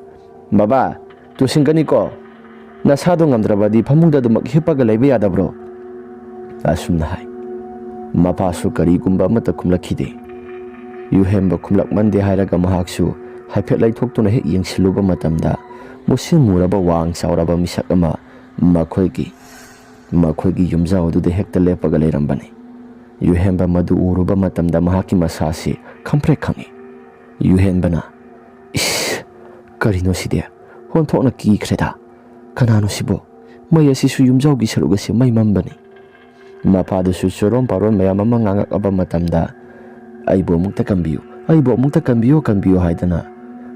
"ꯕꯕꯥ, ꯇꯨꯁꯤꯟꯒꯅꯤꯀꯣ? ꯅꯁꯥꯗꯣ ꯉꯝꯗ꯭ꯔꯕꯗꯤ ꯐꯃꯨꯡꯗ ꯑꯗꯨꯃꯛ ꯍꯤꯞꯄꯒ ꯂꯩꯕ ꯌꯥꯗꯕ꯭ꯔꯣ?" ꯑꯁꯨꯝꯅ ꯍꯥꯏ꯫ ꯃꯄꯥꯁꯨ ꯀꯔꯤꯒꯨꯝꯕ ꯑꯃꯠꯇ ꯈꯨꯝꯂꯛꯈꯤꯗꯦ꯫ ꯌꯨꯍꯦꯟꯕ ꯈꯨꯝꯂꯛꯃꯟꯗꯦ ꯍꯥꯏꯔꯒ ꯃꯍꯥꯛꯁꯨ ꯍꯥꯏꯐꯦꯠ ꯂꯩꯊꯣꯛꯇꯨꯅ ꯍꯦꯛ ꯌꯦꯡꯁꯤꯜꯂꯨꯕ ꯃꯇꯝꯗ ꯃꯨꯁꯤꯟ ꯃꯨꯔꯕ ꯋꯥꯡ ꯆꯥꯎꯔꯕ ꯃꯤꯁꯛ ꯑꯃ ꯃꯈꯣꯏꯒꯤ, ꯃꯈꯣꯏꯒꯤ ꯌꯨꯝꯖꯥꯎ ꯑꯗꯨꯗ ꯍꯦꯛꯇ ꯂꯦꯞꯄꯒ ꯂꯩꯔꯝꯕꯅꯤ꯫ ꯌꯨꯍꯦꯟꯕ ꯃꯗꯨ ꯎꯔꯨꯕ ꯃꯇꯝꯗ ꯃꯍꯥꯛꯀꯤ ꯃꯁꯥꯁꯤ ꯈꯪꯄ꯭ꯔꯦꯛ ꯈꯪꯉꯤ꯫ ꯌꯨꯍꯦꯟꯕꯅ, "ꯏꯁ, ꯀꯔꯤꯅꯣ ꯁꯤꯗꯤ? ꯑꯣꯟꯊꯣꯛꯅ ꯀꯤꯈ꯭ꯔꯦꯗ꯫ ꯀꯅꯥꯅꯣ ꯁꯤꯕꯣ? ꯃꯩ ꯑꯁꯤꯁꯨ ꯌꯨꯝꯖꯥꯎꯒꯤ ꯁꯔꯨꯛ ꯑꯁꯤ ꯃꯩ ꯃꯝꯕꯅꯤ꯫" ꯃꯄꯥꯗꯨꯁꯨ ꯆꯨꯔꯣꯟ ꯄꯥꯔꯣꯟ ꯃꯌꯥꯝ ꯑꯃ ꯉꯥꯡꯉꯛꯑꯕ ꯃꯇꯝꯗ, "ꯑꯩꯕꯨ ꯑꯃꯨꯛꯇ ꯀꯟꯕꯤꯌꯨ, ꯑꯩꯕꯨ ꯑꯃꯨꯛꯇ ꯀꯟꯕꯤꯌꯨ, ꯀꯟꯕꯤꯌꯨ" ꯍꯥꯏꯗꯅ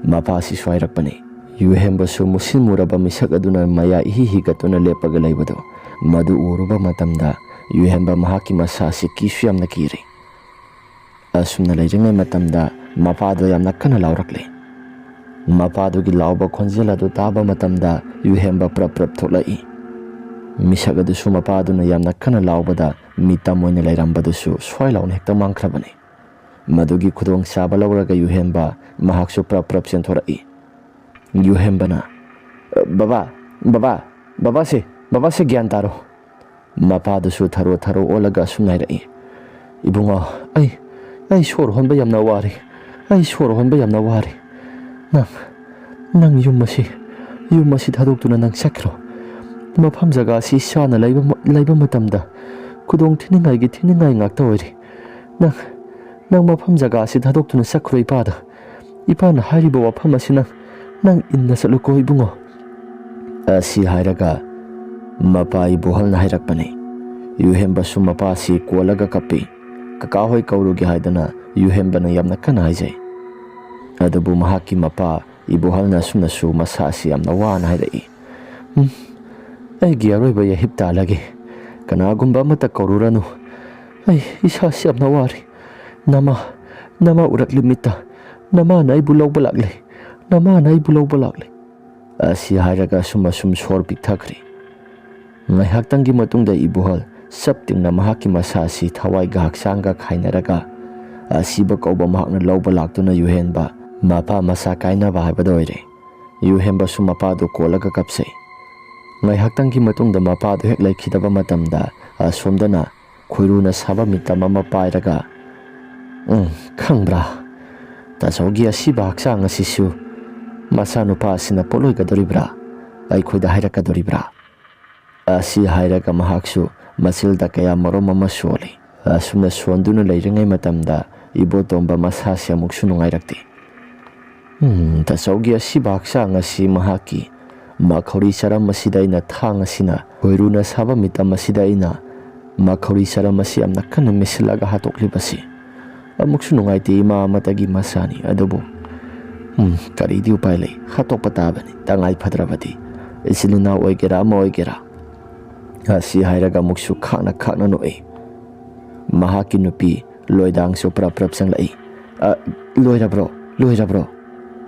ꯃꯄꯥꯁꯤꯁꯨ ꯍꯥꯏꯔꯛꯄꯅꯤ꯫ ꯌꯨꯍꯦꯟꯕꯁꯨ ꯃꯨꯁꯤꯟ ꯃꯨꯔꯕ ꯃꯤꯁꯛ ꯑꯗꯨꯅ ꯃꯌꯥ ꯏꯍꯤ ꯍꯤꯒꯠꯇꯨꯅ ꯂꯦꯞꯄꯒ ꯂꯩꯕꯗꯨ ꯃꯗꯨ ꯎꯔꯨꯕ ꯃꯇꯝꯗ ꯌꯨꯍꯦꯟꯕ ꯃꯍꯥꯛꯀꯤ ꯃꯁꯥꯁꯤ ꯀꯤꯁꯨ ꯌꯥꯝꯅ ꯀꯤꯔꯦ꯫ ꯑꯁꯨꯝꯅ ꯂꯩꯔꯤꯉꯩ ꯃꯇꯝꯗ ꯃꯄꯥꯗꯣ ꯌꯥꯝꯅ ꯀꯟꯅ ꯂꯥꯎꯔꯛꯂꯦ꯫ ꯃꯄꯥꯗꯨꯒꯤ ꯂꯥꯎꯕ ꯈꯣꯟꯖꯦꯜ ꯑꯗꯨ ꯇꯥꯕ ꯃꯇꯝꯗ ꯌꯨꯍꯦꯟꯕ ꯄ꯭ꯔꯞ ꯄ꯭ꯔꯞ ꯊꯣꯛꯂꯛꯏ꯫ ꯃꯤꯁꯛ ꯑꯗꯨꯁꯨ ꯃꯄꯥꯗꯨꯅ ꯌꯥꯝꯅ ꯀꯟꯅ ꯂꯥꯎꯕꯗ ꯃꯤꯇꯝ ꯑꯣꯏꯅ ꯂꯩꯔꯝꯕꯗꯨꯁꯨ ꯁ꯭ꯋꯥꯏ ꯂꯥꯎꯅ ꯍꯦꯛꯇ ꯃꯥꯡꯈ꯭ꯔꯕꯅꯤ꯫ ꯃꯗꯨꯒꯤ ꯈꯨꯗꯣꯡꯆꯥꯕ ꯂꯧꯔꯒ ꯌꯨꯍꯦꯟꯕ ꯃꯍꯥꯛꯁꯨ ꯄ꯭ꯔꯞ ꯄ꯭ꯔꯞ ꯆꯦꯟꯊꯣꯔꯛꯏ꯫ ꯌꯨꯍꯦꯟꯕꯅ, "ꯕꯕꯥ, ꯕꯕꯥ, ꯕꯕꯥꯁꯦ, ꯕꯕꯥꯁꯦ ꯒ꯭ꯌꯥꯟ ꯇꯥꯔꯣ꯫" ꯃꯄꯥꯗꯨꯁꯨ ꯊꯔꯣ ꯊꯔꯣ ꯑꯣꯜꯂꯒ ꯑꯁꯨꯝꯅ ꯍꯥꯏꯔꯛꯏ, "ꯏꯕꯨꯡꯉꯣ, ꯑꯩ, ꯑꯩ ꯁꯣꯔ ꯍꯣꯟꯕ ꯌꯥꯝꯅ ꯋꯥꯔꯦ꯫ ꯑꯩ ꯁꯣꯔ ꯍꯣꯟꯕ ꯌꯥꯝꯅ ꯋꯥꯔꯦ꯫ ꯅꯪ, ꯅꯪ ꯌꯨꯝ ꯑꯁꯤ, ꯌꯨꯝ ꯑꯁꯤ ꯊꯥꯗꯣꯛꯇꯨꯅ ꯅꯪ ꯆꯠꯈ꯭ꯔꯣ꯫ ꯃꯐꯝ ꯖꯒꯥ ꯑꯁꯤ ꯏꯁꯥꯅ ꯂꯩꯕ ꯃ-, ꯂꯩꯕ ꯃꯇꯝꯗ ꯈꯨꯗꯣꯡ ꯊꯤꯅꯤꯡꯉꯥꯏꯒꯤ ꯊꯤꯅꯤꯡꯉꯥꯏ ꯉꯥꯛꯇ ꯑꯣꯏꯔꯦ꯫ ꯅꯪ, ꯅꯪ ꯃꯐꯝ ꯖꯒꯥ ꯑꯁꯤ ꯊꯥꯗꯣꯛꯇꯨꯅ ꯆꯠꯈ꯭ꯔꯣ ꯏꯄꯥꯗ꯫ ꯏꯄꯥꯅ ꯍꯥꯏꯔꯤꯕ ꯋꯥꯐꯝ ꯑꯁꯤ ꯅꯪ, ꯅꯪ ꯏꯟꯅ ꯆꯠꯂꯨꯀꯣ ꯏꯕꯨꯡꯉꯣ꯫" ꯑꯁꯤ ꯍꯥꯏꯔꯒ ꯃꯄꯥ ꯏꯕꯣꯍꯜꯅ ꯍꯥꯏꯔꯛꯄꯅꯤ꯫ ꯌꯨꯍꯦꯟꯕꯁꯨ ꯃꯄꯥꯁꯤ ꯀꯣꯜꯂꯒ ꯀꯞꯄꯤ꯫ ꯀꯀꯥ ꯍꯣꯏ ꯀꯧꯔꯨꯒꯦ ꯍꯥꯏꯗꯅ ꯌꯨꯍꯦꯟꯕꯅ ꯌꯥꯝꯅ ꯀꯟꯅ ꯍꯥꯏꯖꯩ꯫ ꯑꯗꯨꯕꯨ ꯃꯍꯥꯛꯀꯤ ꯃꯄꯥ ꯏꯕꯣꯍꯜꯅ ꯑꯁꯨꯝꯅꯁꯨ ꯃꯁꯥ ꯑꯁꯤ ꯌꯥꯝꯅ ꯋꯥꯅ ꯍꯥꯏꯔꯛꯏ꯫ "ꯎꯝ, ꯑꯩꯒꯤ ꯑꯔꯣꯏꯕ ꯌꯥꯍꯤꯞ ꯇꯥꯜꯂꯒꯦ꯫ ꯀꯅꯥꯒꯨꯝꯕ ꯑꯃꯠꯇ ꯀꯧꯔꯨꯔꯅꯨ꯫ ꯑꯩ ꯏꯁꯥꯁꯤ ꯌꯥꯝꯅ ꯋꯥꯔꯦ꯫ ꯅꯃꯥ, ꯅꯃꯥ ꯎꯔꯛꯂꯤ ꯃꯤꯠꯇ꯫ ꯅꯃꯥꯅ ꯑꯩꯕꯨ ꯂꯧꯕ ꯂꯥꯛꯂꯦ꯫ ꯅꯃꯥꯅ ꯑꯩꯕꯨ ꯂꯧꯕ ꯂꯥꯛꯂꯦ"꯫ ꯑꯁꯤ ꯍꯥꯏꯔꯒ ꯑꯁꯨꯝ ꯑꯁꯨꯝ ꯁꯣꯔ ꯄꯤꯛꯊꯈ꯭ꯔꯦ꯫ ꯉꯥꯏꯍꯥꯛꯇꯪꯒꯤ ꯃꯇꯨꯡꯗ ꯏꯕꯣꯍꯜ ꯆꯞ ꯇꯤꯡꯅ ꯃꯍꯥꯛꯀꯤ ꯃꯁꯥ ꯑꯁꯤ ꯊꯋꯥꯏꯒ ꯍꯛꯆꯥꯡꯒ ꯈꯥꯏꯅꯔꯒ ꯑꯁꯤꯕ ꯀꯧꯕ ꯃꯍꯥꯛꯅ ꯂꯧꯕ ꯂꯥꯛꯇꯨꯅ ꯌꯨꯍꯦꯟꯕ ꯃꯄꯥ ꯃꯆꯥ ꯀꯥꯏꯅꯕ ꯍꯥꯏꯕꯗꯣ ꯑꯣꯏꯔꯦ꯫ ꯌꯨꯍꯦꯟꯕꯁꯨ ꯃꯄꯥꯗꯨ ꯀꯣꯜꯂꯒ ꯀꯞꯆꯩ꯫ ꯉꯥꯏꯍꯥꯛꯇꯪꯒꯤ ꯃꯇꯨꯡꯗ ꯃꯄꯥꯗꯨ ꯍꯦꯛ ꯂꯩꯈꯤꯗꯕ ꯃꯇꯝꯗ ꯑꯁꯣꯝꯗꯅ ꯈꯣꯏꯔꯨꯅ ꯁꯥꯕ ꯃꯤꯇꯝ ꯑꯃ ꯄꯥꯏꯔꯒ, "ꯎꯝ, ꯈꯪꯕ꯭ꯔꯥ? ꯇꯥꯆꯧꯒꯤ ꯑꯁꯤꯕ ꯍꯛꯆꯥꯡ ꯑꯁꯤꯁꯨ ꯃꯆꯥꯅꯨꯄꯥ ꯑꯁꯤꯅ ꯄꯣꯠꯂꯣꯏꯒꯗꯧꯔꯤꯕ꯭ꯔꯥ? ꯑꯩꯈꯣꯏꯗ ꯍꯥꯏꯔꯛꯀꯗꯧꯔꯤꯕ꯭ꯔꯥ?" ꯑꯁꯤ ꯍꯥꯏꯔꯒ ꯃꯍꯥꯛꯁꯨ ꯃꯆꯤꯜꯗ ꯀꯌꯥ ꯃꯔꯨꯝ ꯑꯃ ꯁꯣꯜꯂꯤ꯫ ꯑꯁꯨꯝꯅ ꯁꯣꯟꯗꯨꯅ ꯂꯩꯔꯤꯉꯩ ꯃꯇꯝꯗ ꯏꯕꯣꯇꯣꯝꯕ ꯃꯁꯥꯁꯦ ꯑꯃꯨꯛꯁꯨ ꯅꯨꯡꯉꯥꯏꯔꯛꯇꯦ꯫ "ꯎꯝ, ꯇꯥꯆꯧꯒꯤ ꯑꯁꯤꯕ ꯍꯛꯆꯥꯡ ꯑꯁꯤ ꯃꯍꯥꯛꯀꯤ ꯃꯈꯧꯔꯤ ꯆꯔꯝ ꯑꯁꯤꯗ ꯑꯩꯅ ꯊꯥꯡ ꯑꯁꯤꯅ ꯈꯣꯏꯔꯨꯅ ꯁꯥꯕ ꯃꯤꯇꯝ ꯑꯁꯤꯗ ꯑꯩꯅ ꯃꯈꯧꯔꯤ ꯆꯔꯝ ꯑꯁꯤ ꯌꯥꯝꯅ ꯀꯟꯅ ꯃꯦꯠꯁꯤꯜꯂꯒ ꯍꯥꯠꯇꯣꯛꯂꯤꯕꯁꯤ꯫ ꯑꯃꯨꯛꯁꯨ ꯅꯨꯡꯉꯥꯏꯇꯦ, ꯏꯃꯥ ꯑꯃꯇꯒꯤ ꯃꯆꯥꯅꯤ꯫ ꯑꯗꯨꯕꯨ, ꯎꯝ, ꯀꯔꯤꯗꯤ ꯎꯄꯥꯏ ꯂꯩ? ꯍꯥꯠꯇꯣꯛꯄ ꯇꯥꯕꯅꯤ, ꯇꯉꯥꯏ ꯐꯗ꯭ꯔꯕꯗꯤ꯫ ꯏꯆꯤꯜ ꯏꯅꯥꯎ ꯑꯣꯏꯒꯦꯔꯥ, ꯑꯃ ꯑꯣꯏꯒꯦꯔꯥ"꯫ ꯑꯁꯤ ꯍꯥꯏꯔꯒ ꯑꯃꯨꯛꯁꯨ ꯈꯥꯛꯅ ꯈꯥꯛꯅ ꯅꯣꯛꯏ꯫ ꯃꯍꯥꯛꯀꯤ ꯅꯨꯄꯤ ꯂꯣꯏꯗꯥꯡꯁꯨ ꯄ꯭ꯔꯞ ꯄ꯭ꯔꯞ ꯆꯪꯂꯛꯏ꯫ "ꯑ, ꯂꯣꯏꯔꯕ꯭ꯔꯣ? ꯂꯣꯏꯔꯕ꯭ꯔꯣ?"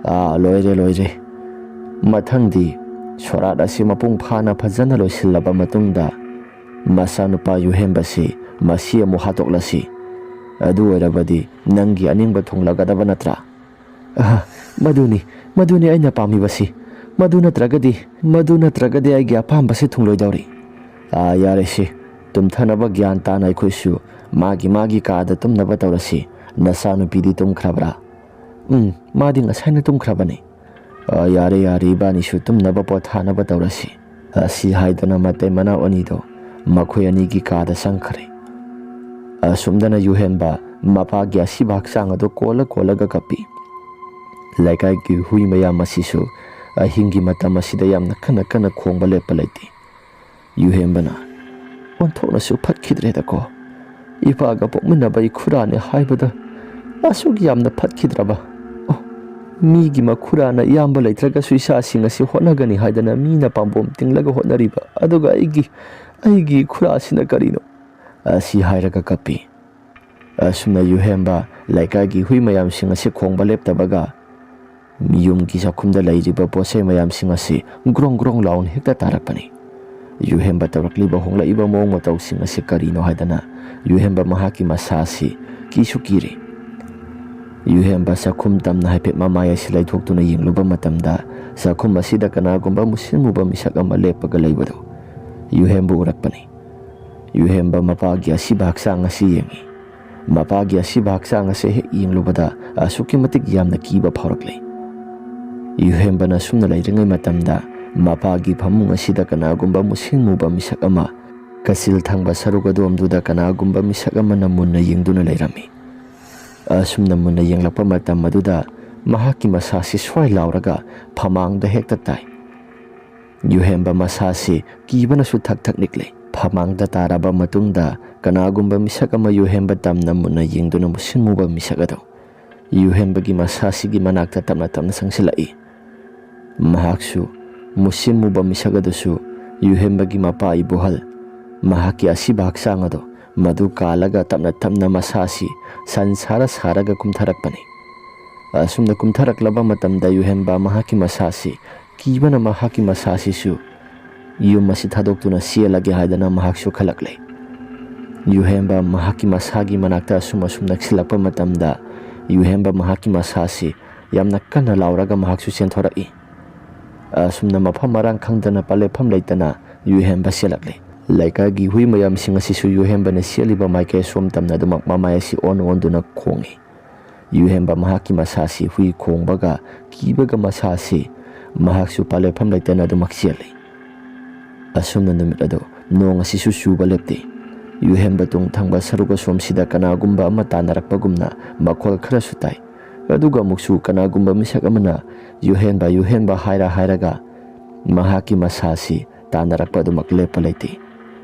"ꯑꯥ, ꯂꯣꯏꯔꯦ, ꯂꯣꯏꯔꯦ"꯫ ꯃꯊꯪꯗꯤ ꯁꯣꯔꯥꯠ ꯑꯁꯤ ꯃꯄꯨꯡ ꯐꯥꯅ ꯐꯖꯅ ꯂꯣꯏꯁꯤꯜꯂꯕ ꯃꯇꯨꯡꯗ, ꯃꯆꯥꯅꯨꯄꯥ ꯌꯨꯍꯦꯟꯕꯁꯤ ꯃꯁꯤ ꯑꯃꯨꯛ ꯍꯥꯠꯇꯣꯛꯂꯁꯤ꯫ ꯑꯗꯨ ꯑꯣꯏꯔꯕꯗꯤ ꯅꯪꯒꯤ ꯑꯅꯤꯡꯕ ꯊꯨꯡꯂꯒꯗꯕ ꯅꯠꯇ꯭ꯔꯥ? "ꯑꯍ, ꯃꯗꯨꯅꯤ, ꯃꯗꯨꯅꯤ ꯑꯩꯅ ꯄꯥꯝꯃꯤꯕꯁꯤ꯫ ꯃꯗꯨ ꯅꯠꯇ꯭ꯔꯒꯗꯤ, ꯃꯗꯨ ꯅꯠꯇ꯭ꯔꯒꯗꯤ ꯑꯩꯒꯤ ꯑꯄꯥꯝꯕꯁꯤ ꯊꯨꯡꯂꯣꯏꯗꯧꯔꯤ"꯫ "ꯑꯥ, ꯌꯥꯔꯦꯁꯦ, ꯇꯨꯝꯊꯅꯕ ꯒ꯭ꯌꯥꯟ ꯇꯥꯅ ꯑꯩꯈꯣꯏꯁꯨ ꯃꯥꯒꯤ ꯃꯥꯒꯤ ꯀꯥꯗ ꯇꯨꯝꯅꯕ ꯇꯧꯔꯁꯤ꯫ ꯅꯆꯥꯅꯨꯄꯤꯗꯤ ꯇꯨꯝꯈ꯭ꯔꯕ꯭ꯔꯥ?" "ꯎꯝ, ꯃꯥꯗꯤ ꯉꯁꯥꯏꯅ ꯇꯨꯝꯈ꯭ꯔꯕꯅꯤ"꯫ "ꯑꯥ, ꯌꯥꯔꯦ, ꯌꯥꯔꯦ, ꯏꯕꯥꯅꯤꯁꯨ ꯇꯨꯝꯅꯕ ꯄꯣꯊꯥꯅꯕ ꯇꯧꯔꯁꯤ"꯫ ꯑꯁꯤ ꯍꯥꯏꯗꯨꯅ ꯃꯇꯩ ꯃꯅꯥꯎ ꯑꯅꯤꯗꯣ ꯃꯈꯣꯏ ꯑꯅꯤꯒꯤ ꯀꯥꯗ ꯆꯪꯈ꯭ꯔꯦ꯫ ꯑꯁꯨꯝꯗꯅ ꯌꯨꯍꯦꯟꯕ ꯃꯄꯥꯒꯤ ꯑꯁꯤꯕ ꯍꯛꯆꯥꯡ ꯑꯗꯨ ꯀꯣꯜꯂ ꯀꯣꯜꯂꯒ ꯀꯞꯄꯤ꯫ ꯂꯩꯀꯥꯏꯒꯤ ꯍꯨꯏ ꯃꯌꯥꯝ ꯑꯁꯤꯁꯨ ꯑꯍꯤꯡꯒꯤ ꯃꯇꯝ ꯑꯁꯤꯗ ꯌꯥꯝꯅ ꯀꯟꯅ ꯀꯟꯅ ꯈꯣꯡꯕ ꯂꯦꯞꯄ ꯂꯩꯇꯦ꯫ ꯌꯨꯍꯦꯟꯕꯅ, "ꯑꯣꯟꯊꯣꯛꯅꯁꯨ ꯐꯠꯈꯤꯗ꯭ꯔꯦꯗꯀꯣ꯫ ꯏꯄꯥꯒ ꯄꯣꯛꯃꯤꯟꯅꯕ ꯏꯈꯨꯔꯥꯅꯦ ꯍꯥꯏꯕꯗ ꯑꯁꯨꯛ ꯌꯥꯝꯅ ꯐꯠꯈꯤꯗ꯭ꯔꯕ? ꯑꯣ, "ꯃꯤꯒꯤ ꯃꯈꯨꯔꯥꯅ ꯏꯌꯥꯝꯕ ꯂꯩꯇ꯭ꯔꯒꯁꯨ ꯏꯆꯥꯁꯤꯡ ꯑꯁꯤ ꯍꯣꯠꯅꯒꯅꯤ ꯍꯥꯏꯗꯅ ꯃꯤꯅ ꯄꯥꯝꯕꯣꯝ ꯇꯤꯡꯂꯒ ꯍꯣꯠꯅꯔꯤꯕ, ꯑꯗꯨꯒ ꯑꯩꯒꯤ, ꯑꯩꯒꯤ ꯈꯨꯔꯥꯁꯤꯅ ꯀꯔꯤꯅꯣ?" ꯑꯁꯤ ꯍꯥꯏꯔꯒ ꯀꯞꯄꯤ꯫ ꯑꯁꯨꯝꯅ ꯌꯨꯍꯦꯝꯕ ꯂꯩꯀꯥꯏꯒꯤ ꯍꯨꯏ ꯃꯌꯥꯝꯁꯤꯡ ꯑꯁꯤ ꯈꯣꯡꯕ ꯂꯦꯞꯇꯕꯒ ꯌꯨꯝꯒꯤ ꯆꯥꯛꯈꯨꯝꯗ ꯂꯩꯔꯤꯕ ꯄꯣꯠꯆꯩ ꯃꯌꯥꯝꯁꯤꯡ ꯑꯁꯤ ꯒ꯭ꯔꯣꯡ ꯒ꯭ꯔꯣꯡ ꯂꯥꯎꯅ ꯍꯦꯛꯇ ꯇꯥꯔꯛꯄꯅꯤ꯫ ꯌꯨꯍꯦꯝꯕ ꯇꯧꯔꯛꯂꯤꯕ ꯍꯣꯡꯂꯛꯏꯕ ꯃꯑꯣꯡ ꯃꯇꯧꯁꯤꯡ ꯑꯁꯤ ꯀꯔꯤꯅꯣ ꯍꯥꯏꯗꯅ ꯌꯨꯍꯦꯝꯕ ꯃꯍꯥꯛꯀꯤ ꯃꯁꯥ ꯑꯁꯤ ꯀꯤꯁꯨ ꯀꯤꯔꯤ꯫ ꯌꯨꯍꯦꯝꯕ ꯆꯥꯛꯈꯨꯝ ꯇꯝꯅ ꯍꯥꯏꯐꯦꯠ ꯃꯃꯥꯏ ꯑꯁꯤ ꯂꯩꯊꯣꯛꯇꯨꯅ ꯌꯦꯡꯂꯨꯕ ꯃꯇꯝꯗ ꯆꯥꯛꯈꯨꯝ ꯑꯁꯤꯗ ꯀꯅꯥꯒꯨꯝꯕ ꯃꯨꯁꯤꯟ ꯃꯨꯕ ꯃꯤꯁꯛ ꯑꯃ ꯂꯦꯞꯄꯒ ꯂꯩꯕꯗꯨ ꯌꯨꯍꯦꯝꯕ ꯎꯔꯛꯄꯅꯤ꯫ ꯌꯨꯍꯦꯝꯕ ꯃꯄꯥꯒꯤ ꯑꯁꯤꯕ ꯍꯛꯆꯥꯡ ꯑꯁꯤ ꯌꯦꯡꯉꯤ꯫ ꯃꯄꯥꯒꯤ ꯑꯁꯤꯕ ꯍꯛꯆꯥꯡ ꯑꯁꯤ ꯍꯦꯛ ꯌꯦꯡꯂꯨꯕꯗ ꯑꯁꯨꯛꯀꯤ ꯃꯇꯤꯛ ꯌꯥꯝꯅ ꯀꯤꯕ ꯐꯥꯎꯔꯛꯂꯦ꯫ ꯌꯨꯍꯦꯝꯕꯅ ꯁꯨꯝꯅ ꯂꯩꯔꯤꯉꯩ ꯃꯇꯝꯗ ꯃꯄꯥꯒꯤ ꯐꯃꯨꯡ ꯑꯁꯤꯗ ꯀꯅꯥꯒꯨꯝꯕ ꯃꯨꯁꯤꯟ ꯃꯨꯕ ꯃꯤꯁꯛ ꯑꯃ ꯀꯥꯆꯤꯜ ꯊꯪꯕ ꯁꯔꯨꯛ ꯑꯗꯣꯝꯗꯨꯗ ꯀꯅꯥꯒꯨꯝꯕ ꯃꯤꯁꯛ ꯑꯃꯅ ꯃꯨꯟꯅ ꯌꯦꯡꯗꯨꯅ ꯂꯩꯔꯝꯃꯤ꯫ ꯑꯁꯨꯝꯅ ꯃꯨꯟꯅ ꯌꯦꯡꯂꯛꯄ ꯃꯇꯝ ꯑꯗꯨꯗ ꯃꯍꯥꯛꯀꯤ ꯃꯁꯥꯁꯤ ꯁ꯭ꯋꯥꯏ ꯂꯥꯎꯔꯒ ꯐꯃꯥꯡꯗ ꯍꯦꯛꯇ ꯇꯥꯏ꯫ ꯌꯨꯍꯦꯝꯕ ꯃꯁꯥꯁꯤ ꯀꯤꯕꯅꯁꯨ ꯊꯛ ꯊꯛ ꯅꯤꯛꯂꯦ꯫ ꯐꯃꯥꯡꯗ ꯇꯥꯔꯕ ꯃꯇꯨꯡꯗ ꯀꯅꯥꯒꯨꯝꯕ ꯃꯤꯁꯛ ꯑꯃ ꯌꯨꯍꯦꯝꯕ ꯇꯝꯅ ꯃꯨꯟꯅ ꯌꯦꯡꯗꯨꯅ ꯃꯨꯁꯤꯟ ꯃꯨꯕ ꯃꯤꯁꯛ ꯑꯗꯨ ꯌꯨꯍꯦꯝꯕꯒꯤ ꯃꯁꯥꯁꯤꯒꯤ ꯃꯅꯥꯛꯇ ꯇꯞꯅ ꯇꯞꯅ ꯆꯪꯁꯤꯜꯂꯛꯏ꯫ ꯃꯍꯥꯛꯁꯨ ꯃꯨꯁꯤꯟ ꯃꯨꯕ ꯃꯤꯁꯛ ꯑꯗꯨꯁꯨ ꯌꯨꯍꯦꯝꯕꯒꯤ ꯃꯄꯥ ꯏꯕꯣꯍꯜ ꯃꯍꯥꯛꯀꯤ ꯑꯁꯤꯕ ꯍꯛꯆꯥꯡ ꯑꯗꯨ ꯃꯗꯨ ꯀꯥꯜꯂꯒ ꯇꯞꯅ ꯇꯞꯅ ꯃꯁꯥꯁꯤ ꯁꯟ ꯁꯥꯔ ꯁꯥꯔꯒ ꯀꯨꯝꯊꯔꯛꯄꯅꯤ꯫ ꯑꯁꯨꯝꯅ ꯀꯨꯝꯊꯔꯛꯂꯕ ꯃꯇꯝꯗ ꯌꯨꯍꯦꯝꯕ ꯃꯍꯥꯛꯀꯤ ꯃꯁꯥꯁꯤ ꯀꯤꯕꯅ ꯃꯍꯥꯛꯀꯤ ꯃꯁꯥꯁꯤꯁꯨ ꯌꯨꯝ ꯑꯁꯤ ꯊꯥꯗꯣꯛꯇꯨꯅ ꯆꯦꯜꯂꯒꯦ ꯍꯥꯏꯗꯅ ꯃꯍꯥꯛꯁꯨ ꯈꯜꯂꯛꯂꯦ꯫ ꯌꯨꯍꯦꯝꯕ ꯃꯍꯥꯛꯀꯤ ꯃꯁꯥꯒꯤ ꯃꯅꯥꯛꯇ ꯑꯁꯨꯝ ꯑꯁꯨꯝ ꯅꯛꯁꯤꯜꯂꯛꯄ ꯃꯇꯝꯗ ꯌꯨꯍꯦꯝꯕ ꯃꯍꯥꯛꯀꯤ ꯃꯁꯥꯁꯤ ꯌꯥꯝꯅ ꯀꯟꯅ ꯂꯥꯎꯔꯒ ꯃꯍꯥꯛꯁꯨ ꯆꯦꯟꯊꯣꯔꯛꯏ꯫ ꯑꯁꯨꯝꯅ ꯃꯐꯝ ꯃꯔꯥꯡ ꯈꯪꯗꯅ ꯄꯂꯦꯠꯐꯝ ꯂꯩꯇꯅ ꯌꯨꯍꯦꯝꯕ ꯆꯦꯜꯂꯛꯂꯦ꯫ ꯂꯩꯀꯥꯏꯒꯤ ꯍꯨꯏ ꯃꯌꯥꯝꯁꯤꯡ ꯑꯁꯤꯁꯨ ꯌꯨꯍꯦꯝꯕꯅ ꯆꯦꯜꯂꯤꯕ ꯃꯥꯏꯀꯩ ꯑꯁꯣꯝ ꯇꯝꯅ ꯑꯗꯨꯃꯛ ꯃꯃꯥꯏ ꯑꯁꯤ ꯑꯣꯟ ꯑꯣꯟꯗꯨꯅ ꯈꯣꯡꯏ꯫ ꯌꯨꯍꯦꯝꯕ ꯃꯍꯥꯛꯀꯤ ꯃꯁꯥꯁꯤ ꯍꯨꯏ ꯈꯣꯡꯕꯒ ꯀꯤꯕꯒ ꯃꯁꯥꯁꯤ ꯃꯍꯥꯛꯁꯨ ꯄꯥꯂꯦꯞꯐꯝ ꯂꯩꯇꯅ ꯑꯗꯨꯃꯛ ꯆꯦꯜꯂꯤ꯫ ꯑꯁꯨꯝꯅ ꯅꯨꯃꯤꯠ ꯑꯗꯨ ꯅꯣꯡ ꯑꯁꯤꯁꯨ ꯆꯨꯕ ꯂꯦꯞꯇꯦ꯫ ꯌꯨꯍꯦꯝꯕ ꯇꯨꯡ ꯊꯪꯕ ꯁꯔꯨꯛ ꯑꯁꯣꯝꯁꯤꯗ ꯀꯅꯥꯒꯨꯝꯕ ꯑꯃ ꯇꯥꯟꯅꯔꯛꯄꯒꯨꯝꯅ ꯃꯈꯣꯜ ꯈꯔꯁꯨ ꯇꯥꯏ꯫ ꯑꯗꯨꯒ ꯑꯃꯨꯛꯁꯨ ꯀꯅꯥꯒꯨꯝꯕ ꯃꯤꯁꯛ ꯑꯃꯅ "ꯌꯨꯍꯦꯟꯕ, ꯌꯨꯍꯦꯟꯕ" ꯍꯥꯏꯔ ꯍꯥꯏꯔꯒ ꯃꯍꯥꯛꯀꯤ ꯃꯁꯥꯁꯤ ꯇꯥꯟꯅꯔꯛꯄ ꯑꯗꯨꯃꯛ ꯂꯦꯞꯄ ꯂꯩꯇꯦ꯫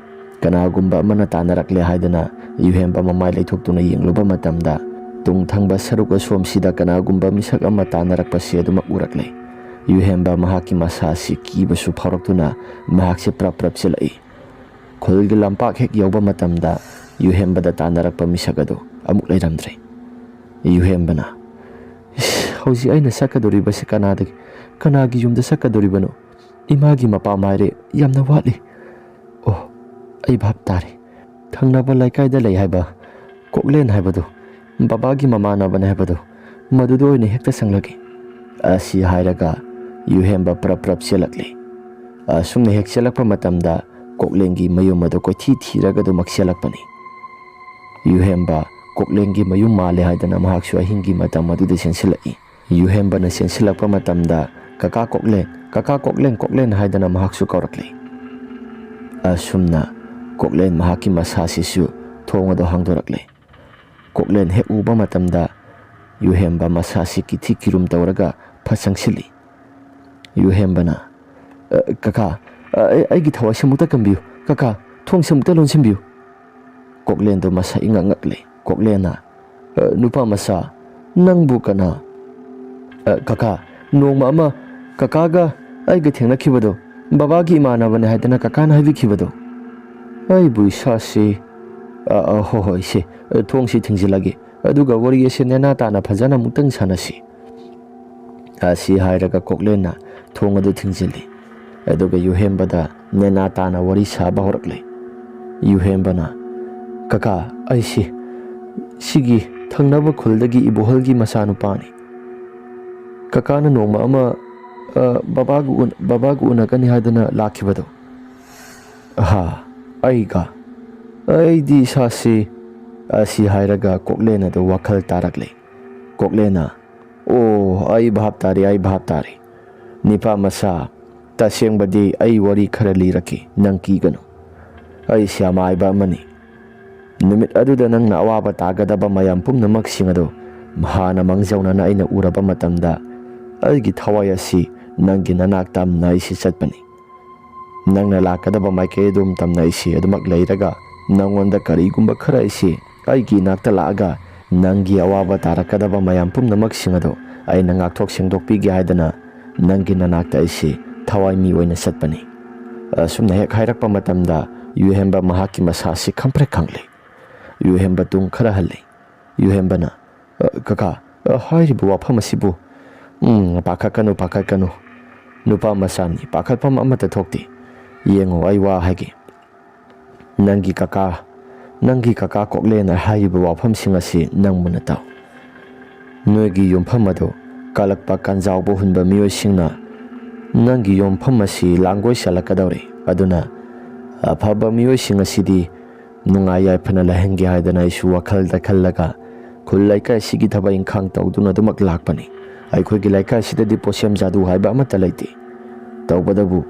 ꯀꯅꯥꯒꯨꯝꯕ ꯑꯃꯅ ꯇꯥꯟꯅꯔꯛꯂꯦ ꯍꯥꯏꯗꯅ ꯌꯨꯍꯦꯟꯕ ꯃꯃꯥꯏ ꯂꯩꯊꯣꯛꯇꯨꯅ ꯌꯦꯡꯂꯨꯕ ꯃꯇꯝꯗ ꯇꯨꯡ ꯊꯪꯕ ꯁꯔꯨꯛ ꯑꯁꯣꯝꯁꯤꯗ ꯀꯅꯥꯒꯨꯝꯕ ꯃꯤꯁꯛ ꯑꯃ ꯇꯥꯟꯅꯔꯛꯄꯁꯤ ꯑꯗꯨꯃꯛ ꯎꯔꯛꯂꯦ꯫ ꯌꯨꯍꯦꯝꯕ ꯃꯍꯥꯛꯀꯤ ꯃꯁꯥ ꯑꯁꯤ ꯀꯤꯕꯁꯨ ꯐꯥꯎꯔꯛꯇꯨꯅ ꯃꯍꯥꯛꯁꯦ ꯄ꯭ꯔꯞ ꯄ꯭ꯔꯞ ꯆꯦꯜꯂꯛꯏ꯫ ꯈꯨꯜꯒꯤ ꯂꯝꯄꯥꯛ ꯍꯦꯛ ꯌꯧꯕ ꯃꯇꯝꯗ ꯌꯨꯍꯦꯝꯕꯗ ꯇꯥꯟꯅꯔꯛꯄ ꯃꯤꯁꯛ ꯑꯗꯨ ꯑꯃꯨꯛ ꯂꯩꯔꯝꯗ꯭ꯔꯦ꯫ ꯌꯨꯍꯦꯝꯕꯅ, "ꯏꯁ, ꯍꯧꯖꯤꯛ ꯑꯩꯅ ꯆꯠꯀꯗꯧꯔꯤꯕꯁꯤ ꯀꯅꯥꯗꯒꯤ, ꯀꯅꯥꯒꯤ ꯌꯨꯝꯗ ꯆꯠꯀꯗꯧꯔꯤꯕꯅꯣ? ꯏꯃꯥꯒꯤ ꯃꯄꯥꯝ ꯍꯥꯏꯔꯦ ꯌꯥꯝꯅ ꯋꯥꯠꯂꯤ꯫ ꯑꯣ, ꯑꯩ ꯚꯥꯞ ꯇꯥꯔꯦ꯫ ꯊꯪꯅꯕ ꯂꯩꯀꯥꯏꯗ ꯂꯩ ꯍꯥꯏꯕ ꯀꯣꯛꯂꯦꯟ ꯍꯥꯏꯕꯗꯨ ꯕꯕꯥꯒꯤ ꯃꯃꯥꯟꯅꯕꯅꯦ ꯍꯥꯏꯕꯗꯨ, ꯃꯗꯨꯗ ꯑꯣꯏꯅ ꯍꯦꯛꯇ ꯆꯪꯂꯒꯦ"꯫ ꯑꯁꯤ ꯍꯥꯏꯔꯒ ꯌꯨꯍꯦꯝꯕ ꯄ꯭ꯔꯞ ꯄ꯭ꯔꯞ ꯆꯦꯜꯂꯛꯂꯦ꯫ ꯑꯁꯨꯝꯅ ꯍꯦꯛ ꯆꯦꯜꯂꯛꯄ ꯃꯇꯝꯗ ꯀꯣꯛꯂꯦꯟꯒꯤ ꯃꯌꯨꯝ ꯑꯗꯨ ꯀꯣꯏꯊꯤ ꯊꯤꯔꯒ ꯑꯗꯨꯃꯛ ꯆꯦꯜꯂꯛꯄꯅꯤ꯫ ꯌꯨꯍꯦꯝꯕ ꯀꯣꯛꯂꯦꯟꯒꯤ ꯃꯌꯨꯝ ꯃꯥꯜꯂꯦ ꯍꯥꯏꯗꯅ ꯃꯍꯥꯛꯁꯨ ꯑꯍꯤꯡꯒꯤ ꯃꯇꯝ ꯑꯗꯨꯗ ꯆꯦꯟꯁꯤꯜꯂꯛꯏ꯫ ꯌꯨꯍꯦꯝꯕꯅ ꯆꯦꯟꯁꯤꯜꯂꯛꯄ ꯃꯇꯝꯗ, "ꯀꯀꯥ ꯀꯣꯛꯂꯦꯟ, ꯀꯀꯥ ꯀꯣꯛꯂꯦꯟ, ꯀꯣꯛꯂꯦꯟ" ꯍꯥꯏꯗꯅ ꯃꯍꯥꯛꯁꯨ ꯀꯧꯔꯛꯂꯦ꯫ ꯑꯁꯨꯝꯅ ꯀꯣꯛꯂꯦꯟ ꯃꯍꯥꯛꯀꯤ ꯃꯁꯥꯁꯤꯁꯨ ꯊꯣꯡ ꯑꯗꯨ ꯍꯥꯡꯗꯣꯔꯛꯂꯦ꯫ ꯀꯣꯛꯂꯦꯟ ꯍꯦꯛ ꯎꯕ ꯃꯇꯝꯗ ꯌꯨꯍꯦꯝꯕ ꯃꯁꯥꯁꯤ ꯀꯤꯊꯤ ꯀꯤꯔꯨꯝ ꯇꯧꯔꯒ ꯐꯠ ꯆꯪꯁꯤꯜꯂꯤ꯫ ꯌꯨꯍꯦꯝꯕꯅ, "ꯑ, ꯀꯀꯥ, ꯑ, ꯑꯩ-, ꯑꯩꯒꯤ ꯊꯋꯥꯏꯁꯤ ꯑꯃꯨꯛꯇ ꯀꯟꯕꯤꯌꯨ꯫ ꯀꯀꯥ, ꯊꯣꯡꯁꯤ ꯑꯃꯨꯛꯇ ꯂꯣꯟꯁꯤꯟꯕꯤꯌꯨ"꯫ ꯀꯣꯛꯂꯦꯟꯗꯣ ꯃꯁꯥ ꯏꯉꯛ ꯉꯛꯂꯦ꯫ ꯀꯣꯛꯂꯦꯟꯅ, "ꯑ, ꯅꯨꯄꯥ ꯃꯆꯥ, ꯅꯪꯕꯨ ꯀꯅꯥ?" "ꯑ, ꯀꯀꯥ, ꯅꯣꯡꯃ ꯑꯃ ꯀꯀꯥꯒ ꯑꯩꯒ ꯊꯦꯡꯅꯈꯤꯕꯗꯣ, ꯕꯕꯥꯒꯤ ꯏꯃꯥꯟꯅꯕꯅꯦ ꯍꯥꯏꯗꯅ ꯀꯀꯥꯅ ꯍꯥꯏꯕꯤꯈꯤꯕꯗꯣ꯫ ꯑꯩꯕꯨ ꯏꯁꯥꯁꯤ, ꯑ, ꯑ, ꯍꯣꯏ, ꯍꯣꯏ, ꯏꯆꯦ, ꯑ, ꯊꯣꯡꯁꯤ ꯊꯤꯡꯖꯤꯜꯂꯒꯦ, ꯑꯗꯨꯒ ꯋꯥꯔꯤ ꯑꯁꯤ ꯅꯦꯅꯥ ꯇꯥꯅ ꯐꯖꯅ ꯑꯃꯨꯛꯇꯪ ꯁꯥꯟꯅꯁꯤ"꯫ ꯑꯁꯤ ꯍꯥꯏꯔꯒ ꯀꯣꯛꯂꯦꯟꯅ ꯊꯣꯡ ꯑꯗꯨ ꯊꯤꯡꯖꯤꯜꯂꯤ꯫ ꯑꯗꯨꯒ ꯌꯨꯍꯦꯝꯕꯗ ꯅꯦꯅꯥ ꯇꯥꯅ ꯋꯥꯔꯤ ꯁꯥꯕ ꯍꯧꯔꯛꯂꯦ꯫ ꯌꯨꯍꯦꯝꯕꯅ, "ꯀꯀꯥ, ꯑꯩꯁꯤ ꯁꯤꯒꯤ ꯊꯪꯅꯕ ꯈꯨꯜꯗꯒꯤ ꯏꯕꯣꯍꯜꯒꯤ ꯃꯆꯥꯅꯨꯄꯥꯅꯤ꯫ ꯀꯀꯥꯅ ꯅꯣꯡꯃ ꯑꯃ, ꯑ, ꯕꯕꯥꯒ ꯎꯟ-, ꯕꯕꯥꯒ ꯎꯅꯒꯅꯤ ꯍꯥꯏꯗꯅ ꯂꯥꯛꯈꯤꯕꯗꯣ"꯫ "ꯑꯍꯥ, ꯑꯩꯒ? ꯑꯩꯗꯤ ꯏꯁꯥꯁꯤ"꯫ ꯑꯁꯤ ꯍꯥꯏꯔꯒ ꯀꯣꯛꯂꯦꯟ ꯑꯗꯨ ꯋꯥꯈꯜ ꯇꯥꯔꯛꯂꯦ꯫ ꯀꯣꯛꯂꯦꯟꯅ, "ꯑꯣ, ꯑꯩ ꯚꯥꯞ ꯇꯥꯔꯦ, ꯑꯩ ꯚꯥꯞ ꯇꯥꯔꯦ꯫ ꯅꯤꯄꯥ ꯃꯆꯥ, ꯇꯁꯦꯡꯕꯗꯤ ꯑꯩ ꯋꯥꯔꯤ ꯈꯔ ꯂꯤꯔꯛꯀꯦ, ꯅꯪ ꯀꯤꯒꯅꯨ꯫ ꯑꯩꯁꯦ ꯑꯃꯥꯏꯕ ꯑꯃꯅꯤ꯫ ꯅꯨꯃꯤꯠ ꯑꯗꯨꯗ ꯅꯪꯅ ꯑꯋꯥꯕ ꯇꯥꯒꯗꯕ ꯃꯌꯥꯝ ꯄꯨꯝꯅꯃꯛꯁꯤꯡ ꯑꯗꯨ ꯍꯥꯟꯅ ꯃꯥꯡꯖꯧꯅꯅ ꯑꯩꯅ ꯎꯔꯕ ꯃꯇꯝꯗ, ꯑꯩꯒꯤ ꯊꯋꯥꯏ ꯑꯁꯤ ꯅꯪꯒꯤ ꯅꯅꯥꯛ ꯇꯝꯅ ꯑꯩꯁꯤ ꯆꯠꯄꯅꯤ꯫ ꯅꯪꯅ ꯂꯥꯛꯀꯗꯕ ꯃꯥꯏꯀꯩ ꯑꯗꯨꯝ ꯇꯝꯅ ꯑꯩꯁꯤ ꯑꯗꯨꯃꯛ ꯂꯩꯔꯒ, ꯅꯪꯉꯣꯟꯗ ꯀꯔꯤꯒꯨꯝꯕ ꯈꯔ ꯑꯩꯁꯤ ꯑꯩꯒꯤ ꯏꯅꯥꯛꯇ ꯂꯥꯛꯑꯒ ꯅꯪꯒꯤ ꯑꯋꯥꯕ ꯇꯥꯔꯛꯀꯗꯕ ꯃꯌꯥꯝ ꯄꯨꯝꯅꯃꯛꯁꯤꯡ ꯑꯗꯣ ꯑꯩꯅ ꯉꯥꯛꯊꯣꯛ ꯁꯦꯡꯗꯣꯛꯄꯤꯒꯦ ꯍꯥꯏꯗꯅ ꯅꯪꯒꯤ ꯅꯅꯥꯛꯇ ꯑꯩꯁꯤ ꯊꯋꯥꯏ ꯃꯤ ꯑꯣꯏꯅ ꯆꯠꯄꯅꯤ꯫ ꯑꯁꯨꯝꯅ ꯍꯦꯛ ꯍꯥꯏꯔꯛꯄ ꯃꯇꯝꯗ ꯌꯨꯍꯦꯝꯕ ꯃꯍꯥꯛꯀꯤ ꯃꯁꯥꯁꯤ ꯈꯪꯄ꯭ꯔꯦꯛ ꯈꯪꯂꯦ꯫ ꯌꯨꯍꯦꯝꯕ ꯇꯨꯡ ꯈꯔ ꯍꯜꯂꯦ꯫ ꯌꯨꯍꯦꯝꯕꯅ, "ꯑ, ꯀꯀꯥ, ꯑ, ꯍꯥꯏꯔꯤꯕ ꯋꯥꯐꯝ ꯑꯁꯤꯕꯨ?" "ꯎꯝ, ꯄꯥꯈꯠꯀꯅꯨ, ꯄꯥꯈꯠꯀꯅꯨ꯫ ꯅꯨꯄꯥ ꯃꯆꯥꯅꯤ, ꯄꯥꯈꯠꯐꯝ ꯑꯃꯠꯇ ꯊꯣꯛꯇꯦ꯫ ꯌꯦꯡꯉꯨ, ꯑꯩ ꯋꯥ ꯍꯥꯏꯒꯦ꯫ ꯅꯪꯒꯤ ꯀꯀꯥ, ꯅꯪꯒꯤ ꯀꯀꯥ ꯀꯣꯛꯂꯦꯅ ꯍꯥꯏꯔꯤꯕ ꯋꯥꯐꯝꯁꯤꯡ ꯑꯁꯤ ꯅꯪ ꯃꯨꯟꯅ ꯇꯥꯎ꯫ ꯅꯣꯏꯒꯤ ꯌꯨꯝꯐꯝ ꯑꯗꯨ ꯀꯜꯂꯛꯄ ꯀꯟꯖꯥꯎꯕ ꯍꯨꯟꯕ ꯃꯤꯑꯣꯏꯁꯤꯡꯅ ꯅꯪꯒꯤ ꯌꯨꯝꯐꯝ ꯑꯁꯤ ꯂꯥꯡꯒꯣꯏ ꯆꯜꯂꯛꯀꯗꯧꯔꯦ꯫ ꯑꯗꯨꯅ ꯑꯐꯕ ꯃꯤꯑꯣꯏꯁꯤꯡ ꯑꯁꯤꯗꯤ ꯅꯨꯡꯉꯥꯏ ꯌꯥꯏꯐꯅ ꯂꯩꯍꯟꯒꯦ ꯍꯥꯏꯗꯅ ꯑꯩꯁꯨ ꯋꯥꯈꯜꯗ ꯈꯜꯂꯒ ꯈꯨꯜ ꯂꯩꯀꯥꯏ ꯑꯁꯤꯒꯤ ꯊꯕꯛ ꯏꯪꯈꯥꯡ ꯇꯧꯗꯨꯅ ꯑꯗꯨꯃꯛ ꯂꯥꯛꯄꯅꯤ꯫ ꯑꯩꯈꯣꯏꯒꯤ ꯂꯩꯀꯥꯏ ꯑꯁꯤꯗꯗꯤ ꯄꯣꯠꯁꯦꯝ ꯖꯥꯗꯨ ꯍꯥꯏꯕ ꯑꯃꯠꯇ ꯂꯩꯇꯦ꯫ ꯇꯧꯕꯇꯕꯨ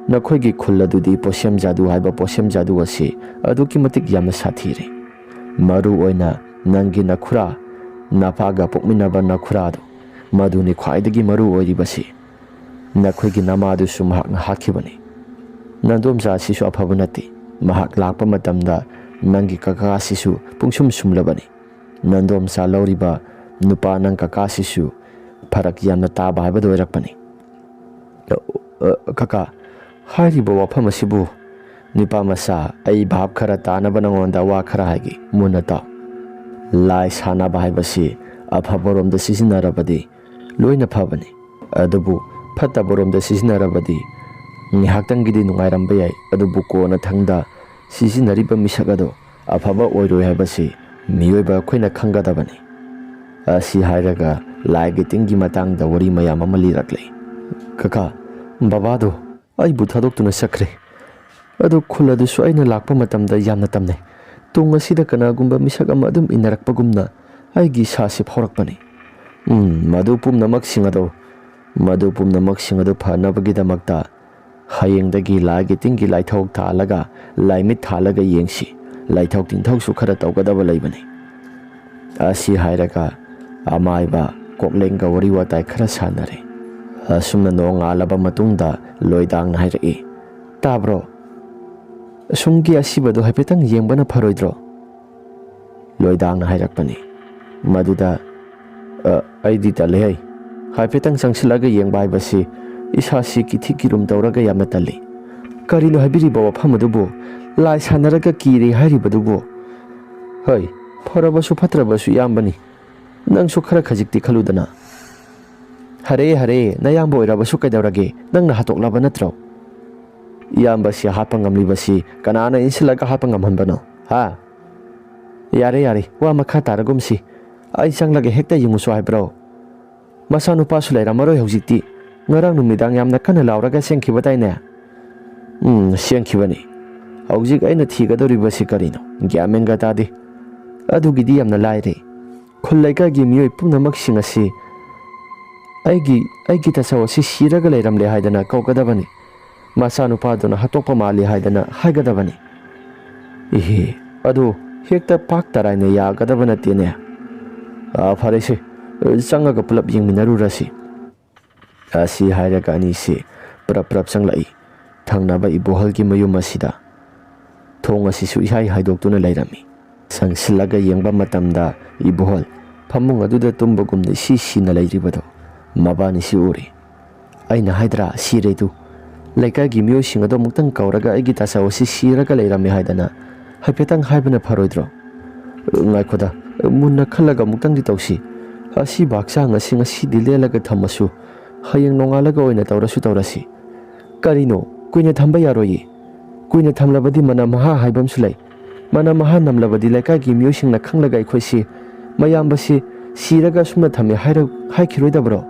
ꯅꯈꯣꯏꯒꯤ ꯈꯨꯜ ꯑꯗꯨꯗꯤ ꯄꯣꯠꯁꯦꯝ ꯖꯥꯗꯨ ꯍꯥꯏꯕ ꯄꯣꯠꯁꯦꯝ ꯖꯥꯗꯨ ꯑꯁꯤ ꯑꯗꯨꯛꯀꯤ ꯃꯇꯤꯛ ꯌꯥꯝꯅ ꯁꯥꯊꯤꯔꯦ꯫ ꯃꯔꯨ ꯑꯣꯏꯅ ꯅꯪꯒꯤ ꯅꯈꯨꯔꯥ, ꯅꯄꯥꯒ ꯄꯣꯛꯃꯤꯟꯅꯕ ꯅꯈꯨꯔꯥꯗꯨ, ꯃꯗꯨꯅꯤ ꯈ꯭ꯋꯥꯏꯗꯒꯤ ꯃꯔꯨ ꯑꯣꯏꯔꯤꯕꯁꯤ꯫ ꯅꯈꯣꯏꯒꯤ ꯅꯃꯥꯗꯨꯁꯨ ꯃꯍꯥꯛꯅ ꯍꯥꯠꯈꯤꯕꯅꯤ꯫ ꯅꯥꯗꯣꯝꯆꯥ ꯑꯁꯤꯁꯨ ꯑꯐꯕ ꯅꯠꯇꯦ꯫ ꯃꯍꯥꯛ ꯂꯥꯛꯄ ꯃꯇꯝꯗ ꯅꯪꯒꯤ ꯀꯀꯥ ꯑꯁꯤꯁꯨ ꯄꯨꯡꯁꯨꯝ ꯁꯨꯝꯂꯕꯅꯤ꯫ ꯅꯥꯗꯣꯝꯆꯥ ꯂꯧꯔꯤꯕ ꯅꯨꯄꯥ ꯅꯪ ꯀꯀꯥ ꯑꯁꯤꯁꯨ ꯐꯔꯛ ꯌꯥꯝꯅ ꯇꯥꯕ ꯍꯥꯏꯕꯗꯨ ꯑꯣꯏꯔꯛꯄꯅꯤ꯫" "ꯑ, ꯑ, ꯀꯀꯥ, ꯍꯥꯏꯔꯤꯕ ꯋꯥꯐꯝ ꯑꯁꯤꯕꯨ?" "ꯅꯨꯄꯥ ꯃꯆꯥ, ꯑꯩ ꯚꯥꯞ ꯈꯔ ꯇꯥꯅꯕ ꯅꯉꯣꯟꯗ ꯋꯥ ꯈꯔ ꯍꯥꯏꯒꯦ, ꯃꯨꯟꯅ ꯇꯥꯎ꯫ ꯂꯥꯏ ꯁꯥꯟꯅꯕ ꯍꯥꯏꯕꯁꯤ ꯑꯐꯕꯔꯣꯝꯗ ꯁꯤꯖꯤꯟꯅꯔꯕꯗꯤ ꯂꯣꯏꯅ ꯐꯕꯅꯤ꯫ ꯑꯗꯨꯕꯨ ꯐꯠꯇꯕꯔꯣꯝꯗ ꯁꯤꯖꯤꯟꯅꯔꯕꯗꯤ ꯉꯥꯏꯍꯥꯛꯇꯪꯒꯤꯗꯤ ꯅꯨꯡꯉꯥꯏꯔꯝꯕ ꯌꯥꯏ, ꯑꯗꯨꯕꯨ ꯀꯣꯟꯅ ꯊꯪꯗ ꯁꯤꯖꯤꯟꯅꯔꯤꯕ ꯃꯤꯁꯛ ꯑꯗꯨ ꯑꯐꯕ ꯑꯣꯏꯔꯣꯏ ꯍꯥꯏꯕꯁꯤ ꯃꯤꯑꯣꯏꯕ ꯑꯩꯈꯣꯏꯅ ꯈꯪꯒꯗꯕꯅꯤ꯫" ꯑꯁꯤ ꯍꯥꯏꯔꯒ ꯂꯥꯏꯒꯤ ꯇꯤꯟꯒꯤ ꯃꯇꯥꯡꯗ ꯋꯥꯔꯤ ꯃꯌꯥꯝ ꯑꯃ ꯂꯤꯔꯛꯂꯦ꯫ "ꯀꯀꯥ, ꯕꯕꯥꯗꯣ ꯑꯩꯕꯨ ꯊꯥꯗꯣꯛꯇꯨꯅ ꯆꯠꯈ꯭ꯔꯦ꯫ ꯑꯗꯨ ꯈꯨꯜ ꯑꯗꯨꯁꯨ ꯑꯩꯅ ꯂꯥꯛꯄ ꯃꯇꯝꯗ ꯌꯥꯝꯅ ꯇꯝꯅꯩ꯫ ꯇꯨꯡ ꯑꯁꯤꯗ ꯀꯅꯥꯒꯨꯝꯕ ꯃꯤꯁꯛ ꯑꯃ ꯑꯗꯨꯝ ꯏꯟꯅꯔꯛꯄꯒꯨꯝꯅ ꯑꯩꯒꯤ ꯏꯁꯥꯁꯤ ꯐꯥꯎꯔꯛꯄꯅꯤ꯫ ꯎꯝ, ꯃꯗꯨ ꯄꯨꯝꯅꯃꯛꯁꯤꯡ ꯑꯗꯨ, ꯃꯗꯨ ꯄꯨꯝꯅꯃꯛꯁꯤꯡ ꯑꯗꯨ ꯐꯅꯕꯒꯤꯗꯃꯛꯇ ꯍꯌꯦꯡꯗꯒꯤ ꯂꯥꯏꯒꯤ ꯇꯤꯟꯒꯤ ꯂꯥꯏꯊꯧ ꯊꯥꯜꯂꯒ, ꯂꯥꯏꯃꯤꯠ ꯊꯥꯜꯂꯒ ꯌꯦꯡꯁꯤ꯫ ꯂꯥꯏꯊꯧ ꯇꯤꯟꯊꯧꯁꯨ ꯈꯔ ꯇꯧꯒꯗꯕ ꯂꯩꯕꯅꯤ꯫" ꯑꯁꯤ ꯍꯥꯏꯔꯒ ꯑꯃꯥꯏꯕ ꯀꯣꯛꯂꯦꯡꯒ ꯋꯥꯔꯤ ꯋꯥꯇꯥꯏ ꯈꯔ ꯁꯥꯟꯅꯔꯦ꯫ ꯑꯁꯨꯝꯅ ꯅꯣꯡꯉꯥꯜꯂꯕ ꯃꯇꯨꯡꯗ ꯂꯣꯏꯗꯥꯡꯅ ꯍꯥꯏꯔꯛꯏ, "ꯇꯥꯕ꯭ꯔꯣ? ꯑꯁꯨꯝꯒꯤ ꯑꯁꯤꯕꯗꯣ ꯍꯥꯏꯐꯦꯠꯇꯪ ꯌꯦꯡꯕꯅ ꯐꯔꯣꯏꯗ꯭ꯔꯣ?" ꯂꯣꯏꯗꯥꯡꯅ ꯍꯥꯏꯔꯛꯄꯅꯤ꯫ ꯃꯗꯨꯗ, "ꯑ, ꯑꯩꯗꯤ ꯇꯜꯂꯦ ꯍꯩ꯫ ꯍꯥꯏꯐꯦꯠꯇꯪ ꯆꯪꯁꯤꯜꯂꯒ ꯌꯦꯡꯕ ꯍꯥꯏꯕꯁꯤ ꯏꯁꯥꯁꯤ ꯀꯤꯊꯤ ꯀꯤꯔꯨꯝ ꯇꯧꯔꯒ ꯌꯥꯝꯅ ꯇꯜꯂꯤ꯫ ꯀꯔꯤꯅꯣ ꯍꯥꯏꯕꯤꯔꯤꯕ ꯋꯥꯐꯝ ꯑꯗꯨꯕꯨ? ꯂꯥꯏ ꯁꯥꯟꯅꯔꯒ ꯀꯤꯔꯦ ꯍꯥꯏꯔꯤꯕꯗꯨꯕꯨ? ꯍꯣꯏ, ꯐꯔꯕꯁꯨ ꯐꯠꯇ꯭ꯔꯕꯁꯨ ꯏꯌꯥꯝꯕꯅꯤ꯫ ꯅꯪꯁꯨ ꯈꯔ ꯈꯖꯤꯛꯇꯤ ꯈꯜꯂꯨꯗꯅ꯫" "ꯍꯔꯦ, ꯍꯔꯦ, ꯅꯌꯥꯝꯕ ꯑꯣꯏꯔꯕꯁꯨ ꯀꯩꯗꯧꯔꯒꯦ? ꯅꯪꯅ ꯍꯥꯠꯇꯣꯛꯂꯕ ꯅꯠꯇ꯭ꯔꯣ?" "ꯏꯌꯥꯝꯕꯁꯤ ꯍꯥꯠꯄ ꯉꯝꯂꯤꯕꯁꯤ ꯀꯅꯥꯅ ꯏꯟꯁꯤꯜꯂꯒ ꯍꯥꯠꯄ ꯉꯝꯍꯟꯕꯅꯣ? ꯍꯥ?" "ꯌꯥꯔꯦ, ꯌꯥꯔꯦ, ꯋꯥ ꯃꯈꯥ ꯇꯥꯔꯒꯨꯝꯁꯤ꯫ ꯑꯩ ꯆꯪꯂꯒ ꯍꯦꯛꯇ ꯌꯦꯡꯉꯨꯁꯨ ꯍꯥꯏꯕ꯭ꯔꯣ? ꯃꯆꯥꯅꯨꯄꯥꯁꯨ ꯂꯩꯔꯝꯃꯔꯣꯏ ꯍꯧꯖꯤꯛꯇꯤ꯫ ꯉꯔꯥꯡ ꯅꯨꯃꯤꯗꯥꯡ ꯌꯥꯝꯅ ꯀꯟꯅ ꯂꯥꯎꯔꯒ ꯆꯦꯟꯈꯤꯕꯗꯥꯏꯅꯦ?" "ꯎꯝ, ꯆꯦꯟꯈꯤꯕꯅꯤ꯫ ꯍꯧꯖꯤꯛ ꯑꯩꯅ ꯊꯤꯒꯗꯧꯔꯤꯕꯁꯤ ꯀꯔꯤꯅꯣ? ꯒ꯭ꯌꯥꯟ ꯃꯦꯟꯒ ꯇꯥꯗꯦ꯫ ꯑꯗꯨꯒꯤꯗꯤ ꯌꯥꯝꯅ ꯂꯥꯏꯔꯦ꯫ ꯈꯨꯜ ꯂꯩꯀꯥꯏꯒꯤ ꯃꯤꯑꯣꯏ ꯄꯨꯝꯅꯃꯛꯁꯤꯡ ꯑꯁꯤ ꯑꯩꯒꯤ, ꯑꯩꯒꯤ ꯇꯥꯆꯧ ꯑꯁꯤ ꯁꯤꯔꯒ ꯂꯩꯔꯝꯂꯦ ꯍꯥꯏꯗꯅ ꯀꯧꯒꯗꯕꯅꯤ꯫ ꯃꯆꯥꯅꯨꯄꯥꯗꯨꯅ ꯍꯥꯠꯇꯣꯛꯄ ꯃꯥꯜꯂꯤ ꯍꯥꯏꯗꯅ ꯍꯥꯏꯒꯗꯕꯅꯤ꯫ ꯏꯍꯦ, ꯑꯗꯨ ꯍꯦꯛꯇ ꯄꯥꯛ ꯇꯔꯥꯏꯅ ꯌꯥꯒꯗꯕ ꯅꯠꯇꯦꯅꯦ꯫ ꯑꯥ, ꯐꯔꯦꯁꯦ, ꯆꯪꯉꯒ ꯄꯨꯂꯞ ꯌꯦꯡꯃꯤꯟꯅꯔꯨꯔꯁꯤ꯫" ꯑꯁꯤ ꯍꯥꯏꯔꯒ ꯑꯅꯤꯁꯤ ꯄ꯭ꯔꯞ ꯄ꯭ꯔꯞ ꯆꯪꯂꯛꯏ ꯊꯪꯅꯕ ꯏꯕꯣꯍꯜꯒꯤ ꯃꯌꯨꯝ ꯑꯁꯤꯗ꯫ ꯊꯣꯡ ꯑꯁꯤꯁꯨ ꯏꯍꯥꯏ ꯍꯥꯏꯗꯣꯛꯇꯨꯅ ꯂꯩꯔꯝꯃꯤ꯫ ꯆꯪꯁꯤꯜꯂꯒ ꯌꯦꯡꯕ ꯃꯇꯝꯗ ꯏꯕꯣꯍꯜ ꯐꯃꯨꯡ ꯑꯗꯨꯗ ꯇꯨꯝꯕꯒꯨꯝꯅ ꯏꯁꯤ ꯁꯤꯅ ꯂꯩꯔꯤꯕꯗꯨ ꯃꯕꯥꯅꯤꯁꯤ ꯎꯔꯤ꯫ "ꯑꯩꯅ ꯍꯥꯏꯗ꯭ꯔꯥ, ꯁꯤꯔꯦꯗꯨ? ꯂꯩꯀꯥꯏꯒꯤ ꯃꯤꯑꯣꯏꯁꯤꯡ ꯑꯗꯨ ꯑꯃꯨꯛꯇꯪ ꯀꯧꯔꯒ ꯑꯩꯒꯤ ꯇꯥꯆꯧ ꯑꯁꯤ ꯁꯤꯔꯒ ꯂꯩꯔꯝꯃꯦ ꯍꯥꯏꯗꯅ ꯍꯥꯏꯐꯦꯠꯇꯪ ꯍꯥꯏꯕꯅ ꯐꯔꯣꯏꯗ꯭ꯔꯣ?" "ꯉꯥꯏꯈꯣꯗ, ꯃꯨꯟꯅ ꯈꯜꯂꯒ ꯑꯃꯨꯛꯇꯪꯗꯤ ꯇꯧꯁꯤ꯫ ꯑꯁꯤꯕ ꯍꯛꯆꯥꯡ ꯑꯁꯤ ꯉꯁꯤꯗꯤ ꯂꯦꯜꯂꯒ ꯊꯝꯃꯁꯨ, ꯍꯌꯦꯡ ꯅꯣꯡꯉꯥꯜꯂꯒ ꯑꯣꯏꯅ ꯇꯧꯔꯁꯨ ꯇꯧꯔꯁꯤ꯫" "ꯀꯔꯤꯅꯣ? ꯀꯨꯏꯅ ꯊꯝꯕ ꯌꯥꯔꯣꯏꯌꯦ꯫ ꯀꯨꯏꯅ ꯊꯝꯂꯕꯗꯤ ꯃꯅꯝ ꯃꯍꯥ ꯍꯥꯏꯕ ꯑꯃꯁꯨ ꯂꯩ꯫ ꯃꯅꯝ ꯃꯍꯥ ꯅꯝꯂꯕꯗꯤ ꯂꯩꯀꯥꯏꯒꯤ ꯃꯤꯑꯣꯏꯁꯤꯡꯅ ꯈꯪꯂꯒ ꯑꯩꯈꯣꯏꯁꯤ ꯃꯌꯥꯝꯕꯁꯤ ꯁꯤꯔꯒ ꯑꯁꯨꯝꯅ ꯊꯝꯃꯦ ꯍꯥꯏꯔ-, ꯍꯥꯏꯈꯤꯔꯣꯏꯗꯕ꯭ꯔꯣ?"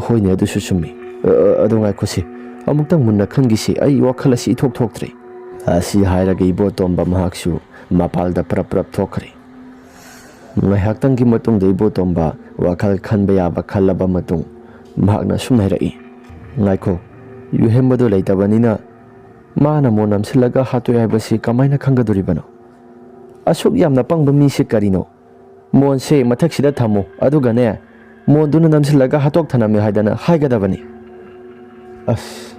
"ꯍꯣꯏꯅꯦ, ꯑꯗꯨꯁꯨ ꯆꯨꯝꯃꯤ꯫ ꯑ, ꯑ, ꯑꯗꯨ ꯉꯥꯏꯈꯣꯁꯤ, ꯑꯃꯨꯛꯇꯪ ꯃꯨꯟꯅ ꯈꯟꯈꯤꯁꯤ, ꯑꯩ ꯋꯥꯈꯜ ꯑꯁꯤ ꯏꯊꯣꯛ ꯊꯣꯛꯇ꯭ꯔꯦ꯫" ꯑꯁꯤ ꯍꯥꯏꯔꯒ ꯏꯕꯣꯇꯣꯝꯕ ꯃꯍꯥꯛꯁꯨ ꯃꯄꯥꯜꯗ ꯄ꯭ꯔꯞ ꯄ꯭ꯔꯞ ꯊꯣꯛꯈ꯭ꯔꯦ꯫ ꯉꯥꯏꯍꯥꯛꯇꯪꯒꯤ ꯃꯇꯨꯡꯗ ꯏꯕꯣꯇꯣꯝꯕ ꯋꯥꯈꯜ ꯈꯟꯕ ꯌꯥꯕ ꯈꯜꯂꯕ ꯃꯇꯨꯡ ꯃꯍꯥꯛꯅ ꯑꯁꯨꯝ ꯍꯥꯏꯔꯛꯏ, "ꯉꯥꯏꯈꯣ, ꯌꯨꯍꯦꯟꯕꯗꯨ ꯂꯩꯇꯕꯅꯤꯅ ꯃꯥꯅ ꯃꯣꯟ ꯅꯝꯁꯤꯜꯂꯒ ꯍꯥꯠꯇꯣꯛꯑꯦ ꯍꯥꯏꯕꯁꯤ ꯀꯃꯥꯏꯅ ꯈꯪꯒꯗꯣꯔꯤꯕꯅꯣ? ꯑꯁꯨꯛ ꯌꯥꯝꯅ ꯄꯪꯕ ꯃꯤꯁꯤ ꯀꯔꯤꯅꯣ? ꯃꯣꯟꯁꯦ ꯃꯊꯛꯁꯤꯗ ꯊꯝꯃꯨ, ꯑꯗꯨꯒꯅꯦ, ꯃꯣꯟꯗꯨꯅ ꯅꯝꯁꯤꯜꯂꯒ ꯍꯥꯠꯇꯣꯛ ꯊꯅꯝꯃꯦ ꯍꯥꯏꯗꯅ ꯍꯥꯏꯒꯗꯕꯅꯤ꯫" ꯑꯁ,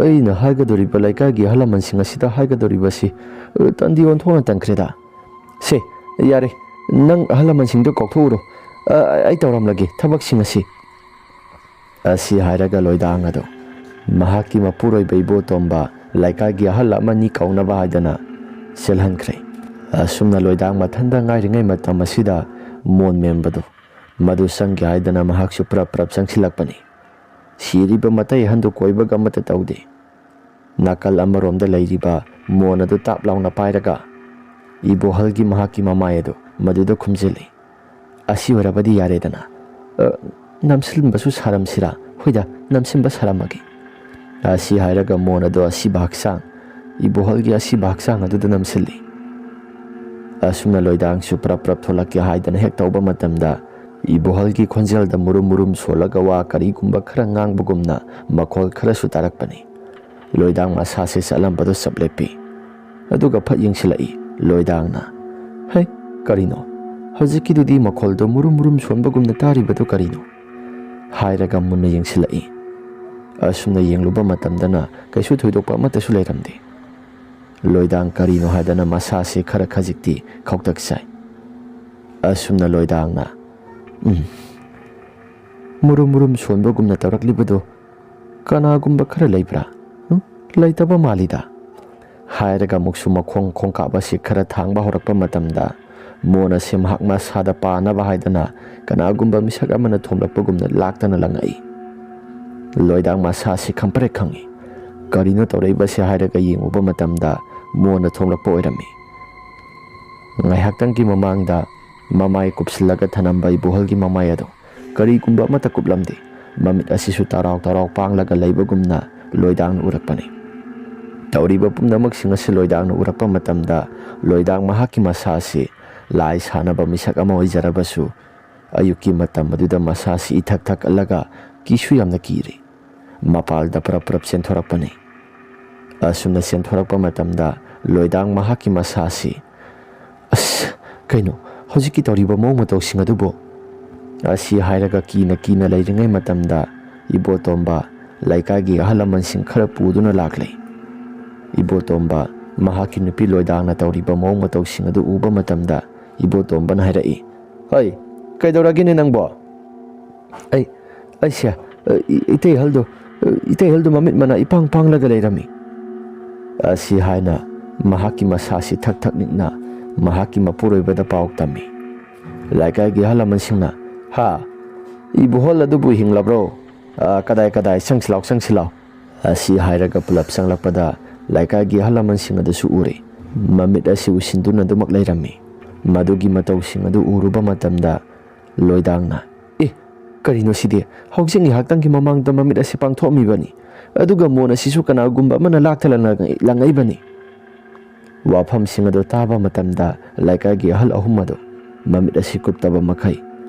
ꯑꯩꯅ ꯍꯥꯏꯒꯗꯧꯔꯤꯕ, ꯂꯩꯀꯥꯏꯒꯤ ꯑꯍꯜ ꯂꯃꯟꯁꯤꯡ ꯑꯁꯤꯗ ꯍꯥꯏꯒꯗꯧꯔꯤꯕꯁꯤ ꯇꯟꯗꯤ ꯑꯣꯟꯊꯣꯛꯅ ꯇꯟꯈ꯭ꯔꯦꯗ꯫ ꯁꯦ, ꯌꯥꯔꯦ, "ꯅꯪ ꯑꯍꯜ ꯂꯃꯟꯁꯤꯡꯗꯣ ꯀꯧꯊꯣꯛꯎꯔꯣ꯫ ꯑ, ꯑꯩ ꯇꯧꯔꯝꯂꯒꯦ ꯊꯕꯛꯁꯤꯡ ꯑꯁꯤ"꯫ ꯑꯁꯤ ꯍꯥꯏꯔꯒ ꯂꯣꯏꯗꯥꯡ ꯑꯗꯨ ꯃꯍꯥꯛꯀꯤ ꯃꯄꯨꯔꯣꯏꯕ ꯏꯕꯣꯇꯣꯝꯕ, ꯂꯩꯀꯥꯏꯒꯤ ꯑꯍꯜ ꯑꯃꯅꯤ ꯀꯧꯅꯕ ꯍꯥꯏꯗꯅ ꯆꯦꯜꯍꯟꯈ꯭ꯔꯦ꯫ ꯑꯁꯨꯝꯅ ꯂꯣꯏꯗꯥꯡ ꯃꯊꯟꯇ ꯉꯥꯏꯔꯤꯉꯩ ꯃꯇꯝ ꯑꯁꯤꯗ ꯃꯣꯟ ꯃꯦꯟꯕꯗꯨ ꯃꯗꯨ ꯆꯪꯒꯦ ꯍꯥꯏꯗꯅ ꯃꯍꯥꯛꯁꯨ ꯄ꯭ꯔꯞ ꯄ꯭ꯔꯞ ꯆꯪꯁꯤꯜꯂꯛꯄꯅꯤ꯫ ꯁꯤꯔꯤꯕ ꯃꯇꯩ ꯑꯍꯟꯗꯨ ꯀꯣꯏꯕꯒ ꯑꯃꯠꯇ ꯇꯧꯗꯦ꯫ ꯅꯥꯀꯜ ꯑꯃꯔꯣꯝꯗ ꯂꯩꯔꯤꯕ ꯃꯣꯟ ꯑꯗꯨ ꯇꯥꯞ ꯂꯥꯎꯅ ꯄꯥꯏꯔꯒ ꯏꯕꯣꯍꯜꯒꯤ ꯃꯍꯥꯛꯀꯤ ꯃꯃꯥꯏ ꯑꯗꯨ ꯃꯗꯨꯗ ꯈꯨꯝꯖꯤꯜꯂꯤ꯫ "ꯑꯁꯤ ꯑꯣꯏꯔꯕꯗꯤ ꯌꯥꯔꯦꯗꯅ꯫ ꯑ, ꯅꯝꯁꯤꯟꯕꯁꯨ ꯁꯥꯔꯝꯁꯤꯔꯥ? ꯍꯣꯏꯗ, ꯅꯝꯁꯤꯟꯕ ꯁꯥꯔꯝꯃꯒꯦ"꯫ ꯑꯁꯤ ꯍꯥꯏꯔꯒ ꯃꯣꯟ ꯑꯗꯨ ꯑꯁꯤꯕ ꯍꯛꯆꯥꯡ, ꯏꯕꯣꯍꯜꯒꯤ ꯑꯁꯤꯕ ꯍꯛꯆꯥꯡ ꯑꯗꯨꯗ ꯅꯝꯁꯤꯜꯂꯤ꯫ ꯑꯁꯨꯝꯅ ꯂꯣꯏꯗꯥꯡꯁꯨ ꯄ꯭ꯔꯞ ꯄ꯭ꯔꯞ ꯊꯣꯛꯂꯛꯀꯦ ꯍꯥꯏꯗꯅ ꯍꯦꯛ ꯇꯧꯕ ꯃꯇꯝꯗ, ꯏꯕꯣꯍꯜꯒꯤ ꯈꯣꯟꯖꯦꯜꯗ ꯃꯨꯔꯨꯝ ꯃꯨꯔꯨꯝ ꯁꯣꯜꯂꯒ ꯋꯥ ꯀꯔꯤꯒꯨꯝꯕ ꯈꯔ ꯉꯥꯡꯕꯒꯨꯝꯅ ꯃꯈꯣꯜ ꯈꯔꯁꯨ ꯇꯥꯔꯛꯄꯅꯤ꯫ ꯂꯣꯏꯗꯥꯡ ꯃꯁꯥꯁꯦ ꯆꯠꯂꯝꯕꯗꯨ ꯆꯞ ꯂꯦꯞꯄꯤ꯫ ꯑꯗꯨꯒ ꯐꯠ ꯌꯦꯡꯁꯤꯜꯂꯛꯏ ꯂꯣꯏꯗꯥꯡꯅ꯫ "ꯍꯩ, ꯀꯔꯤꯅꯣ? ꯍꯧꯖꯤꯛꯀꯤꯗꯨꯗꯤ ꯃꯈꯣꯜꯗꯣ ꯃꯨꯔꯨꯝ ꯃꯨꯔꯨꯝ ꯁꯣꯟꯕꯒꯨꯝꯅ ꯇꯥꯔꯤꯕꯗꯨ ꯀꯔꯤꯅꯣ?" ꯍꯥꯏꯔꯒ ꯃꯨꯟꯅ ꯌꯦꯡꯁꯤꯜꯂꯛꯏ꯫ ꯑꯁꯨꯝꯅ ꯌꯦꯡꯂꯨꯕ ꯃꯇꯝꯗꯅ ꯀꯩꯁꯨ ꯊꯣꯏꯗꯣꯛꯄ ꯑꯃꯠꯇꯁꯨ ꯂꯩꯔꯝꯗꯦ꯫ ꯂꯣꯏꯗꯥꯡ ꯀꯔꯤꯅꯣ ꯍꯥꯏꯗꯅ ꯃꯁꯥꯁꯦ ꯈꯔ ꯈꯖꯤꯛꯇꯤ ꯈꯧꯇꯛ ꯆꯥꯏ꯫ ꯑꯁꯨꯝꯅ ꯂꯣꯏꯗꯥꯡꯅ, "ꯎꯝ, ꯃꯨꯔꯨꯝ ꯃꯨꯔꯨꯝ ꯁꯣꯟꯕꯒꯨꯝꯅ ꯇꯧꯔꯛꯂꯤꯕꯗꯨ ꯀꯅꯥꯒꯨꯝꯕ ꯈꯔ ꯂꯩꯕ꯭ꯔꯥ? ꯎꯝ, ꯂꯩꯇꯕ ꯃꯥꯜꯂꯤꯗ"꯫ ꯍꯥꯏꯔꯒ ꯑꯃꯨꯛꯁꯨ ꯃꯈꯣꯡ ꯈꯣꯡꯀꯥꯞ ꯑꯁꯤ ꯈꯔ ꯊꯥꯡꯕ ꯍꯧꯔꯛꯄ ꯃꯇꯝꯗ, ꯃꯣꯟ ꯑꯁꯤ ꯃꯍꯥꯛ ꯃꯁꯥꯗ ꯄꯥꯅꯕ ꯍꯥꯏꯗꯅ ꯀꯅꯥꯒꯨꯝꯕ ꯃꯤꯁꯛ ꯑꯃꯅ ꯊꯣꯝꯂꯛꯄꯒꯨꯝꯅ ꯂꯥꯛꯇꯅ ꯂꯪꯉꯛꯏ꯫ ꯂꯣꯏꯗꯥꯡ ꯃꯁꯥꯁꯤ ꯈꯝꯄ꯭ꯔꯦꯛ ꯈꯪꯉꯤ꯫ ꯀꯔꯤꯅꯣ ꯇꯧꯔꯛꯏꯕꯁꯦ ꯍꯥꯏꯔꯒ ꯌꯦꯡꯉꯨꯕ ꯃꯇꯝꯗ, ꯃꯣꯟꯅ ꯊꯣꯝꯂꯛꯄ ꯑꯣꯏꯔꯝꯃꯤ꯫ ꯉꯥꯏꯍꯥꯛꯇꯪꯒꯤ ꯃꯃꯥꯡꯗ ꯃꯃꯥꯏ ꯀꯨꯞꯁꯤꯜꯂꯒ ꯊꯅꯝꯕ ꯏꯕꯣꯍꯜꯒꯤ ꯃꯃꯥꯏ ꯑꯗꯨ ꯀꯔꯤꯒꯨꯝꯕ ꯑꯃꯠꯇ ꯀꯨꯞꯂꯝꯗꯦ꯫ ꯃꯃꯤꯠ ꯑꯁꯤꯁꯨ ꯇꯔꯥꯎ ꯇꯔꯥꯎ ꯄꯥꯡꯂꯒ ꯂꯩꯕꯒꯨꯝꯅ ꯂꯣꯏꯗꯥꯡꯅ ꯎꯔꯛꯄꯅꯤ꯫ ꯇꯧꯔꯤꯕ ꯄꯨꯝꯅꯃꯛꯁꯤꯡ ꯑꯁꯤ ꯂꯣꯏꯗꯥꯡꯅ ꯎꯔꯛꯄ ꯃꯇꯝꯗ, ꯂꯣꯏꯗꯥꯡ ꯃꯍꯥꯛꯀꯤ ꯃꯁꯥ ꯑꯁꯤ ꯂꯥꯏ ꯁꯥꯟꯅꯕ ꯃꯤꯁꯛ ꯑꯃ ꯑꯣꯏꯖꯔꯕꯁꯨ, ꯑꯌꯨꯛꯀꯤ ꯃꯇꯝ ꯑꯗꯨꯗ ꯃꯁꯥꯁꯤ ꯏꯊꯛ ꯊꯛꯀꯠꯂꯒ ꯀꯤꯁꯨ ꯌꯥꯝꯅ ꯀꯤꯔꯤ꯫ ꯃꯄꯥꯜꯗ ꯄꯔꯞ ꯄꯔꯞ ꯆꯦꯟꯊꯣꯔꯛꯄꯅꯤ꯫ ꯑꯁꯨꯝꯅ ꯆꯦꯟꯊꯣꯔꯛꯄ ꯃꯇꯝꯗ ꯂꯣꯏꯗꯥꯡ ꯃꯍꯥꯛꯀꯤ ꯃꯁꯥꯁꯤ, "ꯑꯁ, ꯀꯩꯅꯣ ꯍꯧꯖꯤꯛꯀꯤ ꯇꯧꯔꯤꯕ ꯃꯑꯣꯡ ꯃꯇꯧꯁꯤꯡ ꯑꯗꯨꯕꯨ?" ꯑꯁꯤ ꯍꯥꯏꯔꯒ ꯀꯤꯅ ꯀꯤꯅ ꯂꯩꯔꯤꯉꯩ ꯃꯇꯝꯗ, ꯏꯕꯣꯇꯣꯝꯕ ꯂꯩꯀꯥꯏꯒꯤ ꯑꯍꯜ ꯂꯃꯟꯁꯤꯡ ꯈꯔ ꯄꯨꯗꯨꯅ ꯂꯥꯛꯂꯦ꯫ ꯏꯕꯣꯇꯣꯝꯕ ꯃꯍꯥꯛꯀꯤ ꯅꯨꯄꯤ ꯂꯣꯏꯗꯥꯡꯅ ꯇꯧꯔꯤꯕ ꯃꯑꯣꯡ ꯃꯇꯧꯁꯤꯡ ꯑꯗꯨ ꯎꯕ ꯃꯇꯝꯗ, ꯏꯕꯣꯇꯣꯝꯕꯅ ꯍꯥꯏꯔꯛꯏ, "ꯍꯩ, ꯀꯩꯗꯧꯔꯒꯦꯅꯦ ꯅꯪꯕꯣ?" "ꯑꯩ, ꯑꯩꯁꯦ, ꯑ, ꯏ-, ꯏꯇꯩꯍꯜꯗꯣ, ꯑ, ꯏꯇꯩꯍꯜꯗꯣ ꯃꯃꯤꯠ ꯃꯅꯥ ꯏꯄꯥꯡ ꯄꯥꯡꯂꯒ ꯂꯩꯔꯝꯃꯤ," ꯑꯁꯤ ꯍꯥꯏꯅ ꯃꯍꯥꯛꯀꯤ ꯃꯁꯥꯁꯤ ꯊꯛ ꯊꯛ ꯅꯤꯛꯅ ꯃꯍꯥꯛꯀꯤ ꯃꯄꯨꯔꯣꯏꯕꯗ ꯄꯥꯎ ꯇꯝꯃꯤ꯫ ꯂꯩꯀꯥꯏꯒꯤ ꯑꯍꯜ ꯂꯃꯟꯁꯤꯡꯅ, "ꯍꯥ? ꯏꯕꯣꯍꯜ ꯑꯗꯨꯕꯨ ꯍꯤꯡꯂꯕ꯭ꯔꯣ? ꯑ, ꯀꯗꯥꯏ ꯀꯗꯥꯏ? ꯆꯪꯁꯤ ꯂꯥꯎ, ꯆꯪꯁꯤ ꯂꯥꯎ," ꯑꯁꯤ ꯍꯥꯏꯔꯒ ꯄꯨꯂꯞ ꯆꯪꯂꯛꯄꯗ ꯂꯩꯀꯥꯏꯒꯤ ꯑꯍꯜ ꯂꯃꯟꯁꯤꯡ ꯑꯗꯨꯁꯨ ꯎꯔꯦ꯫ ꯃꯃꯤꯠ ꯑꯁꯤ ꯎꯏꯁꯤꯟꯗꯨꯅ ꯑꯗꯨꯃꯛ ꯂꯩꯔꯝꯃꯤ꯫ ꯃꯗꯨꯒꯤ ꯃꯇꯧꯁꯤꯡ ꯑꯗꯨ ꯎꯔꯨꯕ ꯃꯇꯝꯗ ꯂꯣꯏꯗꯥꯡꯅ, "ꯑꯦ, ꯀꯔꯤꯅꯣ ꯁꯤꯗꯤ? ꯍꯧꯖꯤꯛ ꯉꯥꯏꯍꯥꯛꯇꯪꯒꯤ ꯃꯃꯥꯡꯗ ꯃꯃꯤꯠ ꯑꯁꯤ ꯄꯥꯡꯊꯣꯛꯑꯝꯃꯤꯕꯅꯤ, ꯑꯗꯨꯒ ꯃꯣꯟ ꯑꯁꯤꯁꯨ ꯀꯅꯥꯒꯨꯝꯕ ꯑꯃꯅ ꯂꯥꯛꯇꯅ ꯂꯪꯉꯛꯏꯕꯅꯤ꯫" ꯋꯥꯐꯝꯁꯤꯡ ꯑꯗꯨ ꯇꯥꯕ ꯃꯇꯝꯗ ꯂꯩꯀꯥꯏꯒꯤ ꯑꯍꯜ ꯑꯍꯨꯝ ꯑꯗꯨ ꯃꯃꯤꯠ ꯑꯁꯤ ꯀꯨꯞꯇꯕ ꯃꯈꯩ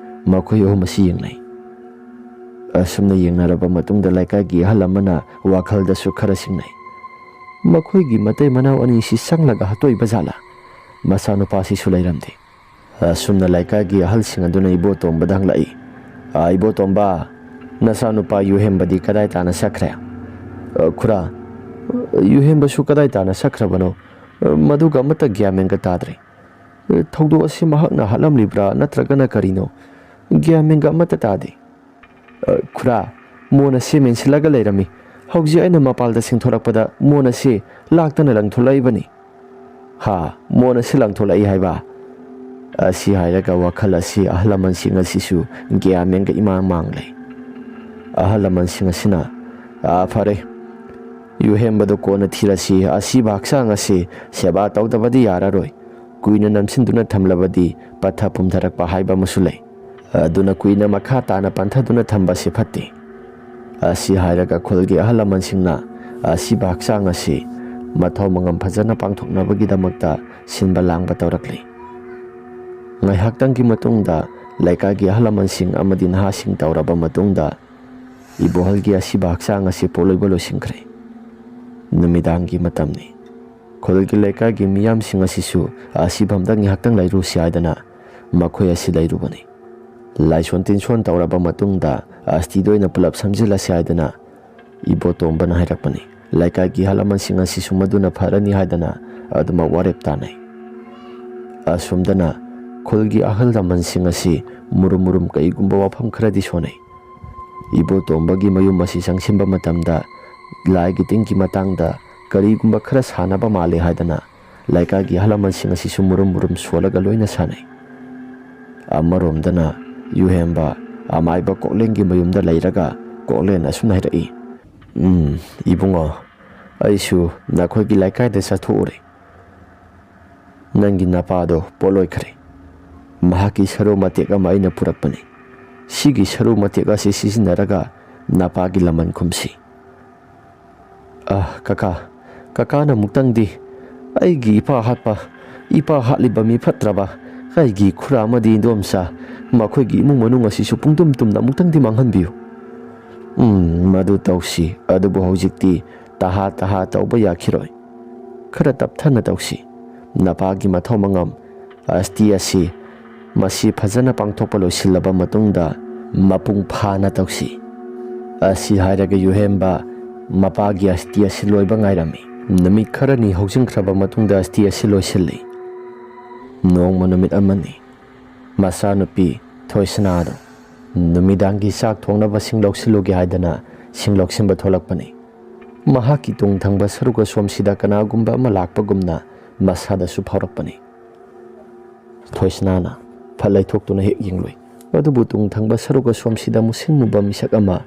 ꯃꯈꯣꯏ ꯑꯍꯨꯝ ꯑꯁꯤ ꯌꯦꯡꯅꯩ꯫ ꯑꯁꯨꯝꯅ ꯌꯦꯡꯅꯔꯕ ꯃꯇꯨꯡꯗ ꯂꯩꯀꯥꯏꯒꯤ ꯑꯍꯜ ꯑꯃꯅ ꯋꯥꯈꯜꯗꯁꯨ ꯈꯔ ꯆꯤꯡꯅꯩ꯫ "ꯃꯈꯣꯏꯒꯤ ꯃꯇꯩ ꯃꯅꯥꯎ ꯑꯅꯤꯁꯤ ꯆꯪꯂꯒ ꯍꯥꯠꯇꯣꯛꯏꯕ ꯖꯥꯠꯂꯥ? ꯃꯆꯥꯅꯨꯄꯥꯁꯤꯁꯨ ꯂꯩꯔꯝꯗꯦ꯫" ꯑꯁꯨꯝꯅ ꯂꯩꯀꯥꯏꯒꯤ ꯑꯍꯜꯁꯤꯡ ꯑꯗꯨꯅ ꯏꯕꯣꯇꯣꯝꯕꯗ ꯍꯪꯂꯛꯏ, "ꯑ, ꯏꯕꯣꯇꯣꯝꯕ, ꯅꯆꯥꯅꯨꯄꯥ ꯌꯨꯍꯦꯝꯕꯗꯤ ꯀꯗꯥꯏ ꯇꯥꯅ ꯆꯠꯈ꯭ꯔꯦ?" "ꯑ, ꯈꯨꯔꯥ, ꯌꯨꯍꯦꯝꯕꯁꯨ ꯀꯗꯥꯏ ꯇꯥꯅ ꯆꯠꯈ꯭ꯔꯕꯅꯣ? ꯑ, ꯃꯗꯨꯒ ꯑꯃꯠꯇ ꯒ꯭ꯌꯥꯟ ꯃꯦꯟꯒ ꯇꯥꯗ꯭ꯔꯦ꯫ ꯑ, ꯊꯧꯗꯣꯛ ꯑꯁꯤ ꯃꯍꯥꯛꯅ ꯍꯥꯠꯂꯝꯂꯤꯕ꯭ꯔꯥ ꯅꯠꯇ꯭ꯔꯒꯅ ꯀꯔꯤꯅꯣ? ꯒ꯭ꯌꯥꯟ ꯃꯦꯟꯒ ꯑꯃꯠꯇ ꯇꯥꯗꯦ꯫" "ꯑ, ꯈꯨꯔꯥ, ꯃꯣꯟ ꯑꯁꯤ ꯃꯦꯟꯁꯤꯜꯂꯒ ꯂꯩꯔꯝꯃꯤ꯫ ꯍꯧꯖꯤꯛ ꯑꯩꯅ ꯃꯄꯥꯜꯗ ꯆꯤꯡꯊꯣꯔꯛꯄꯗ ꯃꯣꯟ ꯑꯁꯤ ꯂꯥꯛꯇꯅ ꯂꯪꯊꯣꯛꯂꯛꯏꯕꯅꯤ꯫" "ꯍꯥ? ꯃꯣꯟ ꯑꯁꯤ ꯂꯪꯊꯣꯛꯂꯛꯏ ꯍꯥꯏꯕ?" ꯑꯁꯤ ꯍꯥꯏꯔꯒ ꯋꯥꯈꯜ ꯑꯁꯤ ꯑꯍꯜ ꯂꯃꯟꯁꯤꯡ ꯑꯁꯤꯁꯨ ꯒ꯭ꯌꯥꯟ ꯃꯦꯟꯒ ꯏꯃꯥꯡ ꯃꯥꯡꯂꯦ꯫ ꯑꯍꯜ ꯂꯃꯟꯁꯤꯡ ꯑꯁꯤꯅ, "ꯑꯥ, ꯐꯔꯦ, ꯌꯨꯍꯦꯟꯕꯗꯨ ꯀꯣꯟꯅ ꯊꯤꯔꯁꯤ꯫ ꯑꯁꯤꯕ ꯍꯛꯆꯥꯡ ꯑꯁꯤ ꯁꯦꯕꯥ ꯇꯧꯗꯕꯗꯤ ꯌꯥꯔꯔꯣꯏ꯫ ꯀꯨꯏꯅ ꯅꯝꯁꯤꯟꯗꯨꯅ ꯊꯝꯂꯕꯗꯤ ꯄꯠꯊ ꯄꯨꯝꯊꯔꯛꯄ ꯍꯥꯏꯕ ꯑꯃꯁꯨ ꯂꯩ꯫ ꯑꯗꯨꯅ ꯀꯨꯏꯅ ꯃꯈꯥ ꯇꯥꯅ ꯄꯟꯊꯗꯨꯅ ꯊꯝꯕ ꯑꯁꯤ ꯐꯠꯇꯦ꯫" ꯑꯁꯤ ꯍꯥꯏꯔꯒ ꯈꯨꯜꯒꯤ ꯑꯍꯜ ꯂꯃꯟꯁꯤꯡꯅ ꯑꯁꯤꯕ ꯍꯛꯆꯥꯡ ꯑꯁꯤ ꯃꯊꯧ ꯃꯉꯝ ꯐꯖꯅ ꯄꯥꯡꯊꯣꯛꯅꯕꯒꯤꯗꯃꯛꯇ ꯁꯤꯟꯕ ꯂꯥꯡꯕ ꯇꯧꯔꯛꯂꯤ꯫ ꯉꯥꯏꯍꯥꯛꯇꯪꯒꯤ ꯃꯇꯨꯡꯗ ꯂꯩꯀꯥꯏꯒꯤ ꯑꯍꯜ ꯂꯃꯟꯁꯤꯡ ꯑꯃꯗꯤ ꯅꯍꯥꯁꯤꯡ ꯇꯧꯔꯕ ꯃꯇꯨꯡꯗ ꯏꯕꯣꯍꯜꯒꯤ ꯑꯁꯤꯕ ꯍꯛꯆꯥꯡ ꯑꯁꯤ ꯄꯣꯠꯂꯣꯏꯕ ꯂꯣꯏꯁꯤꯟꯈ꯭ꯔꯦ꯫ ꯅꯨꯃꯤꯗꯥꯡꯒꯤ ꯃꯇꯝꯅꯤ꯫ ꯈꯨꯜꯒꯤ ꯂꯩꯀꯥꯏꯒꯤ ꯃꯤꯌꯥꯝꯁꯤꯡ ꯑꯁꯤꯁꯨ ꯑꯁꯤꯐꯝꯗ ꯉꯥꯏꯍꯥꯛꯇꯪ ꯂꯩꯔꯨꯁꯤ ꯍꯥꯏꯗꯅ ꯃꯈꯣꯏ ꯑꯁꯤ ꯂꯩꯔꯨꯕꯅꯤ꯫ ꯂꯥꯏꯁꯣꯟ ꯇꯤꯟꯁꯣꯟ ꯇꯧꯔꯕ ꯃꯇꯨꯡꯗ ꯑꯁꯇꯤꯗ ꯑꯣꯏꯅ ꯄꯨꯂꯞ ꯁꯝꯖꯤꯜꯂꯁꯤ ꯍꯥꯏꯗꯅ ꯏꯕꯣꯇꯣꯝꯕꯅ ꯍꯥꯏꯔꯛꯄꯅꯤ꯫ ꯂꯩꯀꯥꯏꯒꯤ ꯑꯍꯜ ꯂꯃꯟꯁꯤꯡ ꯑꯁꯤꯁꯨ ꯃꯗꯨꯅ ꯐꯔꯅꯤ ꯍꯥꯏꯗꯅ ꯑꯗꯨꯃꯛ ꯋꯥꯔꯦꯞ ꯇꯥꯅꯩ꯫ ꯑꯁꯣꯝꯗꯅ ꯈꯨꯜꯒꯤ ꯑꯍꯜ ꯂꯃꯟꯁꯤꯡ ꯑꯁꯤ ꯃꯨꯔꯨꯝ ꯃꯨꯔꯨꯝ ꯀꯩꯒꯨꯝꯕ ꯋꯥꯐꯝ ꯈꯔꯗꯤ ꯁꯣꯟꯅꯩ꯫ ꯏꯕꯣꯇꯣꯝꯕꯒꯤ ꯃꯌꯨꯝ ꯑꯁꯤ ꯆꯪꯁꯤꯟꯕ ꯃꯇꯝꯗ ꯂꯥꯏꯒꯤ ꯇꯤꯟꯒꯤ ꯃꯇꯥꯡꯗ ꯀꯔꯤꯒꯨꯝꯕ ꯈꯔ ꯁꯥꯟꯅꯕ ꯃꯥꯜꯂꯦ ꯍꯥꯏꯗꯅ ꯂꯩꯀꯥꯏꯒꯤ ꯑꯍꯜ ꯂꯃꯟꯁꯤꯡ ꯑꯁꯤꯁꯨ ꯃꯨꯔꯨꯝ ꯃꯨꯔꯨꯝ ꯁꯣꯜꯂꯒ ꯂꯣꯏꯅ ꯁꯥꯟꯅꯩ꯫ ꯑꯃꯔꯣꯝꯗꯅ ꯌꯨꯍꯦꯝꯕ ꯑꯃꯥꯏꯕ ꯀꯣꯛꯂꯦꯟꯒꯤ ꯃꯌꯨꯝꯗ ꯂꯩꯔꯒ ꯀꯣꯛꯂꯦꯟ ꯑꯁꯨꯝꯅ ꯍꯥꯏꯔꯛꯏ, "ꯎꯝ, ꯏꯕꯨꯡꯉꯣ, ꯑꯩꯁꯨ ꯅꯈꯣꯏꯒꯤ ꯂꯩꯀꯥꯏꯗ ꯆꯠꯊꯣꯛꯎꯔꯦ꯫ ꯅꯪꯒꯤ ꯅꯄꯥꯗꯣ ꯄꯣꯠꯂꯣꯏꯈ꯭ꯔꯦ꯫ ꯃꯍꯥꯛꯀꯤ ꯁꯔꯨ ꯃꯇꯦꯛ ꯑꯃ ꯑꯩꯅ ꯄꯨꯔꯛꯄꯅꯤ꯫ ꯁꯤꯒꯤ ꯁꯔꯨ ꯃꯇꯦꯛ ꯑꯁꯤ ꯁꯤꯖꯤꯟꯅꯔꯒ ꯅꯄꯥꯒꯤ ꯂꯃꯟ ꯈꯨꯝꯁꯤ꯫" "ꯑ, ꯀꯀꯥ, ꯀꯀꯥꯅ ꯑꯃꯨꯛꯇꯪꯗꯤ ꯑꯩꯒꯤ ꯏꯄꯥ ꯍꯥꯠꯄ, ꯏꯄꯥ ꯍꯥꯠꯂꯤꯕ ꯃꯤ ꯐꯠꯇ꯭ꯔꯕ ꯑꯩꯒꯤ ꯈꯨꯔꯥ ꯑꯃꯗꯤ ꯏꯟꯗꯣꯝꯆꯥ, ꯃꯈꯣꯏꯒꯤ ꯏꯃꯨꯡ ꯃꯅꯨꯡ ꯑꯁꯤꯁꯨ ꯄꯨꯡꯇꯨꯝ ꯇꯨꯝꯅ ꯑꯃꯨꯛꯇꯪꯗꯤ ꯃꯥꯡꯍꯟꯕꯤꯌꯨ꯫" "ꯎꯝ, ꯃꯗꯨ ꯇꯧꯁꯤ, ꯑꯗꯨꯕꯨ ꯍꯧꯖꯤꯛꯇꯤ ꯇꯍꯥ ꯇꯍꯥ ꯇꯧꯕ ꯌꯥꯈꯤꯔꯣꯏ꯫ ꯈꯔ ꯇꯞꯊꯅ ꯇꯧꯁꯤ꯫ ꯅꯄꯥꯒꯤ ꯃꯊꯧ ꯃꯉꯝ ꯑꯁꯇꯤ ꯑꯁꯤ ꯃꯁꯤ ꯐꯖꯅ ꯄꯥꯡꯊꯣꯛꯄ ꯂꯣꯏꯁꯤꯜꯂꯕ ꯃꯇꯨꯡꯗ ꯃꯄꯨꯡ ꯐꯥꯅ ꯇꯧꯁꯤ꯫" ꯑꯁꯤ ꯍꯥꯏꯔꯒ ꯌꯨꯍꯦꯝꯕ ꯃꯄꯥꯒꯤ ꯑꯁꯇꯤ ꯑꯁꯤ ꯂꯣꯏꯕ ꯉꯥꯏꯔꯝꯃꯤ꯫ ꯅꯨꯃꯤꯠ ꯈꯔꯅꯤ ꯍꯧꯖꯤꯟꯈ꯭ꯔꯕ ꯃꯇꯨꯡꯗ ꯑꯁꯇꯤ ꯑꯁꯤ ꯂꯣꯏꯁꯤꯜꯂꯤ꯫ ꯅꯣꯡꯃ ꯅꯨꯃꯤꯠ ꯑꯃꯅꯤ꯫ ꯃꯆꯥꯅꯨꯄꯤ ꯊꯣꯏꯁꯅꯥꯗꯨ ꯅꯨꯃꯤꯗꯥꯡꯒꯤ ꯆꯥꯛ ꯊꯣꯡꯅꯕ ꯁꯤꯡ ꯂꯧꯁꯤꯜꯂꯨꯒꯦ ꯍꯥꯏꯗꯅ ꯁꯤꯡ ꯂꯧꯁꯤꯟꯕ ꯊꯣꯛꯂꯛꯄꯅꯤ꯫ ꯃꯍꯥꯛꯀꯤ ꯇꯨꯡ ꯊꯪꯕ ꯁꯔꯨꯛ ꯑꯁꯣꯝꯁꯤꯗ ꯀꯅꯥꯒꯨꯝꯕ ꯑꯃ ꯂꯥꯛꯄꯒꯨꯝꯅ ꯃꯁꯥꯗꯁꯨ ꯐꯥꯎꯔꯛꯄꯅꯤ꯫ ꯊꯣꯏꯁꯅꯥꯅ ꯐꯠ ꯂꯩꯊꯣꯛꯇꯨꯅ ꯍꯦꯛ ꯌꯦꯡꯂꯨꯏ꯫ ꯑꯗꯨꯕꯨ ꯇꯨꯡ ꯊꯪꯕ ꯁꯔꯨꯛ ꯑꯁꯣꯝꯁꯤꯗ ꯃꯨꯁꯤꯟ ꯃꯨꯕ ꯃꯤꯁꯛ ꯑꯃ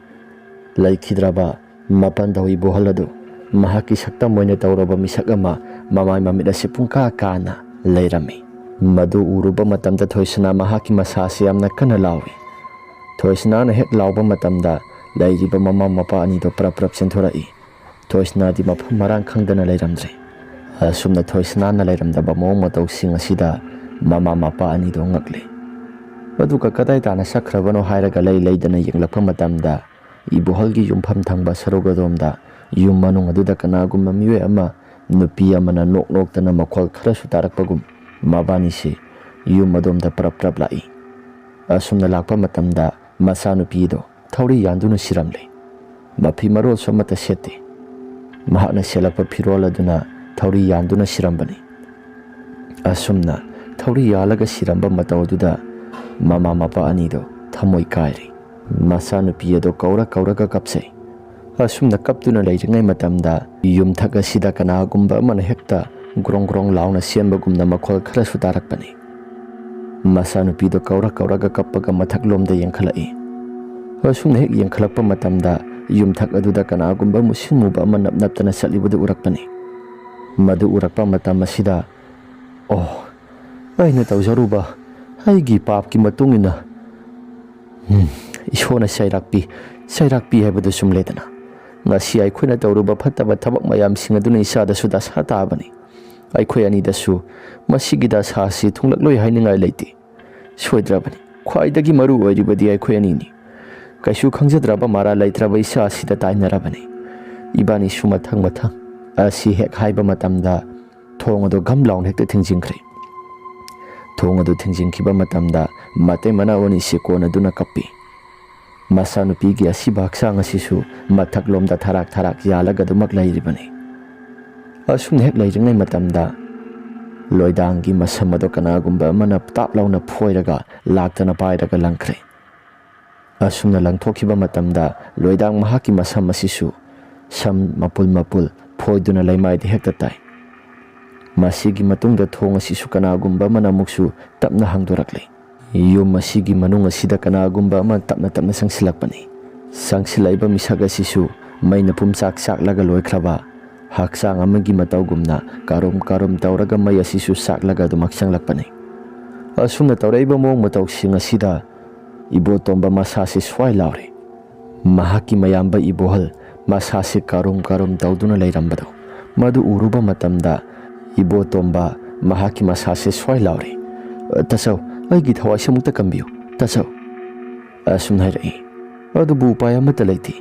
ꯂꯩꯈꯤꯗ꯭ꯔꯕ ꯃꯄꯥꯟꯗꯧ ꯏꯕꯣꯍꯜ ꯑꯗꯨ ꯃꯍꯥꯛꯀꯤ ꯁꯛꯇꯝ ꯑꯣꯏꯅ ꯇꯧꯔꯕ ꯃꯤꯁꯛ ꯑꯃ ꯃꯃꯥꯏ ꯃꯃꯤꯠ ꯑꯁꯤ ꯄꯨꯡꯀꯥ ꯀꯥꯅ ꯂꯩꯔꯝꯃꯤ꯫ ꯃꯗꯨ ꯎꯔꯨꯕ ꯃꯇꯝꯗ ꯊꯣꯏꯁꯅꯥ ꯃꯍꯥꯛꯀꯤ ꯃꯁꯥ ꯑꯁꯤ ꯌꯥꯝꯅ ꯀꯟꯅ ꯂꯥꯎꯏ꯫ ꯊꯣꯏꯁꯅꯥꯅ ꯍꯦꯛ ꯂꯥꯎꯕ ꯃꯇꯝꯗ ꯂꯩꯔꯤꯕ ꯃꯃꯥ ꯃꯄꯥ ꯑꯅꯤꯗꯨ ꯄ꯭ꯔꯞ ꯄ꯭ꯔꯞ ꯆꯦꯟꯊꯣꯔꯛꯏ꯫ ꯊꯣꯏꯁꯅꯥꯗꯤ ꯃꯐꯝ ꯃꯔꯥꯡ ꯈꯪꯗꯅ ꯂꯩꯔꯝꯗ꯭ꯔꯦ꯫ ꯑꯁꯨꯝꯅ ꯊꯣꯏꯁꯅꯥꯅ ꯂꯩꯔꯝꯗꯕ ꯃꯑꯣꯡ ꯃꯇꯧꯁꯤꯡ ꯑꯁꯤꯗ ꯃꯃꯥ ꯃꯄꯥ ꯑꯅꯤꯗꯨ ꯉꯛꯂꯦ꯫ ꯑꯗꯨꯒ ꯀꯗꯥꯏ ꯇꯥꯅ ꯆꯠꯈ꯭ꯔꯕꯅꯣ ꯍꯥꯏꯔꯒ ꯂꯩ ꯂꯩꯗꯅ ꯌꯦꯡꯂꯛꯄ ꯃꯇꯝꯗ ꯏꯕꯣꯍꯜꯒꯤ ꯌꯨꯝꯐꯝ ꯊꯪꯕ ꯁꯔꯨꯛ ꯑꯗꯣꯝꯗ ꯌꯨꯝ ꯃꯅꯨꯡ ꯑꯗꯨꯗ ꯀꯅꯥꯒꯨꯝꯕ ꯃꯤꯑꯣꯏ ꯑꯃ, ꯅꯨꯄꯤ ꯑꯃꯅ ꯅꯣꯛ ꯅꯣꯛꯇꯅ ꯃꯈꯣꯜ ꯈꯔꯁꯨ ꯇꯥꯔꯛꯄꯒꯨꯝ ꯃꯕꯥꯅꯤꯁꯤ ꯌꯨꯝ ꯑꯗꯣꯝꯗ ꯄ꯭ꯔꯞ ꯄ꯭ꯔꯞ ꯂꯥꯛꯏ꯫ ꯑꯁꯨꯝꯅ ꯂꯥꯛꯄ ꯃꯇꯝꯗ ꯃꯆꯥꯅꯨꯄꯤꯗꯣ ꯊꯧꯔꯤ ꯌꯥꯟꯗꯨꯅ ꯁꯤꯔꯝꯂꯦ꯫ ꯃꯐꯤ ꯃꯔꯣꯜꯁꯨ ꯑꯃꯠꯇ ꯁꯦꯠꯇꯦ꯫ ꯃꯍꯥꯛꯅ ꯁꯦꯠꯂꯛꯄ ꯐꯤꯔꯣꯜ ꯑꯗꯨꯅ ꯊꯧꯔꯤ ꯌꯥꯟꯗꯨꯅ ꯁꯤꯔꯝꯕꯅꯤ꯫ ꯑꯁꯨꯝꯅ ꯊꯧꯔꯤ ꯌꯥꯜꯂꯒ ꯁꯤꯔꯝꯕ ꯃꯇꯧ ꯑꯗꯨꯗ ꯃꯃꯥ ꯃꯄꯥ ꯑꯅꯤꯗꯣ ꯊꯃꯣꯏ ꯀꯥꯏꯔꯦ꯫ ꯃꯆꯥꯅꯨꯄꯤ ꯑꯗꯣ ꯀꯧꯔ ꯀꯧꯔꯒ ꯀꯞꯆꯩ꯫ ꯑꯁꯨꯝꯅ ꯀꯞꯇꯨꯅ ꯂꯩꯔꯤꯉꯩ ꯃꯇꯝꯗ ꯌꯨꯝꯊꯛ ꯑꯁꯤꯗ ꯀꯅꯥꯒꯨꯝꯕ ꯑꯃꯅ ꯍꯦꯛꯇ ꯒ꯭ꯔꯣꯡ ꯒ꯭ꯔꯣꯡ ꯂꯥꯎꯅ ꯁꯦꯝꯕꯒꯨꯝꯅ ꯃꯈꯣꯜ ꯈꯔꯁꯨ ꯇꯥꯔꯛꯄꯅꯤ꯫ ꯃꯆꯥꯅꯨꯄꯤꯗꯣ ꯀꯧꯔ ꯀꯧꯔꯒ ꯀꯞꯄꯒ ꯃꯊꯛꯂꯣꯝꯗ ꯌꯦꯡꯈꯠꯂꯛꯏ꯫ ꯑꯁꯨꯝꯅ ꯍꯦꯛ ꯌꯦꯡꯈꯠꯂꯛꯄ ꯃꯇꯝꯗ ꯌꯨꯝꯊꯛ ꯑꯗꯨꯗ ꯀꯅꯥꯒꯨꯝꯕ ꯃꯨꯁꯤꯟ ꯃꯨꯕ ꯑꯃ ꯅꯞ ꯅꯞꯇꯅ ꯆꯠꯂꯤꯕꯗꯨ ꯎꯔꯛꯄꯅꯤ꯫ ꯃꯗꯨ ꯎꯔꯛꯄ ꯃꯇꯝ ꯑꯁꯤꯗ, "ꯑꯣ, ꯑꯩꯅ ꯇꯧꯖꯔꯨꯕ ꯑꯩꯒꯤ ꯄꯥꯞꯀꯤ ꯃꯇꯨꯡ ꯏꯟꯅ, ꯎꯝ, ꯏꯁꯣꯔꯅ ꯆꯩꯔꯥꯛꯄꯤ, ꯆꯩꯔꯥꯛꯄꯤ ꯍꯥꯏꯕꯗꯨ ꯆꯨꯝꯂꯦꯗꯅ꯫ ꯉꯁꯤ ꯑꯩꯈꯣꯏꯅ ꯇꯧꯔꯨꯕ ꯐꯠꯇꯕ ꯊꯕꯛ ꯃꯌꯥꯝꯁꯤꯡ ꯑꯗꯨꯅ ꯏꯆꯥꯗꯁꯨ ꯗꯁꯥ ꯇꯥꯕꯅꯤ꯫ ꯑꯩꯈꯣꯏ ꯑꯅꯤꯗꯁꯨ ꯃꯁꯤꯒꯤ ꯗꯁꯥ ꯑꯁꯤ ꯊꯨꯡꯂꯛꯂꯣꯏ ꯍꯥꯏꯅꯤꯡꯉꯥꯏ ꯂꯩꯇꯦ꯫ ꯁꯣꯏꯗ꯭ꯔꯕꯅꯤ꯫ ꯈ꯭ꯋꯥꯏꯗꯒꯤ ꯃꯔꯨ ꯑꯣꯏꯔꯤꯕꯗꯤ ꯑꯩꯈꯣꯏ ꯑꯅꯤꯅꯤ꯫ ꯀꯩꯁꯨ ꯈꯪꯖꯗ꯭ꯔꯕ ꯃꯔꯥ ꯂꯩꯇ꯭ꯔꯕ ꯏꯆꯥ ꯑꯁꯤꯗ ꯇꯥꯏꯅꯔꯕꯅꯤ꯫ ꯏꯕꯥꯅꯤꯁꯨ ꯃꯊꯪ ꯃꯊꯪ" ꯑꯁꯤ ꯍꯦꯛ ꯍꯥꯏꯕ ꯃꯇꯝꯗ ꯊꯣꯡ ꯑꯗꯨ ꯘꯝ ꯂꯥꯎꯅ ꯍꯦꯛꯇ ꯊꯤꯡꯖꯤꯟꯈ꯭ꯔꯦ꯫ ꯊꯣꯡ ꯑꯗꯨ ꯊꯤꯡꯖꯤꯟꯈꯤꯕ ꯃꯇꯝꯗ ꯃꯇꯩ ꯃꯅꯥꯎ ꯑꯅꯤꯁꯤ ꯀꯣꯟꯅꯗꯨꯅ ꯀꯞꯄꯤ꯫ ꯃꯆꯥꯅꯨꯄꯤꯒꯤ ꯑꯁꯤꯕ ꯍꯛꯆꯥꯡ ꯑꯁꯤꯁꯨ ꯃꯊꯛꯂꯣꯝꯗ ꯊꯔꯥꯛ ꯊꯔꯥꯛ ꯌꯥꯜꯂꯒ ꯑꯗꯨꯃꯛ ꯂꯩꯔꯤꯕꯅꯤ꯫ ꯑꯁꯨꯝꯅ ꯍꯦꯛ ꯂꯩꯔꯤꯉꯩ ꯃꯇꯝꯗ ꯂꯣꯏꯗꯥꯡꯒꯤ ꯃꯁꯝ ꯑꯗꯨ ꯀꯅꯥꯒꯨꯝꯕ ꯑꯃꯅ ꯇꯥꯞ ꯂꯥꯎꯅ ꯐꯣꯏꯔꯒ ꯂꯥꯛꯇꯅ ꯄꯥꯏꯔꯒ ꯂꯪꯈ꯭ꯔꯦ꯫ ꯑꯁꯨꯝꯅ ꯂꯪꯊꯣꯛꯈꯤꯕ ꯃꯇꯝꯗ ꯂꯣꯏꯗꯥꯡ ꯃꯍꯥꯛꯀꯤ ꯃꯁꯝ ꯑꯁꯤꯁꯨ ꯁꯝ ꯃꯄꯨꯜ ꯃꯄꯨꯜ ꯐꯣꯏꯗꯨꯅ ꯂꯩꯃꯥꯏꯗ ꯍꯦꯛꯇ ꯇꯥꯏ꯫ ꯃꯁꯤꯒꯤ ꯃꯇꯨꯡꯗ ꯊꯣꯡ ꯑꯁꯤꯁꯨ ꯀꯅꯥꯒꯨꯝꯕ ꯑꯃꯅ ꯑꯃꯨꯛꯁꯨ ꯇꯞꯅ ꯍꯥꯡꯗꯣꯔꯛꯂꯦ꯫ ꯌꯨꯝ ꯑꯁꯤꯒꯤ ꯃꯅꯨꯡ ꯑꯁꯤꯗ ꯀꯅꯥꯒꯨꯝꯕ ꯑꯃ ꯇꯞꯅ ꯇꯞꯅ ꯆꯪꯁꯤꯜꯂꯛꯄꯅꯤ꯫ ꯆꯪꯁꯤꯜꯂꯛꯏꯕ ꯃꯤꯁꯛ ꯑꯁꯤꯁꯨ ꯃꯩꯅ ꯄꯨꯝꯆꯥꯛ ꯆꯥꯛꯂꯒ ꯂꯣꯏꯈ꯭ꯔꯕ ꯍꯛꯆꯥꯡ ꯑꯃꯒꯤ ꯃꯇꯧꯒꯨꯝꯅ ꯀꯥꯔꯨꯝ ꯀꯥꯔꯨꯝ ꯇꯧꯔꯒ ꯃꯩ ꯑꯁꯤꯁꯨ ꯆꯥꯛꯂꯒ ꯑꯗꯨꯃꯛ ꯆꯪꯂꯛꯄꯅꯤ꯫ ꯑꯁꯨꯝꯅ ꯇꯧꯔꯛꯏꯕ ꯃꯑꯣꯡ ꯃꯇꯧꯁꯤꯡ ꯑꯁꯤꯗ ꯏꯕꯣꯇꯣꯝꯕ ꯃꯁꯥꯁꯤ ꯁ꯭ꯋꯥꯏ ꯂꯥꯎꯔꯦ꯫ ꯃꯍꯥꯛꯀꯤ ꯃꯌꯥꯝꯕ ꯏꯕꯣꯍꯜ ꯃꯁꯥꯁꯤ ꯀꯥꯔꯨꯝ ꯀꯥꯔꯨꯝ ꯇꯧꯗꯨꯅ ꯂꯩꯔꯝꯕꯗꯣ ꯃꯗꯨ ꯎꯔꯨꯕ ꯃꯇꯝꯗ ꯏꯕꯣꯇꯣꯝꯕ ꯃꯍꯥꯛꯀꯤ ꯃꯁꯥꯁꯤ ꯁ꯭ꯋꯥꯏ ꯂꯥꯎꯔꯦ꯫ "ꯇꯥꯆꯧ, ꯑꯩꯒꯤ ꯊꯋꯥꯏꯁꯤ ꯑꯃꯨꯛꯇ ꯀꯟꯕꯤꯌꯨ, ꯇꯥꯆꯧ," ꯑꯁꯨꯝ ꯍꯥꯏꯔꯛꯏ꯫ ꯑꯗꯨꯕꯨ ꯎꯄꯥꯏ ꯑꯃꯠꯇ ꯂꯩꯇꯦ꯫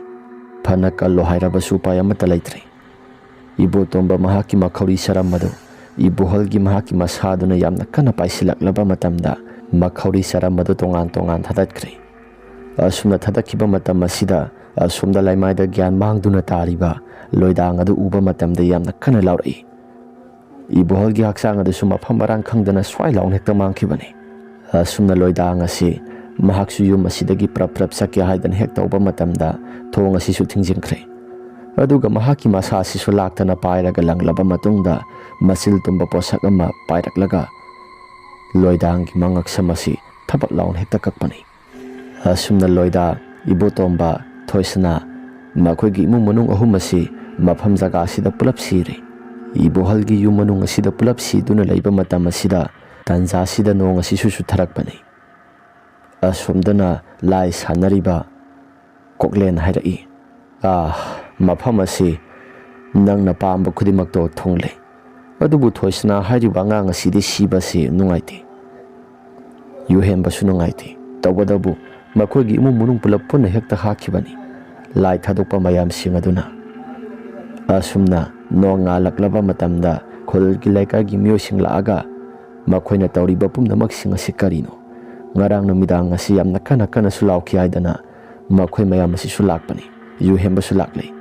ꯐꯅ ꯀꯜꯂꯣ ꯍꯥꯏꯔꯕꯁꯨ ꯎꯄꯥꯏ ꯑꯃꯠꯇ ꯂꯩꯇ꯭ꯔꯦ꯫ ꯏꯕꯣꯇꯣꯝꯕ ꯃꯍꯥꯛꯀꯤ ꯃꯈꯧꯔꯤ ꯆꯔꯝ ꯑꯗꯨ ꯏꯕꯣꯍꯜꯒꯤ ꯃꯍꯥꯛꯀꯤ ꯃꯁꯥꯗꯨꯅ ꯌꯥꯝꯅ ꯀꯟꯅ ꯄꯥꯏꯁꯤꯜꯂꯛꯂꯕ ꯃꯇꯝꯗ ꯃꯈꯧꯔꯤ ꯆꯔꯝ ꯑꯗꯨ ꯇꯣꯉꯥꯟ ꯇꯣꯉꯥꯟ ꯊꯥꯗꯠꯈ꯭ꯔꯦ꯫ ꯑꯁꯨꯝꯅ ꯊꯥꯗꯠꯈꯤꯕ ꯃꯇꯝ ꯑꯁꯤꯗ ꯑꯁꯣꯝꯗ ꯂꯩꯃꯥꯏꯗ ꯒ꯭ꯌꯥꯟ ꯃꯥꯡꯗꯨꯅ ꯇꯥꯔꯤꯕ ꯂꯣꯏꯗꯥꯡ ꯑꯗꯨ ꯎꯕ ꯃꯇꯝꯗ ꯌꯥꯝꯅ ꯀꯟꯅ ꯂꯥꯎꯔꯛꯏ꯫ ꯏꯕꯣꯍꯜꯒꯤ ꯍꯛꯆꯥꯡ ꯑꯗꯨꯁꯨ ꯃꯐꯝ ꯃꯔꯥꯡ ꯈꯪꯗꯅ ꯁ꯭ꯋꯥꯏ ꯂꯥꯎꯅ ꯍꯦꯛꯇ ꯃꯥꯡꯈꯤꯕꯅꯤ꯫ ꯑꯁꯨꯝꯅ ꯂꯣꯏꯗꯥꯡ ꯑꯁꯤ ꯃꯍꯥꯛꯁꯨ ꯌꯨꯝ ꯑꯁꯤꯗꯒꯤ ꯄ꯭ꯔꯞ ꯄ꯭ꯔꯞ ꯆꯠꯀꯦ ꯍꯥꯏꯗꯅ ꯍꯦꯛ ꯇꯧꯕ ꯃꯇꯝꯗ, ꯊꯣꯡ ꯑꯁꯤꯁꯨ ꯊꯤꯡꯖꯤꯟꯈ꯭ꯔꯦ꯫ ꯑꯗꯨꯒ ꯃꯍꯥꯛꯀꯤ ꯃꯁꯥ ꯑꯁꯤꯁꯨ ꯂꯥꯛꯇꯅ ꯄꯥꯏꯔꯒ ꯂꯪꯂꯕ ꯃꯇꯨꯡꯗ, ꯃꯆꯤꯜ ꯇꯨꯝꯕ ꯄꯣꯠꯁꯛ ꯑꯃ ꯄꯥꯏꯔꯛꯂꯒ ꯂꯣꯏꯗꯥꯡꯒꯤ ꯃꯉꯛꯁꯝ ꯑꯁꯤ ꯊꯕꯛ ꯂꯥꯎꯅ ꯍꯦꯛꯇ ꯀꯛꯄꯅꯤ꯫ ꯑꯁꯨꯝꯅ ꯂꯣꯏꯗꯥ, ꯏꯕꯣꯇꯣꯝꯕ, ꯊꯣꯏꯁꯅꯥ, ꯃꯈꯣꯏꯒꯤ ꯏꯃꯨꯡ ꯃꯅꯨꯡ ꯑꯍꯨꯝ ꯑꯁꯤ ꯃꯐꯝ ꯖꯒꯥ ꯑꯁꯤꯗ ꯄꯨꯂꯞ ꯁꯤꯔꯦ꯫ ꯏꯕꯣꯍꯜꯒꯤ ꯌꯨꯝ ꯃꯅꯨꯡ ꯑꯁꯤꯗ ꯄꯨꯂꯞ ꯁꯤꯗꯨꯅ ꯂꯩꯕ ꯃꯇꯝ ꯑꯁꯤꯗ, ꯇꯥꯟꯖꯥ ꯑꯁꯤꯗ ꯅꯣꯡ ꯑꯁꯤꯁꯨ ꯆꯨꯊꯔꯛꯄꯅꯤ꯫ ꯑꯁꯣꯝꯗꯅ ꯂꯥꯏ ꯁꯥꯟꯅꯔꯤꯕ ꯀꯣꯛꯂꯦꯟ ꯍꯥꯏꯔꯛꯏ, "ꯑꯥ, ꯃꯐꯝ ꯑꯁꯤ ꯅꯪꯅ ꯄꯥꯝꯕ ꯈꯨꯗꯤꯡꯃꯛꯇꯣ ꯊꯨꯡꯂꯦ꯫ ꯑꯗꯨꯕꯨ ꯊꯣꯏꯁꯅꯥ ꯍꯥꯏꯔꯤꯕ ꯑꯉꯥꯡ ꯑꯁꯤꯗꯤ ꯁꯤꯕꯁꯤ ꯅꯨꯡꯉꯥꯏꯇꯦ꯫ ꯌꯨꯍꯦꯟꯕꯁꯨ ꯅꯨꯡꯉꯥꯏꯇꯦ꯫ ꯇꯧꯕꯇꯕꯨ ꯃꯈꯣꯏꯒꯤ ꯏꯃꯨꯡ ꯃꯅꯨꯡ ꯄꯨꯂꯞ ꯄꯨꯟꯅ ꯍꯦꯛꯇ ꯍꯥꯠꯈꯤꯕꯅꯤ, ꯂꯥꯏ ꯊꯥꯗꯣꯛꯄ ꯃꯌꯥꯝꯁꯤꯡ ꯑꯗꯨꯅ"꯫ ꯑꯁꯨꯝꯅ ꯅꯣꯡ ꯉꯥꯜꯂꯛꯂꯕ ꯃꯇꯝꯗ ꯈꯨꯜꯒꯤ ꯂꯩꯀꯥꯏꯒꯤ ꯃꯤꯑꯣꯏꯁꯤꯡ ꯂꯥꯛꯑꯒ ꯃꯈꯣꯏꯅ ꯇꯧꯔꯤꯕ ꯄꯨꯝꯅꯃꯛꯁꯤꯡ ꯑꯁꯤ ꯀꯔꯤꯅꯣ? ꯉꯔꯥꯡ ꯅꯨꯃꯤꯗꯥꯡ ꯑꯁꯤ ꯌꯥꯝꯅ ꯀꯟꯅ ꯀꯟꯅꯁꯨ ꯂꯥꯎꯈꯤ ꯍꯥꯏꯗꯅ ꯃꯈꯣꯏ ꯃꯌꯥꯝ ꯑꯁꯤꯁꯨ ꯂꯥꯛꯄꯅꯤ꯫ ꯌꯨꯍꯦꯟꯕꯁꯨ ꯂꯥꯛꯂꯦ꯫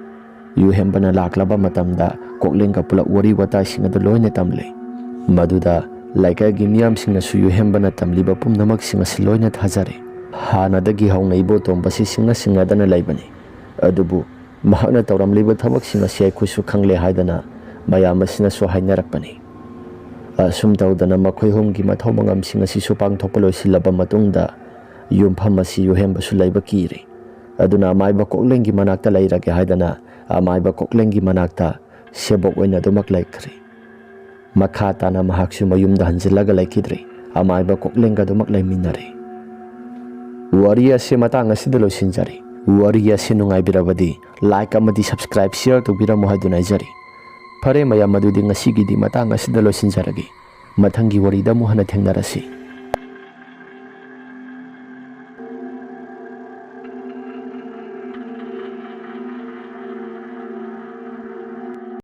ꯌꯨꯍꯦꯟꯕꯅ ꯂꯥꯛꯂꯕ ꯃꯇꯝꯗ ꯀꯣꯛꯂꯦꯟꯒ ꯄꯨꯂꯞ ꯋꯥꯔꯤ ꯋꯥꯇꯥꯏꯁꯤꯡ ꯑꯗꯨ ꯂꯣꯏꯅ ꯇꯝꯂꯦ꯫ ꯃꯗꯨꯗ ꯂꯩꯀꯥꯏꯒꯤ ꯃꯤꯌꯥꯝꯁꯤꯡꯅꯁꯨ ꯌꯨꯍꯦꯟꯕꯅ ꯇꯝꯂꯤꯕ ꯄꯨꯝꯅꯃꯛꯁꯤꯡ ꯑꯁꯤ ꯂꯣꯏꯅ ꯊꯥꯖꯔꯦ꯫ ꯍꯥꯟꯅꯗꯒꯤ ꯍꯧꯅ ꯏꯕꯣꯇꯣꯝꯕꯁꯤ ꯁꯤꯡꯅ ꯁꯤꯡꯅꯗꯅ ꯂꯩꯕꯅꯤ꯫ ꯑꯗꯨꯕꯨ ꯃꯍꯥꯛꯅ ꯇꯧꯔꯝꯂꯤꯕ ꯊꯕꯛꯁꯤꯡ ꯑꯁꯤ ꯑꯩꯈꯣꯏꯁꯨ ꯈꯪꯂꯦ ꯍꯥꯏꯗꯅ ꯃꯌꯥꯝ ꯑꯁꯤꯅꯁꯨ ꯍꯥꯏꯅꯔꯛꯄꯅꯤ꯫ ꯑꯁꯨꯝ ꯇꯧꯗꯅ ꯃꯈꯣꯏ ꯑꯍꯨꯝꯒꯤ ꯃꯊꯧ ꯃꯉꯝꯁꯤꯡ ꯑꯁꯤꯁꯨ ꯄꯥꯡꯊꯣꯛꯄ ꯂꯣꯏꯁꯤꯜꯂꯕ ꯃꯇꯨꯡꯗ, ꯌꯨꯝꯐꯝ ꯑꯁꯤ ꯌꯨꯍꯦꯟꯕꯁꯨ ꯂꯩꯕ ꯀꯤꯔꯦ꯫ ꯑꯗꯨꯅ ꯑꯃꯥꯏꯕ ꯀꯣꯛꯂꯦꯟꯒꯤ ꯃꯅꯥꯛꯇ ꯂꯩꯔꯒꯦ ꯍꯥꯏꯗꯅ ꯑꯃꯥꯏꯕ ꯀꯣꯛꯂꯦꯟꯒꯤ ꯃꯅꯥꯛꯇ ꯁꯦꯕꯣꯛ ꯑꯣꯏꯅ ꯑꯗꯨꯃꯛ ꯂꯩꯈ꯭ꯔꯦ꯫ ꯃꯈꯥ ꯇꯥꯅ ꯃꯍꯥꯛꯁꯨ ꯃꯌꯨꯝꯗ ꯍꯟꯖꯤꯜꯂꯒ ꯂꯩꯈꯤꯗ꯭ꯔꯦ꯫ ꯑꯃꯥꯏꯕ ꯀꯣꯛꯂꯦꯟꯒ ꯑꯗꯨꯃꯛ ꯂꯩꯃꯤꯟꯅꯔꯦ꯫ ꯋꯥꯔꯤ ꯑꯁꯤ ꯃꯇꯥꯡ ꯑꯁꯤꯗ ꯂꯣꯏꯁꯤꯟꯖꯔꯦ꯫ ꯋꯥꯔꯤ ꯑꯁꯤ ꯅꯨꯡꯉꯥꯏꯕꯤꯔꯕꯗꯤ like ꯑꯃꯗꯤ subscribe, share ꯇꯧꯕꯤꯔꯝꯃꯨ ꯍꯥꯏꯗꯨꯅ ꯍꯥꯏꯖꯔꯤ꯫ ꯐꯔꯦ ꯃꯌꯥꯝ, ꯑꯗꯨꯗꯤ ꯉꯁꯤꯒꯤꯗꯤ ꯃꯇꯥꯡ ꯑꯁꯤꯗ ꯂꯣꯏꯁꯤꯟꯖꯔꯒꯦ꯫ ꯃꯊꯪꯒꯤ ꯋꯥꯔꯤꯗ ꯑꯃꯨꯛ ꯍꯟꯅ ꯊꯦꯡꯅꯔꯁꯤ꯫